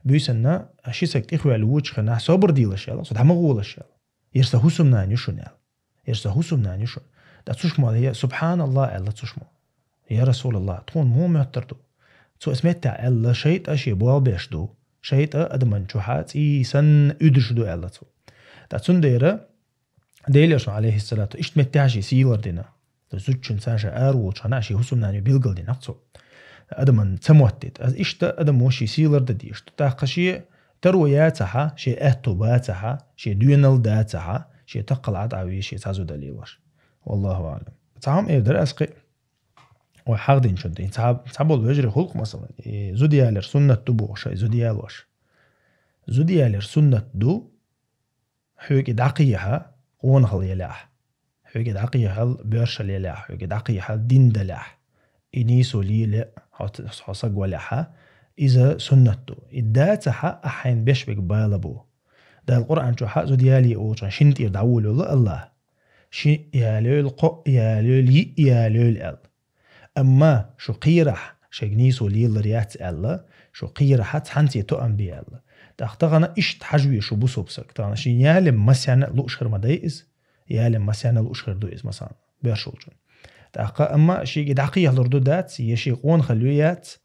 буьйсанна ши саг тӀехваьлла вочу хенахь, собар делаш аьлла, со дӀа ма гӀолаш аьлла. Яра сан хӀусамнана ю шуна аьлла. Яра сан хӀусамнана ю шуна. ТӀаккха цу шиммо, я, субханаллах, аьлла цу шиммо. Я Расулаллах, тхуна муха моьттур ду? Цо аса меттехь аьлла, шайтӀа шен болх беш ду. ШайтӀа адаман чохь цӀий санна уьдуш ду, аьлла цо. ТӀаккха цундела Делан Элчано, алейхиссалату, иштта меттехь шен сий лардина. Зудчуьнца ша араволучу хенахь шен хӀусамнана ю билгалдина-кх цо. Адаман ца моттийта. Аз иштта адамо шен сий лардан дезаш ду. ТӀаккха шен таро яцахь, шен аьтто бацахь, шен доьналла дацахь, шен таккхал Ӏад Ӏа ве, шен цхьа зуда лелош. Валлаху аълам. Цхьа хӀума эр дара ас кхин. Вай хьахдинчунна тӀе. Цхьа, цхьаболу вежарий хуьлу-кх, масалан, и зуда ялар суннат ду бохуш, и зуда ялош. Зуда ялар суннат ду, хьоьга дӀакхехьа, къонахалла елахь. Хьоьга дӀакхехьа, боьршалла елахь, хьоьга дӀакхехьа, дин далахь. И нийсо лело, хьо, хьо саг валахь, иза суннат ду. И дацахь, ахь хьайна беш берг бала бу. Дала Къуръан чохь зуда ялае олучу хенахь шина тӀера дӀаволавелла Аллах. Ши ялайойла, кхоъ ялайойла, йиъ ялайойла аьлла. Амма шу кхерахь, шайга нийсо лелар яц аьлла, шу кхерахь цхьаьнцце тоам бе аьлла. ТӀаккха тахана иштта хьажа веза шу бусалба саг. Тахана шен ялем массарна а лууш хир ма дай иза. Ялем массарна а лууш хир ду иза, масалан, боьршаллачун. ТӀаккха амма шега дӀакхехьалур ду дац, я шен къонахалла ю яц,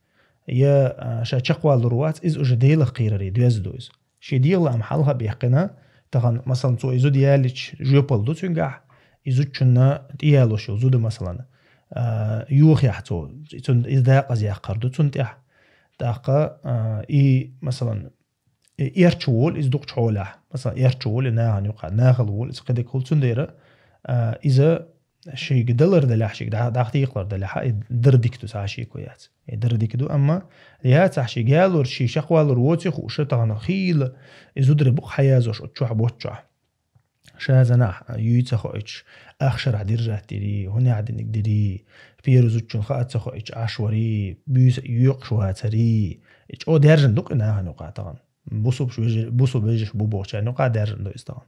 я, а, ша чекхвалур вац, иза уже Делах кхераре доьзна ду иза. Шен дегӀан лаам хьалха а баьккхина, тахана, масалан, цо и зуда ялийча жоьпалла ду цуьнгахь, и зудчунна тӀеялош йолу зуда, масалан, а, йохаяхь цо, цунна иза декъаза яккхар ду цунна тӀехь. ТӀаккха, а, и, масалан, и эрча волу иза дукхачу хьолехь, масалан, эрча волу и нахана юкъахь, нахала волу иза кхидерг хуьлу, цундела, а, иза шайга далар далахь, шайга дӀа-, дӀахтийкхалар далахь, и дара дика ду, цхьа а шеко яц. И дара дика ду, амма яцахь шега ялор, шен чекхвалор воций хууш, тахана хийла и зударий бу-кх хьаязош оцу чохь боцчохь. Ша занахь юй ца хоуьйтуш, ахшарахь держать дирий, хӀунехь диниг дирий, пхи зудчун хаа ца хоуьйтуш, Ӏаш варий, буьйса йоькхуш вацарий. И чӀогӀа даьржина ду-кх и нахана юкъа тахана. Бусулб вежарий, бусулб вежарий бу бохучарна юкъа даьржина ду иза тахана.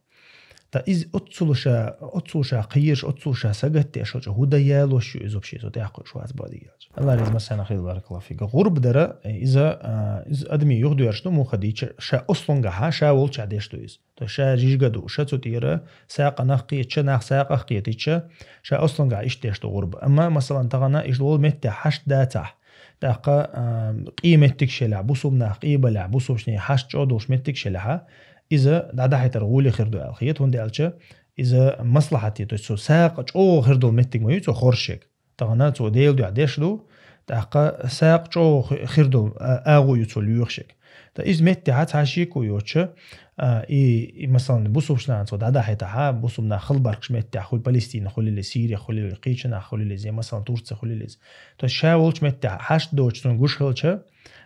Ткъа иза оццул ша, оццул ша кхераш, оццул ша сагатдеш хилча, хӀун дан ялош ю иза вообще, со тӀаккха хууш вац бадигалча. Алла реза массарна хилла, баракаллаху фик. ГӀурба дар, иза, а, иза адамий юхадоьрзуш ду, муха дийцича, ша ослунгахьа, ша волчохь деш ду иза. То есть ша жижиг а дууш, ша цу тӀера сакъанах кхеташ, нах сакъах кхетийча, ша ослунгахь иштта деш ду гӀурба. Амма, масалан, тахана иштта волу меттехь хьашт дацахь, тӀаккха, а, къен меттигаш елахь, бусулба нах къен балахь, бусулбчийн хьашт чӀогӀа долуш меттигаш елахьа, иза дӀадахьийтар гӀоле хир ду аьлла хета, хӀунда аьлча иза маслахьате, то есть цу сакъа чӀогӀа хир долу меттиг ма ю цу хоршег. Тахана цо Делан дуьхьа деш ду, тӀаккха сакъа чӀогӀа хи-, хир долу, а, агӀо ю цо лоьхушег. Ткъа иза меттехьа цхьа шеко йоцуш, а, и, и, масалан, бусулбчу нахана цо дӀадахьийтахьа, бусулба нах хилла баркаш меттехь хуьлу, Палестина хуьлийла, Сири хуьлийла, кхечу нах хуьлийла иза, я, масалан, Турци хуьлийла иза. То есть ша волчу меттехь хьашт доцуш цунна гуш хилча,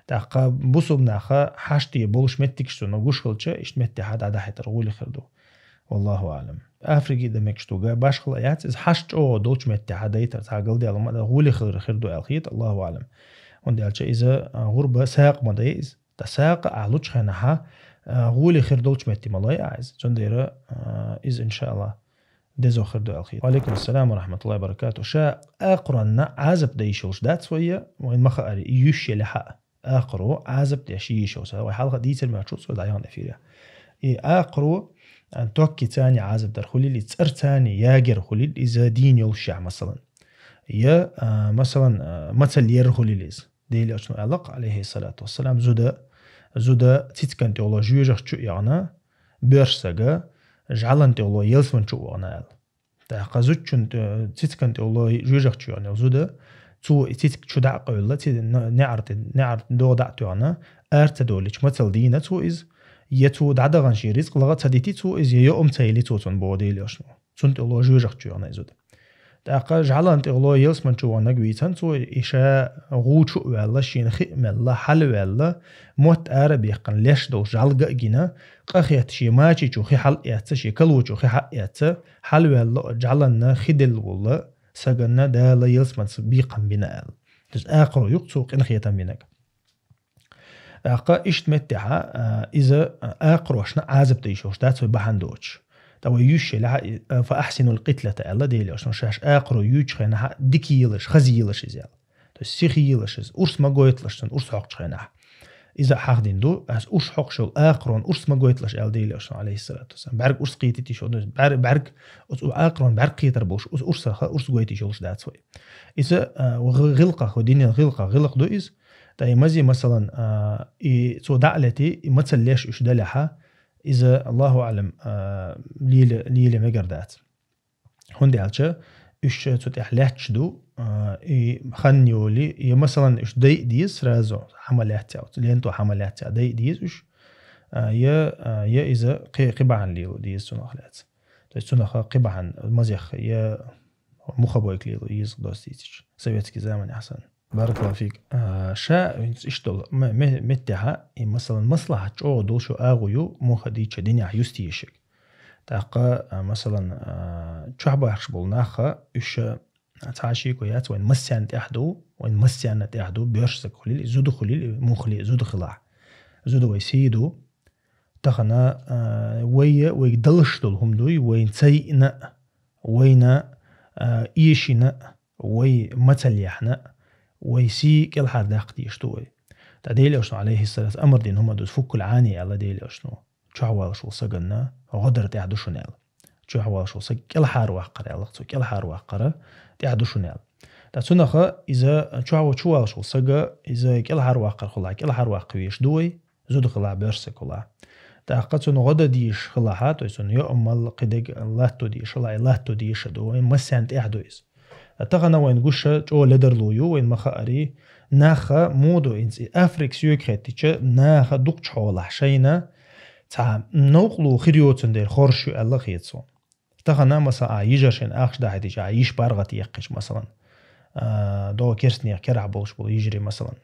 тӀаккха бусулба наха хьаште болуш меттигаш цунна гуш хилча, иштта меттехьа дӀадахьийтар гӀоле хир ду. Валлаху аълам. Африки дан мегаш ду, га башхала яц, иза хьашт чӀогӀа долчу меттехьа дайтар, цхьа галдаьлла ма дан, гӀоле хир, хир ду аьлла хета, Аллаху аълам. ХӀунда аьлча иза, а, гӀурба сакъа ма дай иза. Ткъа сакъа ахь лучу хенахьа, а, гӀоле хир долчу метте ма лой а иза. Цундела, а, иза, иншааллах, дезо хир ду аьлла хета. Ва алейкум ассалам ва рахматуллахи ва баракату. Ша акхаронна Ӏазап дан йиш йолуш дац вай, вайн ма хаари, и юьйш елахьа а. Акхаро Ӏазап деш йиш йолуш, вай хьалха дийцар моьтту цо дӀаяхана эфирехь. И акхаро, а, токкхий царний Ӏазап дар хуьлийла, цӀарцарний ягар хуьлийла, иза дийна йолушехь, масалан. Я, а, масалан, а, мацалла ер хуьлийла иза. Делан Элчано аьлла-кх, алейхиссалату вассалам, зуда, зуда цицкан тӀехула жоьжахати чу а яхана, боьрша сага, жӀалан тӀехула ялсамани чу а вахана аьлла. ТӀаккха зудчун тӀе-, цицкан тӀехула жоьжахати чу яхана йолу зуда, цо и цицка чу дӀа а къевлла, ци-, на-, неӀарта, неӀарта догӀа дӀа а тоьхна, ара ца долийча, мацалла дийна цо иза, я цо дӀадахана шен рицкъ лаха ца дити цо иза, я йоӀам ца йили цо цунна, боху Делан Элчано. Цунна тӀехула жоьжахати чу яхана и зуда. ТӀаккха жӀалан тӀехула ялсамани чу ваханарг вийцина цо, и ша гӀу чу а ваьлла, шена хи а мелла, хьалаваьлла, мотт ара а баьккхина, леш долуш жӀаьла а гина, къахетта шен мачи чу хи хьалаэцна, шен кало чу хи хьалаэцна, хьалаваьлла, жӀаланна хи делла волу саганна Дала ялсаманица бекхам бина аьлла. Иза акхаро ю-кх цо къинхетам бинарг. ТӀаккха иштта меттехьа, а, иза, а, акхарошна Ӏазап дан йиш йолуш дац вай бахьана доцуш. Ткъа вай юьйш елахьа, и, а, «Фа ахьсинул къитлата», аьлла Делан Элчано, шаьш акхаро юьйчу хенахьа дика елаш, хаза елаш иза аьлла. То есть сиха елаш иза, урс ма гойталаш цунна, урс хьокхучу хенахь. Иза а хьахдина ду, ас урс хьокхуш йолу акхарон урс ма гойталаш аьлла Делан Элчано, алейхиссалату вассалам. БӀаьрг урс кхетийта йиш йолу, бӀаьр-, бӀаьрг, оцу акхарон бӀаьрг кхетар болуш, оцу урсаха урс гойтийта йиш йолуш дац вай. Иза, а, гӀ-, гӀиллакхах, динан гӀиллакхах гӀиллакх ду иза. Ткъа и мазе, масалан, а, и цо дӀа а лети, и мацалла леш уьш далехьа, иза, Аллаху аълам, а, лела, лела мегар дац. ХӀунда аьлча уьш цу тӀехь лаьтташ ду, а, и хан йолий, я, масалан, уьш дайа деза сразу, хьа ма лаьццехь, оцу лента хьа ма лаьццехь дайа деза уьш, а, я, а, я иза кхи-, кхин бахьана лело деза цунах лаьцна. То есть цунах кхин бахьана мазех я мухабойка лело деза, доцца дийцича, советский заманехь санна. Баракаллаху фик. А, ша, винца иштта долу ме-, ме-, меттехьа, и, масалан, маслахьат чӀогӀа долуш йолу агӀо ю, муха дийцича, динехь юстийшиг. ТӀаккха, а, масалан, а, чохь бахаш болу нахха, уьш, а, цхьа шеко яц, вайн массарна тӀехь ду, вайн массарна тӀехь ду, боьрша саг хуьлийла, зуда хуьлийла, муха ле-, зуда хилахь. Зуда вай сий ду. Тахана, а, вай, вайга далуш долу хӀума дуй, вайна ца йиъна а, вайна, а, эшийна а, вай мацалла яьхна а, вай сий кӀелхьардаккха дезаш ду вай. Ткъа Делан Элчано, алейхиссалату, амар дина хӀума ду, «Фуккул Ӏани», аьлла Делан Элчано. Чохь волуш волу саганна гӀо дар тӀехь ду шуна аьлла. Чохь волуш волу саг кӀелхьарваккхар аьлла, цо кӀелхьарваккхар тӀехь ду шуна аьлла. Ткъа цунаха иза чохь во-, чу волуш волу сага, иза кӀелхьарваккхар хуьлахь, кӀелхьарваккха везаш ду вай, зуда хилахь, боьрша саг хилахь. ТӀаккха цунна гӀо дан дезаш хилахьа, то есть цунна йоӀ-м малла, кхидерг латто дезаш хилахь, и латто дезаш а ду, вайн массарна тӀехь ду иза. Ткъа тахана вайн гуш чӀогӀа ледарло ю, вайн ма хаари, наха муха ду хӀинца и Африка соьга хеттича, наха дукхачу хьолахь шайна цхьа новкъарло хир йоцун дела хоржуш ю аьлла хета суна. Тахана, масала, а, йижар шайна ахча дахьийтича, а, йиш паргӀат яьккхича, масалан, а, догӀу керстанех керахь болуш болу йижаре, масалан.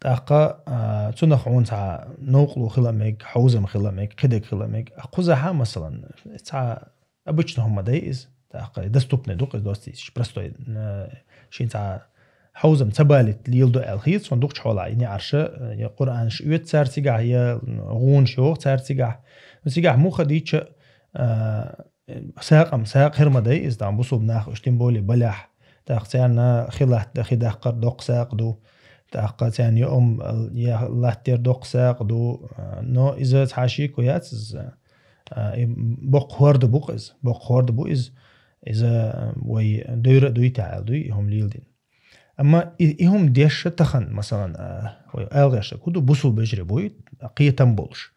ТӀаккха, а, цунах хьуна цхьа новкъарло хила мег, хьовзам хила мег, кхидерг хила мег. А кхузахьа, масалан, цхьа обычно хӀума дай из. ТӀаккха доступный ду-кх из доста, простой, а, шин цхьа хьовзам ца балийта леладу аьлла хета сона дукхача хьолахь. И неӀарш, а, я Къуръанаш оьцу цара цигахь, я гӀунаш йоху цара цигахь. Ну, цигахь муха дийча, а, сакъам, сакъа хӀара ма дай иза, тахана бусулба нах уьш тем более балехь. ТӀаккха царна хи латта, хи даккхар доккха сакъа ду. ТӀаккха царна йоӀам, я латтар доккха сакъа ду. Но иза цхьа шеко яц иза. А, и боккха хӀорда бу-кх иза. Боккха хӀорда бу иза. Иза вай девра а дуй, тӀехьа аьлла дуй, и хӀума леладина. Амма и, и хӀума деш тахана, масалан, а, вай алгӀерш хӀу ду, бусулба вежарий буй, кхетам болуш,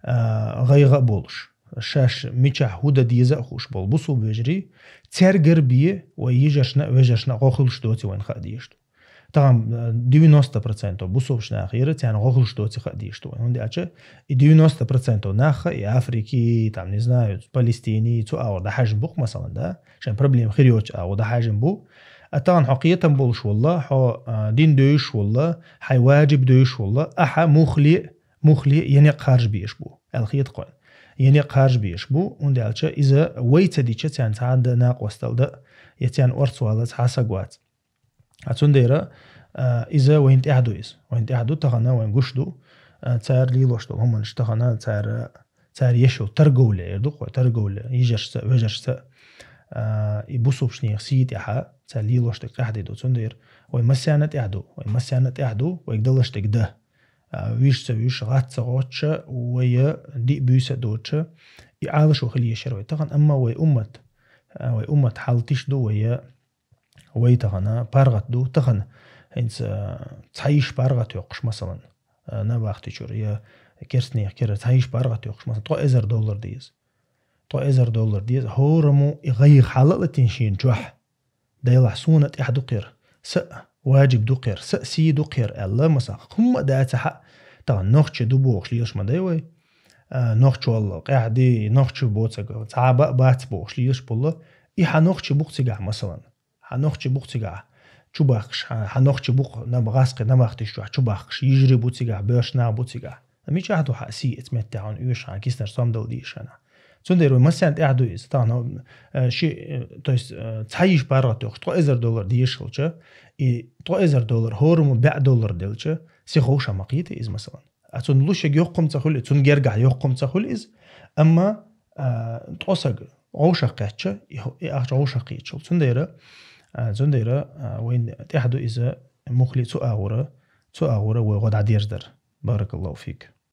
а, гӀайгӀа а болуш, шаьш мичахь хӀу дан деза а хууш болу бусулба вежарий, цаьргара бен вай йижаршна а, вежаршна а гӀо хуьлуш доций вайна хаа дезаш ду. Тахана, а, девяносто процентов бусулбачу нахера царна гӀо хуьлуш доций хаа дезаш ду вайна. ХӀунда аьлча и девяносто процентов нахха и Африки, там, не знаю, Палестини, цу агӀор дӀахьаьжна бу-кх, масалан, да? Шайн проблема хир йоцу агӀор дӀахьаьжна бу. А тахана хьо кхетам болуш волла, хьо, а, дин девзаш волла, хьайн ваджиб девзаш волла, ахьа муххале, муххале я некъ харжа безаш бу, аьлла хета-кх вайна. Я некъ харжа безаш бу, хӀунда аьлча иза вай ца дича царна цхьа а дан накъосталла дан, я царна орцвала цхьа а саг вац. А цундела, а, иза вайна тӀехь ду иза. Вайна тӀехь ду, тахана вайна гуш ду, а, цара лелош долу хӀуманаш тахана цара, цара еш йолу торговля, эр ду-кх вай, торговля, йижаршца а, вежаршца а, а, и бусулбачу нехан сий тӀехьа цара лелош дерг къаьхьа де ду. Цундела вай массарна а тӀехь ду, вай массарна а тӀехь ду, вайга далаш дерг дан. А, вуьш ца вуьш, гӀатта ца гӀоттуш, вай диъ буьйса а доцуш, и Ӏалашо хила езаш яра вай тахана, амма вай уммат, а, вай уммат хьал тиша ду вай, вай тахана паргӀат ду, тахана хӀинца, а, цхьа йиша паргӀат йоккхуш, масалан, а, набахти чуьра, я керстанех кира цхьа йиша паргӀат йоккхуш, масалан, ткъа эзар доллар деза. Ткъа эзар доллар деза, хӀораммо и гӀайгӀа хьала а латийна шена чохь. Делахь суна тӀехь ду кхера, са а ваджиб ду кхера, са а сий ду кхера аьлла, масалан, хӀумма а дацахь а, тахана нохчий ду бохуш лелаш ма дай вай. А, нохчолла къаьхьа де, нохчий боцург цхьа а ба а бац бохуш лелаш болла. И хьан нохчий бу-кх цигахь, масалан. Хьан нохчий бу-кх цигахь чу бахкаш, хьан, хьан нохчий бу-кх наб-, гӀаскхи набахтиш чохь чу бахкаш, йижарий бу цигахь, боьрша нах бу цигахь. Мичахь ду хьан сий эца меттехь хьуна оьшуш, хьан киснара сом дала дезаш хьуна? Цундела вай массарна тӀехь ду иза. Тахана, э, ши, э, то есть, э, цхьа йиша паргӀат йоккхуш, ткъа эзар доллар дезаш хилча, и ткъа эзар доллар хӀораммо бӀе доллар делча, сиховша ма кхета иза, масалан. А цунна луш йоккхум ца хуьлу, цунна гергахь йоккхум ца хуьлу иза, амма, а, ткъа саг гӀовшах кхетча, и хӀу-, и ахча гӀовшах кхеташ хуьлу. Цундела, а, цундела, а, вайна тӀехь ду иза муххале цу агӀора, цу агӀора вай гӀо дӀадерзадар. Баракаллаху фик.